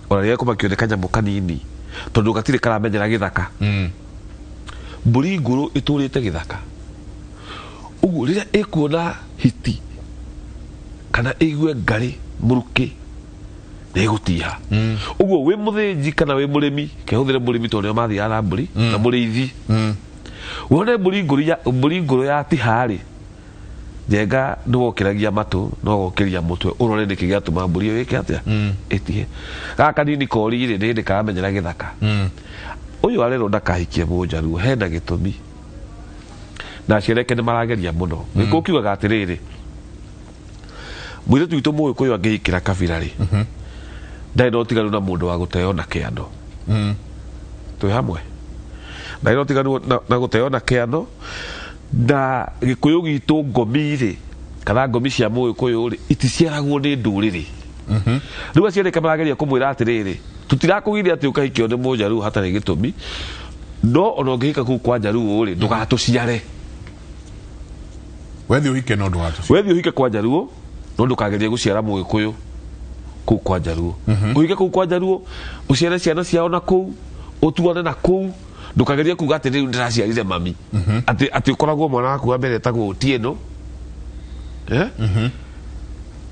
ona rĩgekũmakio nĩ kanyamũ kanini tondũ gatirĩ karamenyera gĩthaka mbũri ngũrũ ĩtũrĩte gĩthaka ũguo rĩrĩa ĩkuona hiti kana ĩigue ngarĩ mũrukĩ nĩ ĩgũtiha ũguo wĩ mũthĩnji kana wĩ mũrĩmi kehũthĩre mũrĩmi tondũ nĩo mathiaga na mbũri na mũrĩithi wone mbũri ngũrũ ya tiha rĩ njenga nĩwokĩragia matũ no wokĩria mũtwe ũrore nĩkĩ gĩatũma mbũri ĩyo ĩke atĩa ĩtihe gaka kanini kori rĩ nĩ hĩndĩ karamenyera gĩthaka ũyũ arerwo ndakahikie mũnjaruo hena gĩtũmi na aciari ake nĩ marageria mũno gĩkũyũ kiugaga atĩrĩrĩ mũirĩtu witũ mũgĩkũyũ angĩhikĩra kabira rĩ ndarĩ na ũtiganu na mũndũ wa gũteo na kĩano twĩ hamwe ndarĩ na ũtiganu na gũteo na kĩano na gĩkũyũ gitũ ngomi rĩ kana ngomi cia mũgĩkũyũ rĩ iticiaragwo nĩ ndũrĩrĩ rĩu aciari ake marageria kũmwĩra atĩrĩrĩ tũtirakũgiria atĩ ũkahikio nĩ mũnjaruo hatarĩ gĩtũmi no ona ũngĩhika kũu kwa njaruo rĩ ndũgatũciare wethi ũhike no ndũgatũciare wethi ũhike kwa njaruo no ndũkagerie gũciara mũgĩkũyũ kũu kwa njaruo ũhike kũu kwa njaruo ũciare ciana ciao na kũu ũtuane na kũu ndũkagerie kuga atĩ rĩu ndĩraciarire mami atĩ atĩ ũkoragwo mwana waku wa mbere etagwo Otieno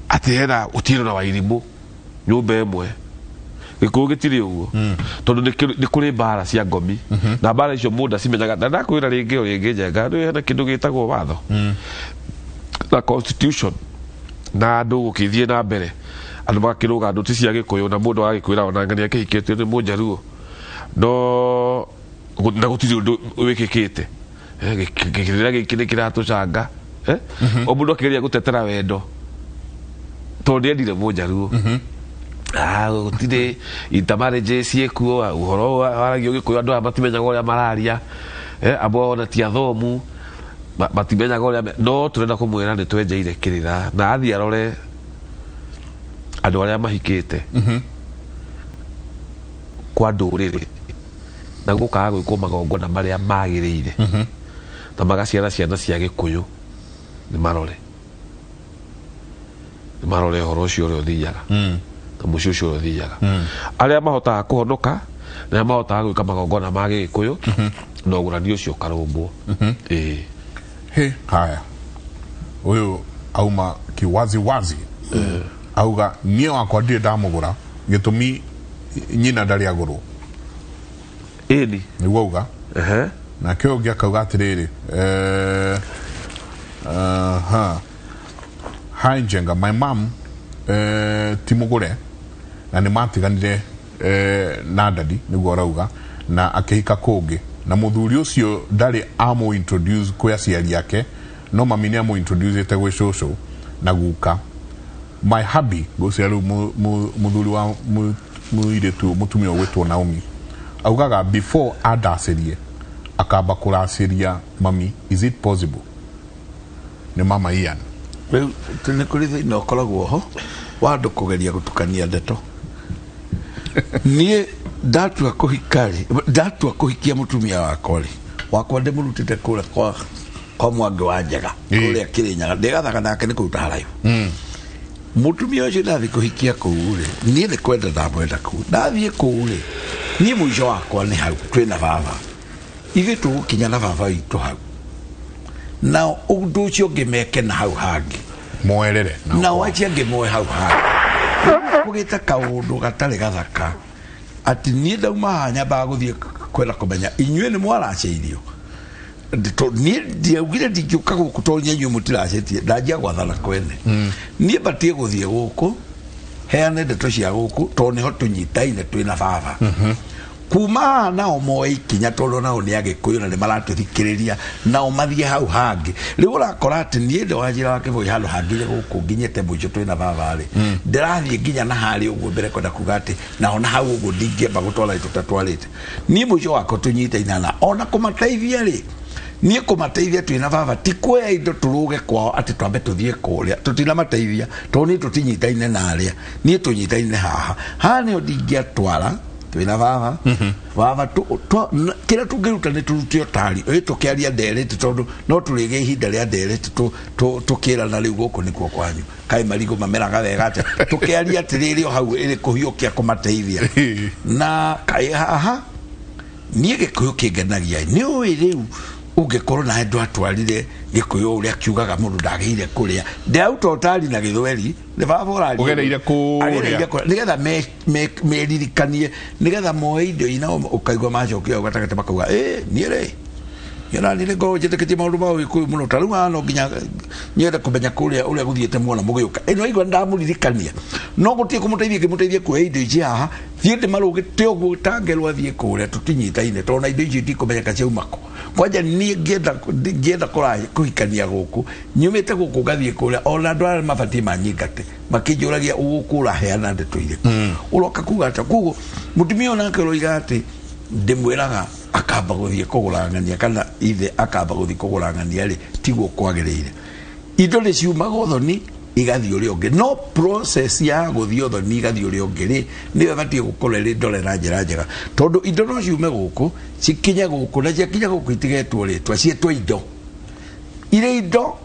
atĩ hena Otieno na Wairimũ nyũmba ĩmwe gĩkũyũ gĩtirĩ ũguo tondũ nĩ kũrĩ mbara cia ngomi na mbara icio mũndũ acimenyaga na ndakwĩra rĩngĩ o rĩngĩ njenga nĩ hena kĩndũ gĩtagwo watho na constitution na andũ gũkĩthiĩ na mbere andũ magakĩrũga andũ ti cia gĩkũyũ na mũndũ agagĩkwĩra ona ng'ania akĩhikĩtio nĩ mũnjaruo no na gũtirĩ ũndũ wĩkĩkĩte kĩrĩra gĩkĩ nĩ kĩratũcanga o mũndũ akĩgeria gũtetera wendo tondũ nĩendire mũnjaruo gũtirĩ intermarriage ciĩkuo ũhoro waragio gĩkũyũ andũ aya matimenyaga ũrĩa mararia amwe ona ti athomu matimenyaga ũrĩa no tũrenda kũmwĩra nĩ twenjeire kĩrĩra na athiĩ arore andũ arĩa mahikĩte kwa ndũrĩrĩ na gũkaga gwĩkwo magongona marĩa magĩrĩire na magaciara ciana cia gĩkũyũ nĩ marore ũhoro ũcio ũrĩa ũthiaga na Na mũciĩ ũcio ũrĩa ũthiaga arĩa mahotaga kũhonoka na arĩa mahotaga gwĩka magongona ma gĩgĩkũyũ na ũgũrani ũcio ũkarũngwo. Ĩĩ. He haya, ũyũ auma kiwaziwazi, auga niĩ wakwa ndirĩ ndamũgũra, gĩtũmi nyina ndarĩ agũrwo. Ĩni. Nĩguo auga. Nake ũyũ ũngĩ akauga atĩrĩrĩ, hi Njenga, my mom ti mũgũre na nĩ matiganire na dadi, nĩguo arauga, na akĩhika kũngĩ na mũthuri ũcio ndarĩ amũ introduce kwĩ aciari ake, no mami nĩ amũ introduce gwĩ cũcũ na guka. My hubby, ngũcia rĩu mũthuri wa mũirĩtu mũtumia ũgwĩtwo Naomi, augaga before andacĩrie akamba kũracĩria mami. Is it possible? Nĩ mama Ian. Rĩu nĩ kũrĩ thĩna ũkoragwo ho wa andũ kũgeria gũtukania ndeto. Niĩ ndatua kũhika rĩ, ndatua kũhikia mũtumia wakwa rĩ, wakwa ndĩmũrutĩte kũrĩa kwa Mwangi wa Njega kũrĩa Kĩrĩnyaga, ndĩgathaga nake nĩ kũruta haraihu. Mũtumia ũcio ndathiĩ kũhikia kũu rĩ, niĩ nĩ kwenda ndamwenda kũu. Ndathiĩ kũu rĩ, niĩ mũico wakwa nĩ hau twĩna baba, ithuĩ tũgũkinya na baba witũ hau, nao ũndũ ũcio ũngĩ meke na hau hangĩ. Moerere. Nao acio angĩ moe hau hangĩ, kũgĩte kaũndũ gatarĩ gathaka atĩ niĩ ndauma haha nyambaga gũthiĩ kwenda kũmenya inyuĩ nĩ mwaracĩirio. Niĩ ndiaugire ndingĩũka gũkũ tondũ inyuĩ mũtiracĩtie, ndanjia gwathana kwene. Niĩ batiĩ gũthiĩ gũkũ heane ndeto cia gũkũ tondũ nĩho tũnyitaine twĩna baba. Kuma haha nao moe ikinya tondũ nao nĩ Agĩkũyũ na nĩ maratũthikĩrĩria, nao mathiĩ hau hangĩ. Rĩu ũrakora atĩ niĩ ndĩ wa njĩra wa Kĩboi handũ hangire gũkũ nginyĩte mũico twĩna baba rĩ, ndĩrathiĩ nginya na harĩa ũguo mbere kwenda kuga atĩ nao na hau ũguo ndingĩamba gũtwara tũtatwarĩte. Niĩ mũico wakwa tũnyitaine na ona kũmateithia rĩ, niĩ kũmateithia twĩna baba ti kuoya indo tũrũge kwao atĩ twambe tũthiĩ kũrĩa, tũtinamateithia tondũ niĩ tũtinyitaine na arĩa, niĩ tũnyitaine haha. Haha nĩho ndingĩatwara twĩna baba. Baba kĩrĩa tũngĩruta nĩ tũrute ũtari ĩ tũkĩaria ndereti, tondũ no tũrĩgĩa ihinda rĩa ndereti tũkĩrana rĩu gũkũ nĩkuo kwanyu, kaĩ marigũ mameraga wega atĩa, tũkĩaria atĩrĩrĩ o hau ĩrĩ kũhiũkia kũmateithia. Na kaĩ haha niĩ Gĩkũyũ kĩngenagia nĩ ũĩ rĩu ũngĩkorwo nawe ndwatwarire Gĩkũyũ ũrĩa kiugaga mũndũ ndagĩrĩire kũrĩa, ndĩraruta ũtari na Gĩthweri nĩ baba ũraria. Ũgereire kũrĩa. Agereire kũrĩa nĩgetha meririkanie, nĩgetha moe indo ina ũkaigua macokio hau gatagatĩ makauga ĩ niĩ rĩ niĩ nĩ ngoragwo njĩtĩkĩtie maũndũ ma Ũgĩkũyũ mũno, ta rĩu haha no nginya nyende kũmenya kũrĩa ũrĩa gũthiĩte muona mũgĩũka ĩno igua ndamũririkania, no gũtirĩ kũmũteithia ngĩmũteithia kuoya indo ici haha thiĩ ndĩmarũgĩte ũguo tangerwo athiĩ kũrĩa tũtinyitaine tondũ na indo icio itikũmenyeka ciauma kũ. Kwanja niĩ ngĩenda kũhikania gũkũ nyumĩte gũkũ ngathiĩ kũrĩa, ona andũ arĩa mabatiĩ manyingate makĩnjũragia ũgũkũ ũraheana ndeto irĩkũ, ũroka kuga atĩa. Koguo mũtumia ũyũ nake ũroiga atĩ ndĩmwĩraga akamba gũthiĩ kũgũra ng'ania kana ithe akamba gũthiĩ kũgũra ng'ania rĩ, tiguo kwagĩrĩire. Indo nĩ ciumaga ũthoni igathiĩ ũrĩa ũngĩ, no process ya gũthiĩ ũthoni igathiĩ ũrĩa ũngĩ rĩ, nĩyo ĩbatiĩ gũkorwo ĩrĩ ndore na njĩra njega, tondũ indo no ciume gũkũ cikinye gũkũ, na ciakinya gũkũ itigetwo rĩtwa, ciĩtwo indo irĩ indo,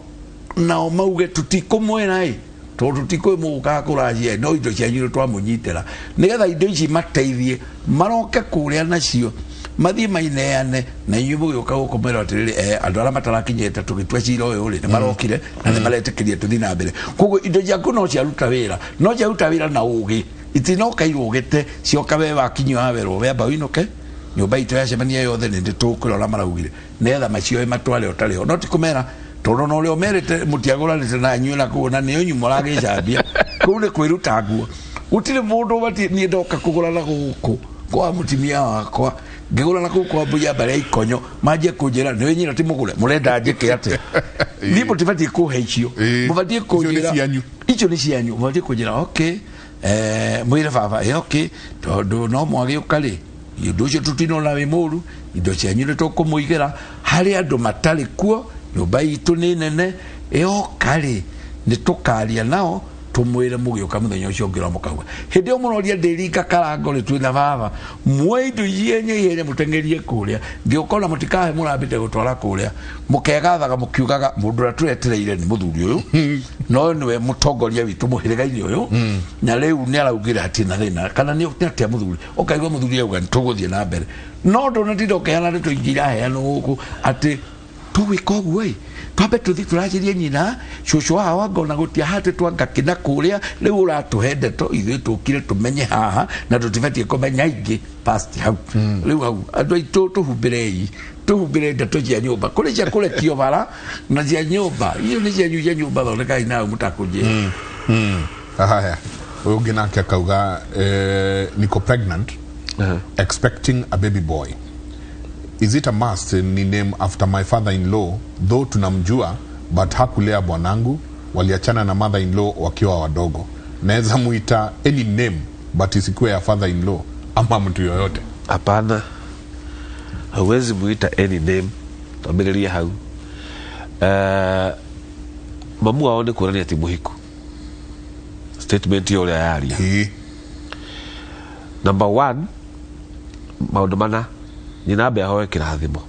nao mauge tũtikũmwĩra ĩ tondũ tũtikũĩ mũgũkaga kũracia, no indo cianyu nĩ twamũnyitĩra, nĩgetha indo ici mateithie maroke kũrĩa nacio mathiĩ maineane, na inyuĩ mũgĩũka gũkũ mwĩrwo atĩrĩrĩ, andũ arĩa matarakinyĩte tũgĩtua cira ũyũ rĩ, nĩ marokire na nĩ maretĩkĩria tũthiĩ na mbere. Koguo indo ciaku no ciaruta wĩra, no ciaruta wĩra na ũgĩ, itinoka irũgĩte cioka we wakinyio haha werwo wamba ũinũke nyũmba itũ yacemania yothe nĩ tũkwĩra ũrĩa maraugire, nĩgetha macioe matware ũtarĩ ho, no ti kũmera tondũ na ũrĩa ũmerĩte mũtiagũranĩte na inyuĩ na kũu na nĩo inyuĩ mũragĩcambia kũu nĩ kwĩruta nguo. Gũtirĩ mũndũ ũbatiĩ niĩ ndoka kũgũrana gũkũ kwa mũtumia wakwa ngĩgũrana kũu kwa mbui ya mbere ya ikonyo manjie kũnjĩra nĩwe nyina ti mũgũre mũrenda njĩke atĩa. Niĩ mũtibatiĩ kũhe icio, mũbatiĩ kũnjĩra icio nĩ cianyu, mũbatiĩ kũnjĩra okay, mwĩre baba okay, tondũ no mwagĩũka rĩ ũndũ ũcio tũtinona wĩ mũru, indo cianyu nĩ tũkũmũigĩra harĩ andũ matarĩ kuo, nyũmba itũ nĩ nene, ĩyoka rĩ nĩ tũkaria nao Tũmwĩre mũgĩũka mũthenya ũcio ũngĩ ũrĩa mũkauga hĩndĩ ĩyo mũroria ndĩringa karango rĩ, twĩna baba muoe indo ihenya ihenya mũteng'erie kũrĩa ngĩũka ona mũtikahe mũrambĩte gũtwara kũrĩa mũkegathaga mũkiugaga mũndũ ũrĩa tũretereire nĩ mũthuri ũyũ, no nĩwe mũtongoria witũ mũhĩrĩga-inĩ ũyũ, na rĩu nĩ araugire hatirĩ na thĩna kana nĩ atĩa mũthuri ũkaigua mũthuri auga nĩ tũgũthiĩ na mbere, no ndũnatinda ũkĩheana ndeto ingĩ iraheanwo gũkũ atĩ tũgwĩka ũguo ĩ, twambe tũthiĩ tũracĩrie nyina cũcũ wao angona gũtiahatĩtwo ngakĩna kũrĩa. Rĩu ũratũhe ndeto ithuĩ tũkire tũmenye haha na tũtibatiĩ kũmenya ingĩ past hau. Rĩu hau andũ aitũ tũhumbĩrei, tũhumbĩre ndeto cia nyũmba, kũrĩ cia kũrekio bara na cia nyũmba, icio nĩ cianyu cia nyũmba, thondekai nayo mũtakũnjĩra. Haya, ũyũ ũngĩ nake akauga, niko pregnant, expecting a baby boy. Is it a must ni name after my father-in-law, though tunamjua but hakulea bwanangu, waliachana na mother-in-law wakiwa wadogo? Naweza muita any name but isikuwe ya father-in-law ama mtu yoyote? Hapana, hauwezi muita any name. Twambĩrĩrie hau. Mamu wao nĩ kuonania ti mũhiku, statement ĩyo ũrĩa yaria. Number one, maũndũ mana, nyina ambe ahoe kĩrathimo,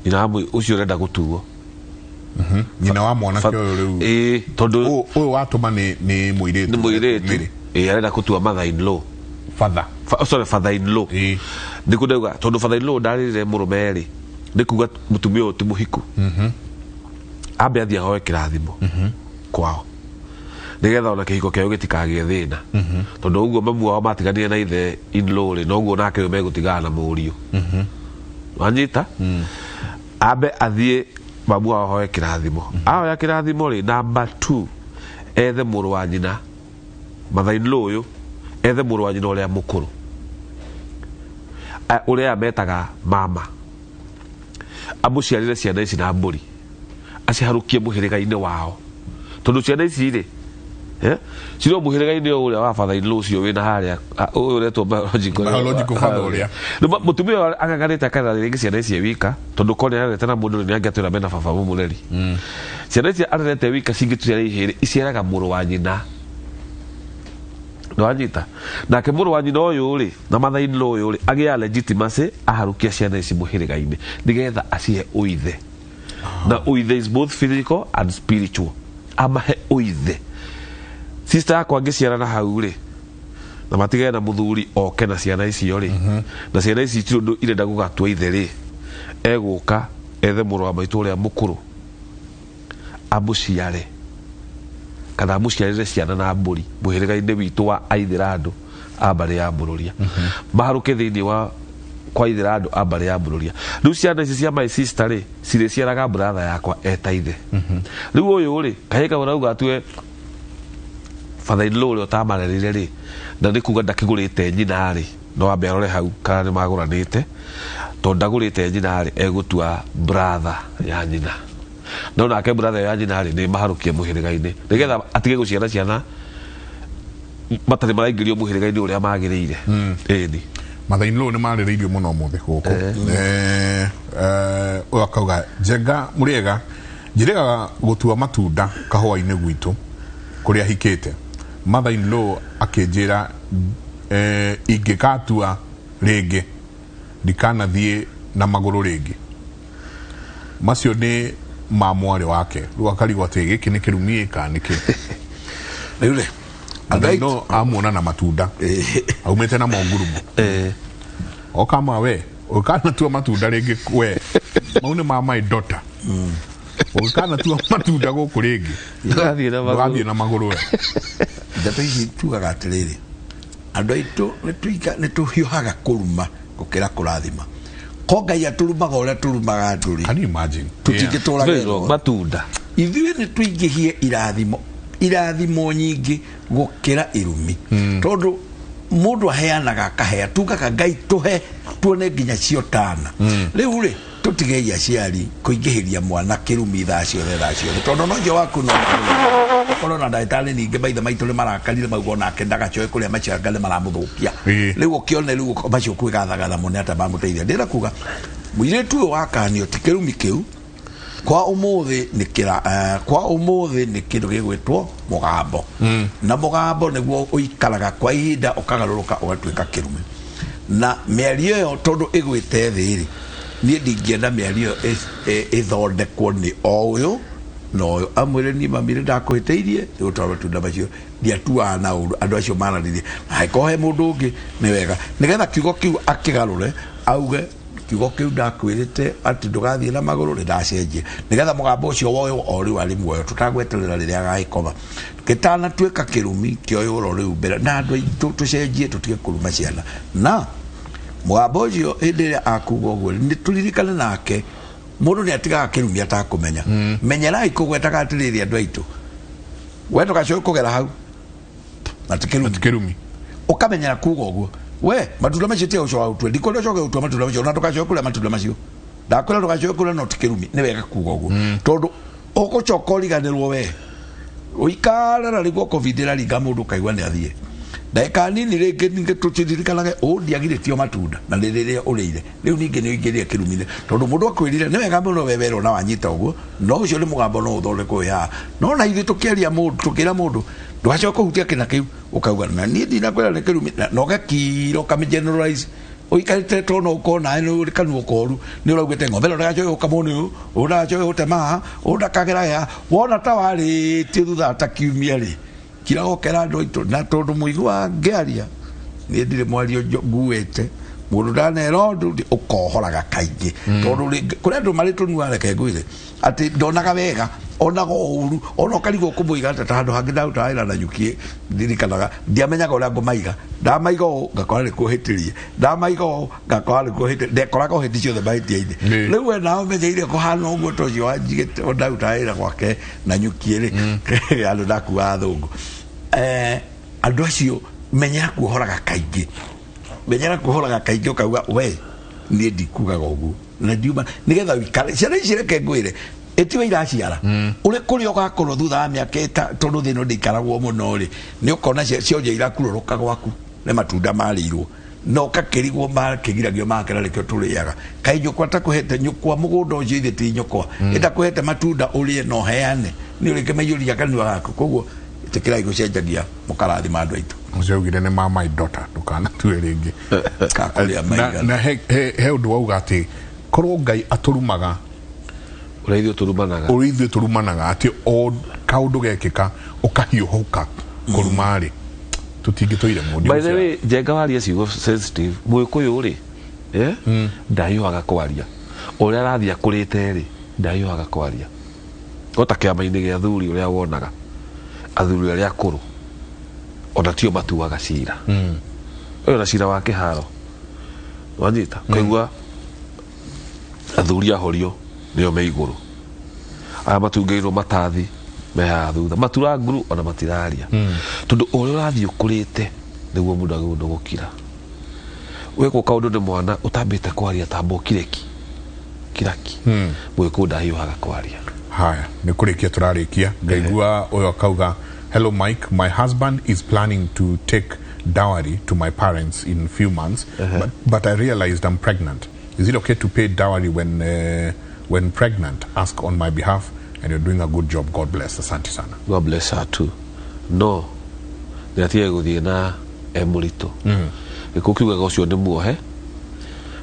nyina wa ũcio ũrenda gũtuo. Nyina wa mwanake ũyũ rĩu. Ĩĩ, tondũ ũyũ watũma nĩ mũirĩtu. Nĩ mũirĩtu. Mĩrĩ. Ĩĩ, arenda gũtua mother in law. Father. Sorry, father in law. Nĩkuo ndauga, tondũ father in law ndarĩrĩre mũrũme rĩ, nĩ kuga mũtumia ũyũ ti mũhiku. Ambe athiĩ ahoe kĩrathimo kwao nĩgetha ona kĩhiko kĩao gĩtikagĩe thĩna, tondũ ũguo mamu wao matiganire na ithe in law rĩ, noguo nake ũyũ megũtigana na mũriũ. Wanyita, ambe athiĩ mamu wao ahoe kĩrathimo. Ahoya kĩrathimo rĩ, number two, ethe mũrũ wa nyina, mother in law ũyũ ethe mũrũ wa nyina ũrĩa mũkũrũ, ũrĩa metaga mama, amũciarĩre ciana ici na mbũri, aciharũkie mũhĩrĩga-inĩ wao, tondũ ciana ici rĩ, cirĩ o mũhĩrĩga-inĩ o ũrĩa wa father in law ũcio wĩna harĩa, ũyũ ũretwo biological. Biological father ũrĩa. Rĩu mũtumia ũyũ ang'ang'anĩte akarera rĩngĩ ciana ici e wika, tondũ korwo nĩ arerete na mũndũ nĩ angĩatwĩra mena baba mũmũreri. Ciana ici arerete wika cingĩtuĩra ihĩrĩ, iciaraga mũrũ wa nyina. Nĩwanyita, nake mũrũ wa nyina ũyũ rĩ na mother in law ũyũ rĩ agĩa legitimacy aharũkia ciana ici mũhĩrĩga-inĩ nĩgetha acihe ũithe, na ũithe is both physical and spiritual, amahe ũithe. Sister yakwa angĩciara na hau rĩ na matigane na mũthuri oke na ciana icio rĩ, na ciana ici itirĩ ũndũ irenda gũgatua ithe rĩ, egũka ethe mũrũ wa maitũ ũrĩa mũkũrũ amũciare kana amũciarĩre ciana na mbũri mũhĩrĩga-inĩ witũ wa aithĩrandũ a mbarĩ ya Mbũrũria, maharũke thĩinĩ wa kwa ithĩrandũ a mbarĩ ya Mbũrũria. Rĩu ciana ici cia my sister rĩ cirĩciaraga brother yakwa eta ithe. Rĩu ũyũ rĩ kahĩĩ kau arauga atue father in law ũrĩa ũtamarerire rĩ, na nĩ kuga ndakĩgũrĩte nyina rĩ, no ambe arore hau kana nĩ magũranĩte, tondũ ndagũrĩte nyina rĩ, egũtua brother ya nyina, no nake brother ya nyina rĩ nĩ maharũkie mũhĩrĩga-inĩ nĩgetha atige gũciara ciana matarĩ maraingĩrio mũhĩrĩga-inĩ ũrĩa magĩrĩire. Ĩni. Mother in law nĩ marĩrĩirio mũno ũmũthĩ gũkũ. Ũyũ akauga, njenga mũrĩega, njĩrĩgaga gũtua matunda kahũa-inĩ gwitũ kũrĩa hikĩte. Mother in law akĩnjĩra ingĩgatua rĩngĩ ndikanathiĩ na magũrũ rĩngĩ. Macio nĩ ma mwarĩ wake. Rĩu akarigwo atĩ gĩkĩ nĩ kĩrumi kana nĩkĩ. Rĩu rĩ Mother in law amuona na matunda aumĩte na mongurumo, okama we ũkanatua matunda rĩngĩ, we mau nĩ ma my daughter, ũngĩkanatua matunda gũkũ rĩngĩ Ndũgathiĩ na magũrũ. Ndũgathiĩ na magũrũ we. Ndeto ici tugaga atĩrĩrĩ, andũ aitũ nĩ tũhiũhaga kũruma gũkĩra kũrathima, ko Ngai atũrumaga ũrĩa tũrumaga andũ rĩ. Can you imagine? Tũtingĩtũra. Very wrong. Matunda. Ithuĩ nĩ tũingĩhie irathimo, irathimo nyingĩ gũkĩra irumi, tondũ mũndũ aheanaga akahea, tugaga Ngai tũhe tuone nginya cio tana. Rĩu rĩ tũtigei aciari kũingĩhĩria mwana kĩrumi thaa ciothe, thaa ciothe, tondũ no ũcio waku no ũkorwo na ndagĩtarĩ. Ningĩ maithe maitũ nĩ marakarire mauga onake ndagacoe kũrĩa macanga nĩ maramũthũkia. Rĩu ũkĩone rĩu macio kwĩgathagatha mũno ata mamũteithia. Ndĩrenda kuga mũirĩtu ũyũ wakanio ti kĩrumi kĩu. Kwa umuthi nĩ kĩra kwa umuthi nĩ kĩndũ gĩgwĩtwo mũgambo, na mũgambo nĩguo ũikaraga kwa ihinda ũkagarũrũka ũgatuĩka kĩrumi. Na mĩario ĩyo tondũ ĩgwĩte thĩ rĩ, niĩ ndingĩenda mĩario ĩyo ĩthondekwo nĩ o ũyũ na ũyũ amwĩre niĩ mami nĩ ndakũhĩtĩirie nĩ gũtwara matunda macio ndiatuaga na ũru andũ acio maranĩrie, na angĩkorwo he mũndũ ũngĩ nĩ wega nĩgetha kiugo kĩu akĩgarũre auge kiugo kĩu ndakwĩrĩte atĩ ndũgathiĩ na magũrũ nĩ ndacenjia, nĩgetha mũgambo ũcio woywo o rĩu arĩ muoyo tũtagweterera rĩrĩa agagĩkoma gĩtanatuĩka kĩrumi kĩoywo rĩu mbere na andũ aitũ tũcenjie tũtige kũruma ciana. Na mũgambo ũcio hĩndĩ ĩrĩa akuga ũguo nĩ tũririkane nake mũndũ nĩ atigaga kĩrumi atakũmenya. Menyerai kũgwetaga atĩrĩrĩ andũ aitũ, we ndũgacoke kũgera hau na ti kĩrumi, ũkamenyera kuga ũguo we matunda macio tiga ũcoka gũtua ndikwenda ũcoke gũtua matunda macio na ndũgacoke kũrĩa matunda macio ndakwĩra ndũgacoke kũrĩa no ti kĩrumi. Nĩ wega kuga ũguo tondũ ũgũcoka ũriganĩrwo we ũikare na rĩguo covid ĩraringa mũndũ ũkaigua nĩ athiĩ ndagĩka nini rĩngĩ ningĩ tũtiririkanage ũũ ndiagirĩtio matunda na nĩ rĩrĩa ũrĩire rĩu ningĩ nĩ ũingĩrire kĩrumi-inĩ tondũ mũndũ akwĩrire nĩ wega mũno we werwo na wanyita ũguo no ũcio nĩ mũgambo no ũthondekwo wĩ haha no na ithuĩ tũkĩaria mũndũ tũkĩra mũndũ ndũgacoke kũhutia kĩna kĩu ũkauga na niĩ ndinakwĩra nĩ kĩrumi na ũgakira ũkamĩ-generalize ũikarĩte to no ũkorwo nawe nĩ ũrĩ kanua koru nĩ ũraugĩte ng'ombe ĩno ndagacoke gũkamwo nĩ ũyũ ũyũ ndagacoke gũtema haha ũyũ ndakagera haha wona ta warĩtie thutha ta kiumia rĩ kira gokera andũ aitũ na tondũ mũiguaga ngĩaria niĩ ndirĩ mwario nguĩte mũndũ ndanera ũndũ ũkohoraga kaingĩ tondũ rĩngĩ kũrĩ andũ marĩ tũnua reke ngwĩre atĩ ndonaga wega onaga ũru ona ũkarigwo kũmũiga atĩa ta handũ hangĩ ndarutaga wĩra na nyuki ndirikanaga ndiamenyaga ũrĩa ngũmaiga ndamaiga ũũ ngakora nĩ kũhĩtĩrie ndamaiga ũũ ngakora nĩ kũhĩtĩrie ndekoraga o hĩndĩ ciothe mahĩtia-inĩ rĩu we nawe ũmenyeire kũhana ũguo ta ũcio wanjigĩte ndarutaga wĩra gwake na nyuki rĩ andũ ndakuaga athũngũ. Andũ acio menyera kuohoraga kaingĩ, menyera kuohoraga kaingĩ ũkauga we niĩ ndikugaga ũguo na ndiuma nĩgetha ũikare ciana ici reke ngwĩre ĩtiwe iraciara ũrĩ kũrĩa ũgakorwo thutha wa mĩaka ĩta tondũ thĩ ĩno ndĩikaragwo mũno rĩ nĩ ũkona cionje irakurũrũka gwaku nĩ matunda marĩirwo na ũgakĩrigwo makĩgiragio make na nĩkĩo tũrĩaga kaĩ nyũkwa takũhete nyũkwa mũgũnda ũcio ithe ti nyũkwa ĩtakũhete matunda ũrĩe na ũheane nĩ ũrĩkĩmaiyũria kanua gaku koguo ĩtĩkĩrai gũcenjagia mũkarathima andũ aitũ. Ũcio augire nĩ ma my daughter ndũkanatue rĩngĩ. Kakũrĩa Na, maigana. na he ũndũ wauga atĩ korwo Ngai atũrumaga ũrĩa ithuĩ tũrumanaga, ũrĩa ithuĩ tũrumanaga atĩ o kaũndũ gekĩka ũkahiũhũka kũruma rĩ tũtingĩtũire mũndũ. By the way, Njenga waria ciugo sensitive mũgĩkũyũ rĩ ndahiũhaga kwaria ũrĩa arathiĩ akũrĩte rĩ ndahiũhaga kwaria ota kĩama-inĩ gĩa athuri ũrĩa wonaga athuri arĩa akũrũ ona tio matuaga cira ũyũ na cira wa kĩharo wanyita kaigua athuri ahorio nĩo me igũrũ aya matungĩirwo matathi me haha thutha matura nguru ona matiraria tondũ ũrĩa ũrathiĩ ũkũrĩte nĩguo mũndũ agĩrĩirwo nĩ gũkira wekwo kaũndũ nĩ mwana ũtambĩte kwaria tamba ũkire ki kiraki mũgĩkũyũ ndahiũhaga kwaria. Haya nĩ kũrĩkia tũrarĩkia ngaigua ũyũ akauga hello Mike, my husband is planning to take dowry to my parents in few months but I realized I'm pregnant. Is it okay to pay dowry when pregnant? Ask on my behalf and you're doing a good job. God bless. Asante sana. God bless her too. No nĩ atige gũthiĩ na e mũritũ gĩkũ kiugaga ũcio nĩ muohe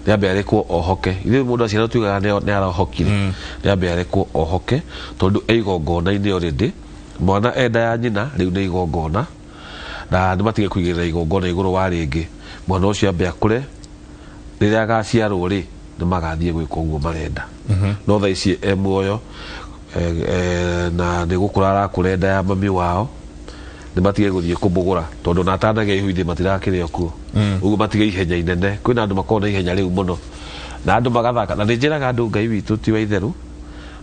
nĩ ambe arekwo ohoke ithuĩ mũndũ aciarwo tugaga nĩ arohokire nĩ ambe arekwo ohoke tondũ e igongona-inĩ already mwana enda ya nyina rĩu nĩ igongona na nĩ matige kũigĩrĩra igongona igũrũ wa rĩngĩ mwana ũcio ambe akũre rĩrĩa agaciarwo rĩ nĩ magathiĩ gwĩka ũguo marenda no thaa ici e muoyo na nĩ gũkũra arakũra enda ya mami wao nĩ matige gũthiĩ kũmũgũra tondũ ona atanagĩa ihu ithe matirakĩrĩ o kuo ũguo matige ihenya inene kwĩna andũ makoragwo na ihenya rĩu mũno na andũ magathaka na nĩ njĩraga andũ Ngai witũ ti wa itherũ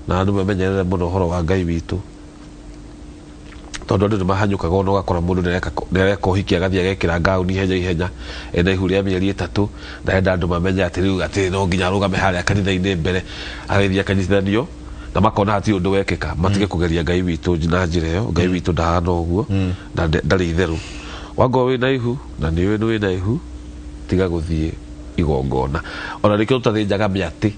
na andũ memenyerere mũno ũhoro wa Ngai witũ tondũ andũ nĩ mahanyũkaga ona ũgakora mũndũ nĩareka ũhiki agathiĩ agekĩra ngauni ihenya ihenya ena ihu rĩa mĩeri 3 ndarenda andũ mamenye atĩ rĩu atĩ no nginya arũgame harĩa kanitha-inĩ mbere agĩthiĩ akanyitithanio na makona hatirĩ ũndũ wekĩka matige kũgeria Ngai witũ na njĩra ĩyo Ngai witũ ndahana ũguo na ndarĩ itherũ wangorwo wĩna ihu na nĩ ũĩ nĩ wĩna ihu tiga gũthiĩ igongona ona nĩkĩo tũtathĩnjaga mĩatĩ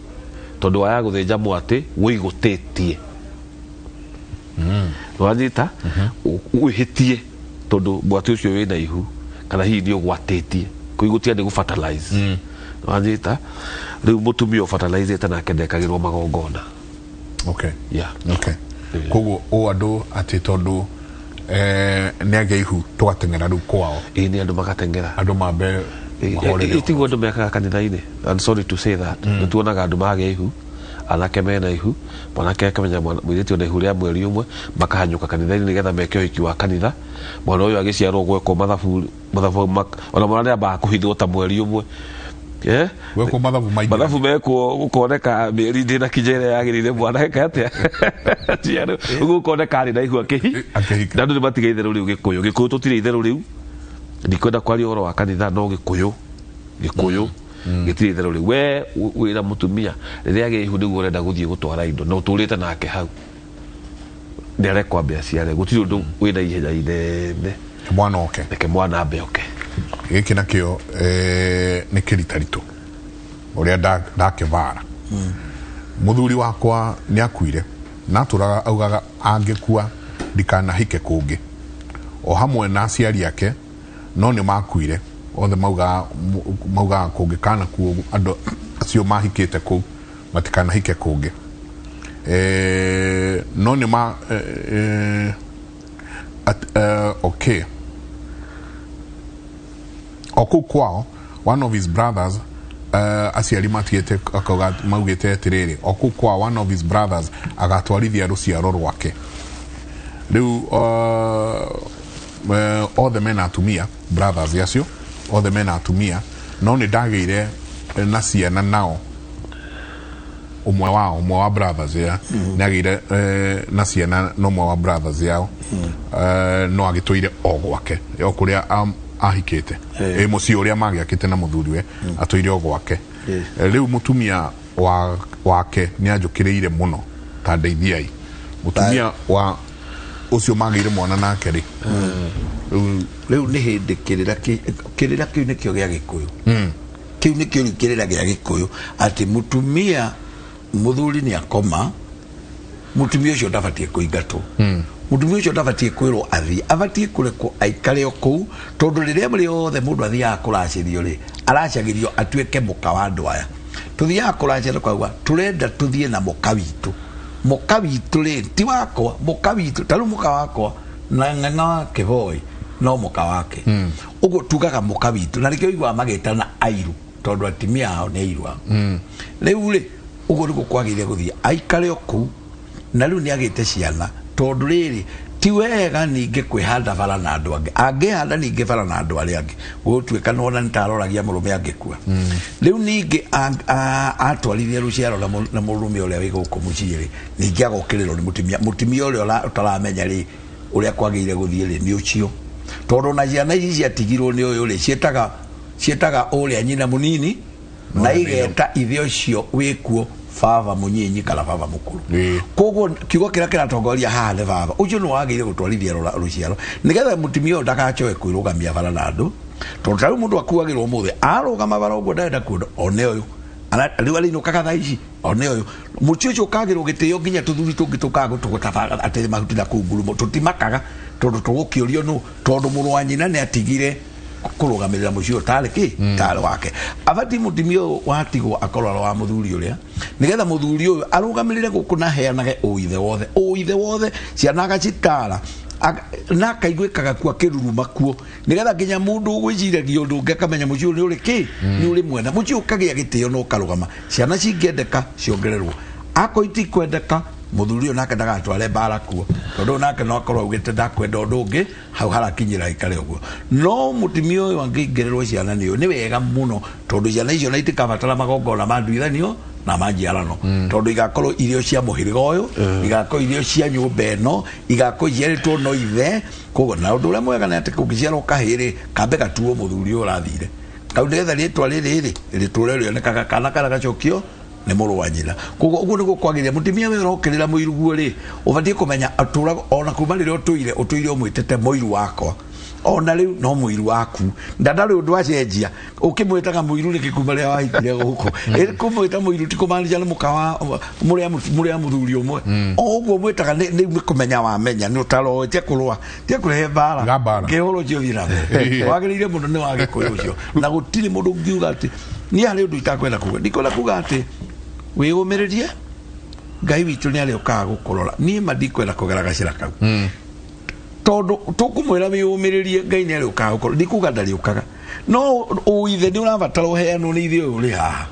Tondu waya guthinja mwati wigutĩtie. Wanyita wĩhĩtie tondu mwatĩ ũcio wĩna ihu kana hihi nĩ ũgwatĩtie. Kũigũtia nĩ gũ fertilize. Wanyita rĩu mũtumia ũfertilizĩte nake ndekagĩrwo magongona. Okay. Yeah. Okay. Koguo o andũ atĩ tondũ nĩ agĩa ihu tũgateng'era rĩu kwao. Ĩĩ nĩ andũ magateng'era. Andũ mambe mahorere. Tiguo andũ mekaga kanitha-inĩ. I'm sorry to say that. Nĩ tuonaga andũ magĩa ihu, anake mena ihu, mwanake akamenya mũirĩtu ena ihu rĩa mweri ũmwe, makahanyũka kanitha-inĩ nĩgetha meke ũhiki wa kanitha. Mwana ũyũ agĩciarwo gwekwo mathabu, mathabu ona mwana nĩambaga kũhithwo ta mweri ũmwe. Gwekwo mathabu maingĩ. Mathabu mekwo gũkoneka mĩeri ndĩnakinya ĩrĩa yagĩrĩire mwana eke atĩa? Ũguo gũkoneka arĩ na ihu akĩhi. Na andũ nĩ matiga itherũ rĩu Gĩkũyũ. Gĩkũyũ tũtirĩ itherũ rĩu. Ndikwenda kwaria ũhoro wa kanitha no Gĩkũyũ. Gĩkũyũ gĩtirĩ itherũ rĩu. We wĩra mũtumia rĩrĩa agĩa ihu nĩguo ũrenda gũthiĩ gũtwara indo na ũtũrĩte nake hau. Nĩ arekwo ambe aciare. Gũtirĩ ũndũ wĩna ihenya inene. Mwana oke. Reke mwana ambe oke. Gĩkĩ nakĩo nĩ kĩritaritũ ũrĩa ndakĩbara. Mũthuri wakwa nĩ akuire na atũraga augaga angĩkua ndikanahike kũngĩ o hamwe na aciari ake no nĩ makuire othe maugaga kũngĩ kana kuo andũ acio mahikĩte kũu matikanahike kũngĩ. No nĩ ma okay. O kũu kwao one of his brothers aciari matigĩte akauga maugĩte atĩrĩrĩ o kũu kwao one of his brothers agatwarithia rũciaro rwake. Rĩu othe mena atumia brothers acio othe mena atumia no nĩ ndagĩire na ciana nao ũmwe wao ũmwe wa brothers ya nĩ agĩire na ciana na ũmwe wa brothers yao no agĩtũire o gwake o kũrĩa ahikĩte mũciĩ ũrĩa magĩakĩte na mũthuriwe atũire o gwake. Rĩu mũtumia wake nĩ anjũkĩrĩire mũno ta ndeithiai. Mũtumia wa ũcio magĩire mwana nake rĩ rĩu nĩ hĩndĩ kĩrĩra kĩu nĩkĩo gĩa Gĩkũyũ. Kĩu nĩkĩo kĩrĩra gĩa Gĩkũyũ atĩ mũtumia mũthuri nĩ akoma mũtumia ũcio ndabatiĩ kũingatwo. Mũtumia ũcio ndabatiĩ kwĩrwo athiĩ, abatiĩ kũrekwo aikare o kũu tondũ rĩrĩa rĩothe mũndũ athiaga kũracĩrio rĩ aracagĩrio atuĩke mũka wa andũ aya. Tũthiaga kũracĩrio tũkauga tũrenda tũthiĩ na mũka witũ. Mũka witũ rĩ ti wakwa, mũka witũ ta rĩu mũka wakwa na ng'ang'a wa Kĩboi no mũka wake. Ũguo tugaga mũka witũ na nĩkĩo ũiguaga magĩtana airu tondũ atumia ao nĩ airu ao. Rĩu rĩ ũguo nĩguo kwagĩrĩire gũthiĩ aikare o kũu na rĩu nĩ agĩte ciana tondũ rĩrĩ ti wega ningĩ kwĩhanda bara na andũ angĩ. Angĩhanda ningĩ bara na andũ arĩa angĩ gũgũtuĩka nĩwona nĩ taroragia mũrũme angĩkua. Rĩu ningĩ atwarithia rũciaro na mũrũme ũrĩa wĩ gũkũ mũciĩ rĩ ningĩ agokĩrĩrwo nĩ mũtumia. Mũtumia ũrĩa ũtaramenya rĩ ũrĩa kwagĩrĩire gũthiĩ rĩ nĩ ũcio tondũ ona ciana ici ciatigirwo nĩ ũyũ rĩ ciĩtaga ũrĩa nyina mũnini na igeta ithe ũcio wĩkuo baba mũnyinyi kana baba mũkũrũ. Koguo kiugo kĩrĩa kĩratongoria haha nĩ baba ũcio nĩ wagĩrĩire gũtwarithia rũciaro nĩgetha mũtumia ũyũ ndagacoe kwĩrũgamia bara na andũ tondũ ta rĩu mũndũ akuagĩrwo ũmũthĩ arũgama bara ũguo ndarenda kuona one ũyũ rĩu arĩinũkaga thaa ici one ũyũ mũciĩ ũcio ũkagĩrwo gĩtĩo nginya tũthuri tũngĩ tũkaga gũtũgũta atĩ mahuti na kũu ngurumo tũtimakaga tondũ tũgũkĩũrio nũ tondũ mũrũ wa nyina nĩ atigire kũrũgamĩrĩra mũciĩ ũyũ tarĩ kĩ tarĩ wake. Abatiĩ mũtumia ũyũ watigwo akorwo arĩ wa mũthuri ũrĩa nĩgetha mũthuri ũyũ arũgamĩrĩre gũkũ na aheanage ũithe wothe ciana agacitara na akaiguĩkaga kuo akĩruruma kuo nĩgetha nginya mũndũ ũgwĩciragia ũndũ ũngĩ akamenya mũciĩ ũyũ nĩ ũrĩ kĩ nĩ ũrĩ mwena mũciĩ ũkagĩa gĩtĩo na ũkarũgama ciana cingĩendeka ciongererwo akorwo itikwendeka mũthuri ũyũ nake ndagatware mbara kuo tondũ nake no akorwo augĩte ndakwenda ũndũ ũngĩ hau harakinyĩra aikare ũguo. No mũtumia ũyũ angĩingĩrĩrwo ciana nĩ ũyũ nĩ wega mũno tondũ ciana icio na itikabatara magongona ma nduithanio na ma njiarano tondũ igakorwo irio cia mũhĩrĩga ũyũ igakorwo irio cia nyũmba ĩno igakorwo iciarĩtwo no ithe. Koguo na ũndũ ũrĩa mwega nĩ atĩ kũngĩciarwo kahĩĩ rĩ kambe gatuo mũthuri ũyũ ũrathire kau nĩgetha rĩtwa rĩrĩ rĩ rĩtũre rĩonekaga kana kana gacokio nĩ mũrũ wa nyina. Koguo ũguo nĩguo kwagĩrĩire mũtumia we ũrokĩrĩra mũiruguo rĩ ũbatiĩ kũmenya atũraga ona kuma rĩrĩa ũtũire ũmwĩtĩte mũiru wakwa. Ona rĩu no mũiru waku na ndarĩ ũndũ acenjia. Ũkĩmwĩtaga mũiru nĩkĩ kuma rĩrĩa wahikire gũkũ? Kũmwĩta mũiru ti kũmaanisha nĩ mũka wa mũrĩa mũthuri ũmwe. O ũguo mwĩtaga nĩ kũmenya wamenya nĩ ũtaroĩ tia kũrũa tia kũrehe mbara ngĩhũrwo ũcio thiĩ na mbere. Wagĩrĩire mũno nĩ wa Gĩkũyũ ũcio, na gũtirĩ mũndũ ũngiuga atĩ niĩ harĩ ũndũ itakwenda kuga. Ndikwenda kuga atĩ wĩyũmĩrĩrie, Ngai witũ nĩ arĩũkaga gũkũrora. Niĩ ma ndikwenda kũgera gacĩra kau tondũ tũkũmwĩra wĩyũmĩrĩrie, Ngai nĩ arĩũkaga gũkũrora. Ndikuga ndarĩũkaga, no ũithe nĩ ũrabatara ũheanwo nĩ ithe. Ũyũ ũrĩ haha,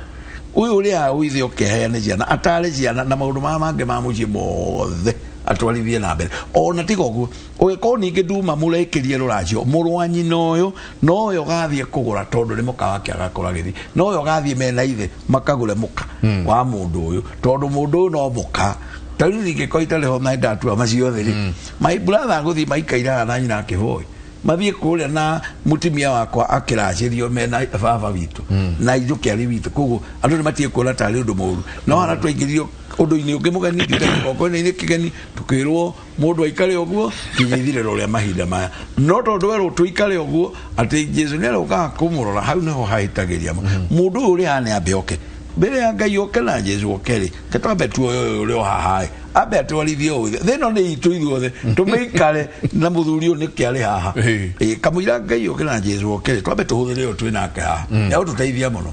ũyũ ũrĩ haha, ũithe oke aheane ciana, atare ciana na maũndũ marĩa mangĩ ma mũciĩ mothe atwarithie na mbere. Ona tiga ũguo, ũgĩkorwo ningĩ nduma mũrekĩrie rũracio, mũrũ wa nyina ũyũ nowe ũgathiĩ kũgũra, tondũ nĩ mũka wake agakora gĩthi, nowe ũgathiĩ mena ithe makagũre mũka wa mũndũ ũyũ, tondũ mũndũ ũyũ no mũka. Ta rĩu ingĩkorwo itarĩ ho na ndatua macio othe rĩ, my brother gũthiĩ maikairaga na nyina akĩboy mathiĩ kũrĩa na mũtumia wakwa akĩracĩrio mena baba witũ na injũke arĩ witũ. Koguo andũ nĩ matige kuona tarĩ ũndũ mũru, no hana twaingĩrio ũndũ-inĩ ũngĩ mũgeni nginya kĩgongona-inĩ kĩgeni, tũkĩrwo mũndũ aikare ũguo nginya ithirĩro rĩa mahinda maya. No tondũ werwo tũikare ũguo atĩ Jesu nĩ arĩũkaga kũmũrora, hau nĩho hahĩtagĩria mũndũ ũyũ ũrĩ haha. Nĩ ambe oke mbere ya Ngai oke na Jesu oke rĩ, ke twambe tuoye ũyũ ũrĩ o haha ĩ, ambe atwarithie ũyũ. Thĩ ĩno nĩ itũ ithuothe, tũmĩikare na mũthuri ũyũ nĩkĩ arĩ haha. Ĩ, kamũira Ngai oke na Jesu oke rĩ, twambe tũhũthĩre ũyũ twĩ nake haha, nĩagũtũteithia mũno.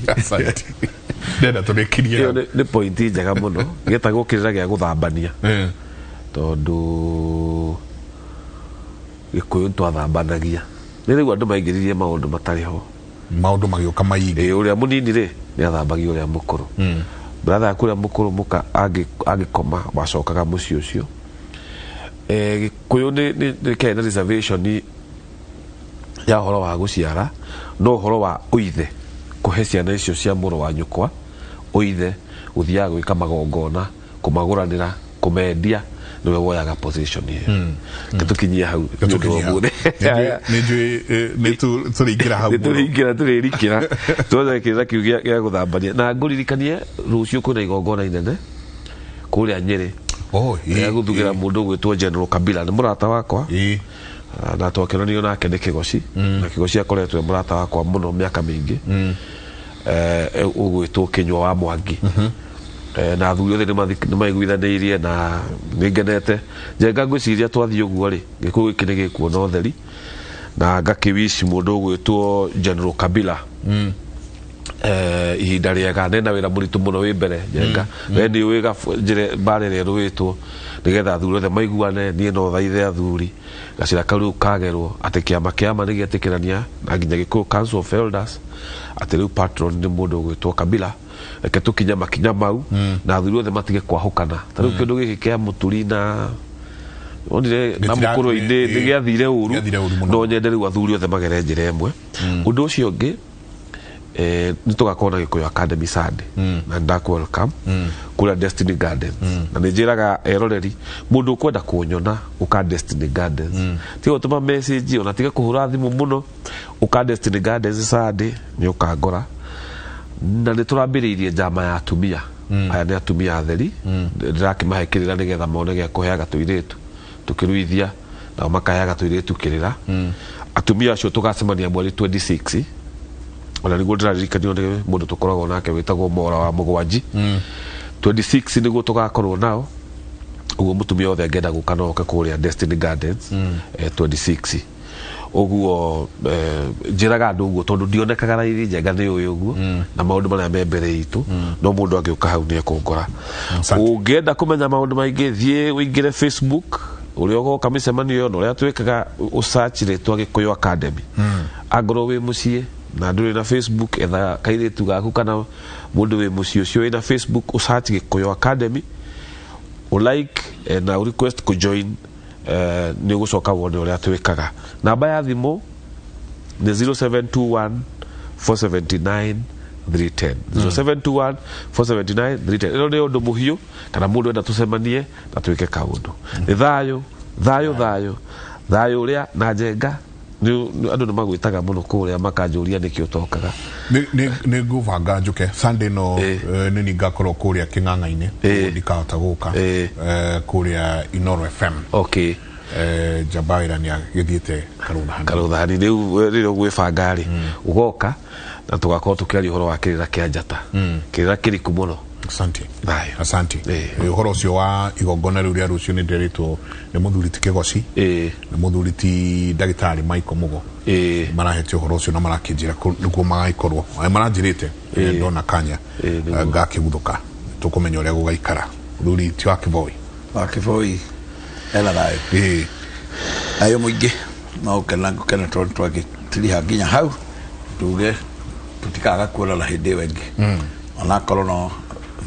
Asante. Ndenda tũrĩkirie. Ĩyo nĩ point njega mũno gĩtagwo kĩrĩra gĩa gũthambania, tondũ Gĩkũyũ nĩtwathambanagia. Nĩ rĩu andũ maingĩririe maũndũ matarĩ ho. Maũndũ magĩũka maingĩ. Ĩ, ũrĩa mũnini rĩ nĩ athambagia ũrĩa mũkũrũ. Brother yaku ũrĩa mũkũrũ mũka angĩkoma wacokaga mũciĩ ũcio. Gĩkũyũ nĩ kĩarĩ na reservation ya ũhoro wa gũciara, no ũhoro wa ũithe kũhe ciana icio cia mũrũ wa nyũkwa ũithe, gũthiaga gwĩka magongona, kũmagũranĩra, kũmendia, nĩwe woyaga position ĩyo. Tũkinyie hau nĩ ũndũ wa ũmũthĩ. Nĩ njũĩ nĩ tũrĩingĩra hau nĩ mũno. Tũrĩingĩra, tũrĩrikĩra tuoza kĩrĩra kĩu gĩa gũthambania. Na ngũririkanie rũciũ kwĩna igongona inene kũrĩa Nyĩrĩ rĩa gũthugĩra mũndũ ũgwĩtwo General Kabila. Nĩ mũrata wakwa na twakĩonanio nake nĩ Kĩgoci, na Kĩgoci akoretwo e mũrata wakwa mũno mĩaka mĩingĩ. Ũgwĩtwo Kĩnyua wa Mwangi. Na athuri othe nĩ maiguithanĩirie na nĩ ngenete. Njenga, ngwĩciria twathiĩ ũguo rĩ, Gĩkũyũ gĩkĩ nĩ gĩkuona ũtheri, na ngakĩwici mũndũ ũgwĩtwo General Kabila ihinda rĩega. Nena wĩra mũritũ mũno wĩ mbere, Njenga. We nĩ ũĩ njĩra mbara ĩrĩa ĩrũĩtwo nĩgetha athuri othe maiguane. Niĩ no thaithe athuri gacĩra kau rĩu kagerwo atĩ kĩama kĩama nĩ gĩetĩkĩrania na nginya Gĩkũyũ Council of Elders atĩ rĩu patron nĩ mũndũ ũgwĩtwo Kabila. Reke tũkinye makinya mau na athuri othe matige kwahũkana. Ta rĩu kĩndũ gĩkĩ kĩa mũturi na onire na mũkũrũ-inĩ nĩ gĩathire ũru. Gĩathire ũru mũno. No nyende rĩu athuri othe magere njĩra ĩmwe. Ũndũ ũcio ũngĩ, nĩ tũgakorwo na Gĩkũyũ Academy Sunday na ndaku welcome kũrĩa Destiny Gardens. Na nĩ njĩraga eroreri, mũndũ ũkwenda kũnyona ũka Destiny Gardens, tiga gũtũma message ona tiga kũhũra thimũ mũno, ũka Destiny Gardens Sunday nĩ ũkangora. Na nĩ tũrambĩrĩirie njama ya atumia. Aya nĩ atumia atheri, ndĩrakĩmahe kĩrĩra nĩgetha mone gĩa kũheaga tũirĩtu tũkĩruithia, nao makaheaga tũirĩtu kĩrĩra. Atumia acio tũgacemania mweri 26. Ona nĩguo ndĩraririkanio nĩ mũndũ tũkoragwo nake wĩtagwo Mora wa Mũgwanji. 26 nĩguo tũgakorwo nao. Ũguo mũtumia wothe angĩenda gũka no oke kũrĩa Destiny Gardens 26. Ũguo njĩraga andũ ũguo tondũ ndionekaga raithi. Njenga, nĩ ũĩ ũguo na maũndũ marĩa me mbere itũ, no mũndũ angĩũka hau nĩ ekũngora. Ũngĩenda kũmenya maũndũ maingĩ, thiĩ ũingĩre Facebook, ũrĩa ũgoka mĩcemanio ĩyo na ũrĩa twĩkaga, ũsearch rĩtwa Gĩkũyũ Academy. Angorwo wĩ mũciĩ na ndũrĩ na Facebook, etha kairĩtu gaku kana mũndũ wĩ mũciĩ ũcio wĩna Facebook, ũsearch Gĩkũyũ Academy, ũlike na request kũjoin, nĩ ũgũcoka wone ũrĩa twĩkaga. Namba ya thimũ nĩ 0721 479 310, 0721 479 310. Ĩno nĩ ũndũ mũhiũ kana mũndũ enda tũcemanie na twĩke kaũndũ. Nĩ thayũ, thayũ, thayũ, thayũ ũrĩa na Njenga. Andũ nĩ magwĩtaga mũno kũrĩa makanjũria nĩkĩ ũtokaga. Nĩ ngũbanga njũke Sunday no nĩ ni ngakorwo kũrĩa kĩng'ang'a-inĩ, koguo ndikahota gũka kũrĩa Inoro FM. Okay. Njamba wĩra nĩ agĩthiĩte karũthani. Karũthani rĩu rĩrĩa ũgwĩbanga rĩ, ũgoka na tũgakorwo tũkĩaria ũhoro wa kĩrĩra kĩa njata, kĩrĩra kĩriku mũno. Asante. Asante. Ũhoro ũcio wa igongona rĩu rĩa rũciũ nĩ ndĩrĩtwo nĩ mũthuri ti Kĩgoci, nĩ mũthuri ti ndagĩtarĩ Michael Mugo, marahete ũhoro ũcio na marakĩnjĩra nĩguo magagĩkorwo maranjĩrĩte ndona kanya ngakĩguthũka tũkũmenya ũrĩa gũgaikara. Mũthuri ti wa Kĩboi. Wa Kĩboi ena thayũ. Thayũ mũingĩ, no gũkena ngũkena tondũ twagĩtiriha nginya hau tuge tutikaga kuonana hĩndĩ ĩyo ĩngĩ, onakorwo no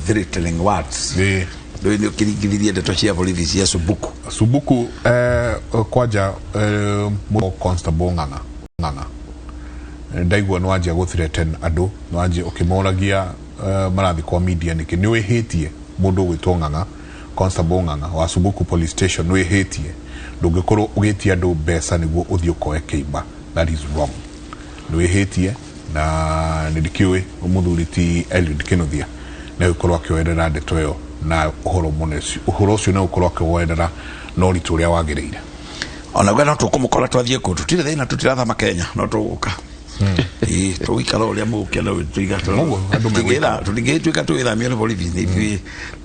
threatening words. Rĩu nĩ ũkĩringithirie ndeto cia borithi cia Subuku. Subuku kwanja Constable Ng'ang'a Ng'ang'a ndaigua nĩ wanjia gũ threaten andũ, nĩ wanjia ũkĩmoragia marathi kwa media nĩkĩ nĩ wĩhĩtie mũndũ ũgwĩtwo Ng'ang'a, Constable Ng'ang'a wa Subuku Police Station, nĩ wĩhĩtie, ndũngĩkorwo ũgĩtia andũ mbeca nĩguo ũthiĩ ũkoe kĩimba, that is wrong, nĩ wĩhĩtie na nĩ ndikĩũĩ mũthuri ti Eliud Kinuthia nĩ gũkorwo akĩoerera ndeto ĩyo na ũhoro mũnene, ũhoro ũcio nĩ gũkorwo akĩwoerera na ũritũ ũrĩa wagĩrĩire. Ona no tũkũmũkora twathiĩ kũndũ, tũtirĩ thĩna, tũtirathama Kenya, no tũgũka. Tũgũikara ũrĩa mũgũkĩona tũtingĩtuĩka tũgĩthamio nĩ borithi, nĩ ithuĩ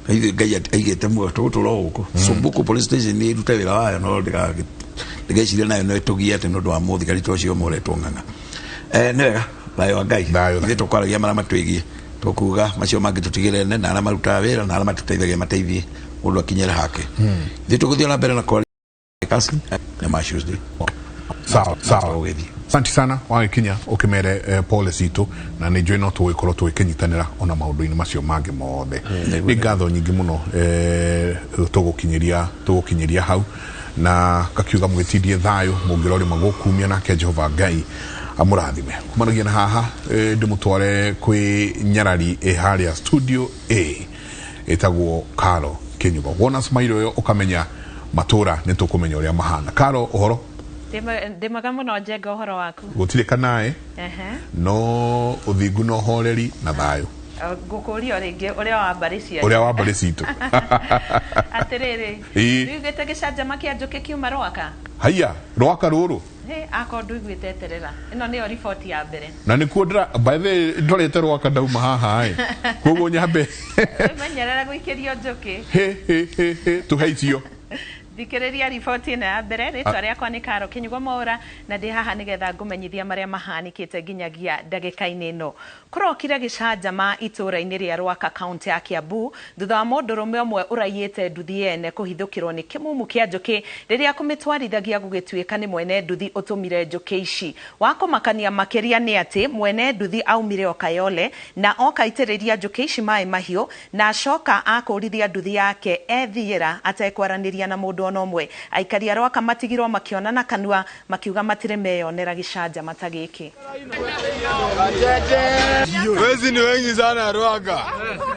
Ngai aigĩte muoyo tũgũtũra o gũkũ. Subuku Police Station nĩ ĩrute wĩra wayo, no ndĩgeciria nayo no ĩtũgie atĩ nĩ ũndũ wa mũthigari ta ũcio ũmwe ũretwo Ng'ang'a. Nĩ wega, thayũ wa Ngai. Ithuĩ tũkwaragia marĩa matwĩgiĩ, tũkuga macio mangĩ tũtigĩre na arĩa marutaga wĩra na arĩa matũteithagia mateithie mũndũ akinyĩre hake. Ithuĩ tũgũthiĩ na mbere na kwaria na ma Tuesday. Sawa sawa, asante sana wagĩkinya ũkĩmere pole citũ, na nĩ njũĩ no tũgũgĩkorwo tũgĩkĩnyitanĩra ona maũndũ-inĩ macio mangĩ mothe. Nĩ ngatho nyingĩ mũno tũgũkinyĩria hau, na kakiuga mũgĩtindie thayũ mũngĩrori magũkumia, nake Jehova Ngai amũrathime. Kumanagia na haha ndĩmũtware kwĩ nyarari ĩ harĩa studio A ĩtagwo Karo Kĩnyugo. Wona smile ĩyo ũkamenya matũra nĩ tũkũmenya ũrĩa mahana. Karo, ũhoro? Ndĩmaga mũno Njenga, ũhoro waku? Gũtirĩ kanaĩ, no ũthingu na ũhoreri na thayũ. Ngũkũria o rĩngĩ ũrĩa wa mbarĩ cianyu. Ũrĩa wa mbarĩ citũ. Atĩrĩrĩ, nĩũiguĩte gĩcanjama kĩa njũkĩ kiuma Rwaka? Haiya, Rwaka rũrũ? Akorwo ndũiguĩte eterera, ĩno nĩyo riboti ya mbere. Na nĩkuo ndĩra by the way ndorete Rwaka ndauma haha ĩ, koguo nyambe wĩmenyerere gũikĩrio njũkĩ. He he he he, tũhe icio. Thikĩrĩria riboti ĩno ya mbere. Rĩtwa rĩakwa nĩ Karo Kĩnyugo Mwaũra, na ndĩ haha nĩgetha ngũmenyithia marĩa mahanĩkĩte nginyagia ndagĩka-inĩ ĩno. Kũrokire gĩcanjama itũũra-inĩ rĩa Rwaka, kaunti ya Kiambu, thutha wa mũndũrũme ũmwe ũraiyĩte nduthi yene kũhithũkĩrwo nĩ kĩmumu kĩa njũkĩ rĩrĩa kũmĩtwarithagia gũgĩtuĩka nĩ mwene nduthi ũtũmire njũkĩ ici. Wa kũmakania makĩria nĩ atĩ mwene nduthi aumire o Kayole na oka aitĩrĩria njũkĩ ici maĩ mahiũ, na acoka akũrithia nduthi yake ethiĩra atekwaranĩria na mũndũ ona ũmwe. Aikari a Rwaka matigirwo makĩonana kanua makiuga matirĩ meyonera gĩcanjama ta gĩkĩ. Wezi ni wengi sana Rwaka.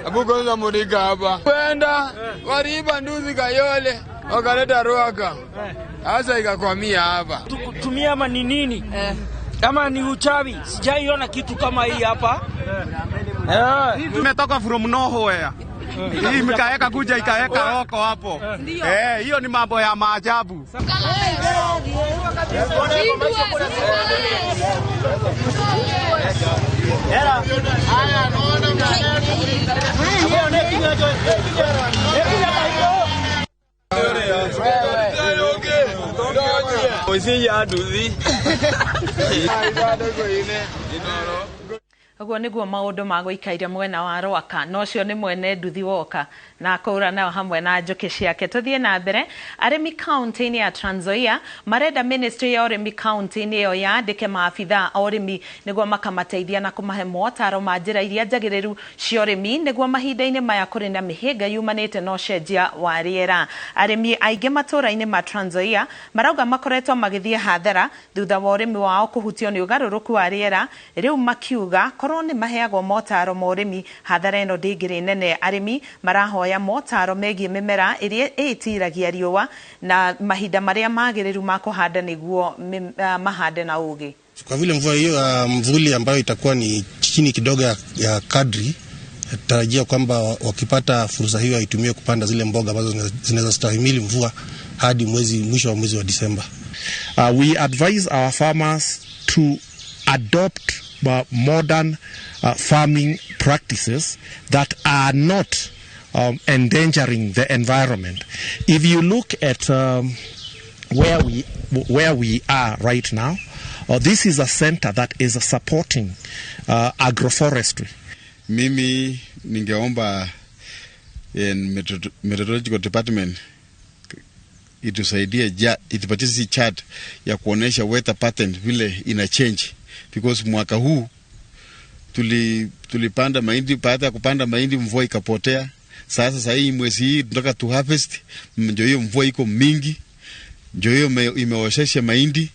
Hebu kwanza mulika hapa. Kwenda waliiba nduzi Kayole wakaleta Rwaka. Sasa ikakwamia hapa. Tumia ama ni nini? Ama ni uchawi. Sijaiona kitu kama hii hapa. Tumetoka from nowhere. Hii mkaeka kuja ikaeka roko hapo. Hiyo ni mambo ya maajabu. Ũguo nĩguo maũndũ magũikaire mwena wa Rwaka, no ũcio nĩ mwene nduthi woka na akũra nao hamwe na njũkĩ ciake. Tũthiĩ na mbere, arĩmi kaunti-inĩ ya Trans Nzoia marenda ministry ya ũrĩmi kaunti-inĩ ĩyo yandĩke maabithaa a ũrĩmi nĩguo makamateithia na kũmahe motaro ma njĩra iria njagĩrĩru cia ũrĩmi nĩguo mahinda-inĩ maya kũrĩ na mĩhĩnga yumanĩte na ũcenjia wa rĩera. Arĩmi aingĩ matũũra-inĩ ma Trans Nzoia marauga makoretwo magĩthiĩ hathara thutha wa ũrĩmi wao kũhutio nĩ ũgarũrũku wa rĩera, rĩu makiuga korwo nĩ maheagwo motaro ma ũrĩmi hathara ĩno ndĩngĩrĩ nene. Arĩmi marahoya motaro megiĩ mĩmera ĩrĩa ĩtiragia riũa na mahinda marĩa magĩrĩru ma kũhanda nĩguo mahande na ũgĩ. Kwa vile mvua hiyo mvuli ambayo itakuwa ni chini kidogo ya kadri, tarajia kwamba wakipata fursa hiyo aitumie kupanda zile mboga ambazo zinaweza stahimili mvua hadi mwezi mwisho wa mwezi wa Disemba. We advise our farmers to adopt modern farming practices that are not endangering the environment. If you look at where we are right now, this is a center that is supporting agroforestry. Mimi ningeomba meteorological department itusaidie ja, itupatie sisi chart ya kuonesha weather pattern vile ina change, because mwaka huu tulipanda mahindi, baada ya kupanda mahindi mvua ikapotea. Sasa hii mwezi hii tunataka tu harvest, ndio hiyo mvua iko mingi, ndio hiyo imeoshesha mahindi.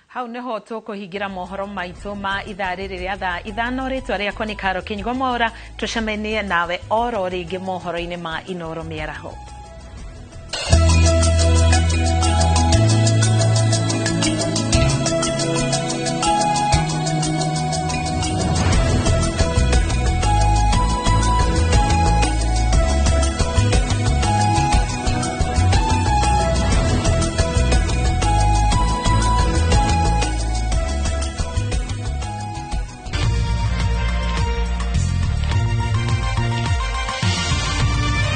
Hau niho tũkũhingĩra mohoro maitũ ma ithaa rĩrĩ rĩa thaa 5. Rĩtwa rĩakwa nĩ Karo Kĩnyugo Mwaũra. Tũcemanie nawe oro rĩngĩ mohoro-inĩ ma Inoro mĩaraho.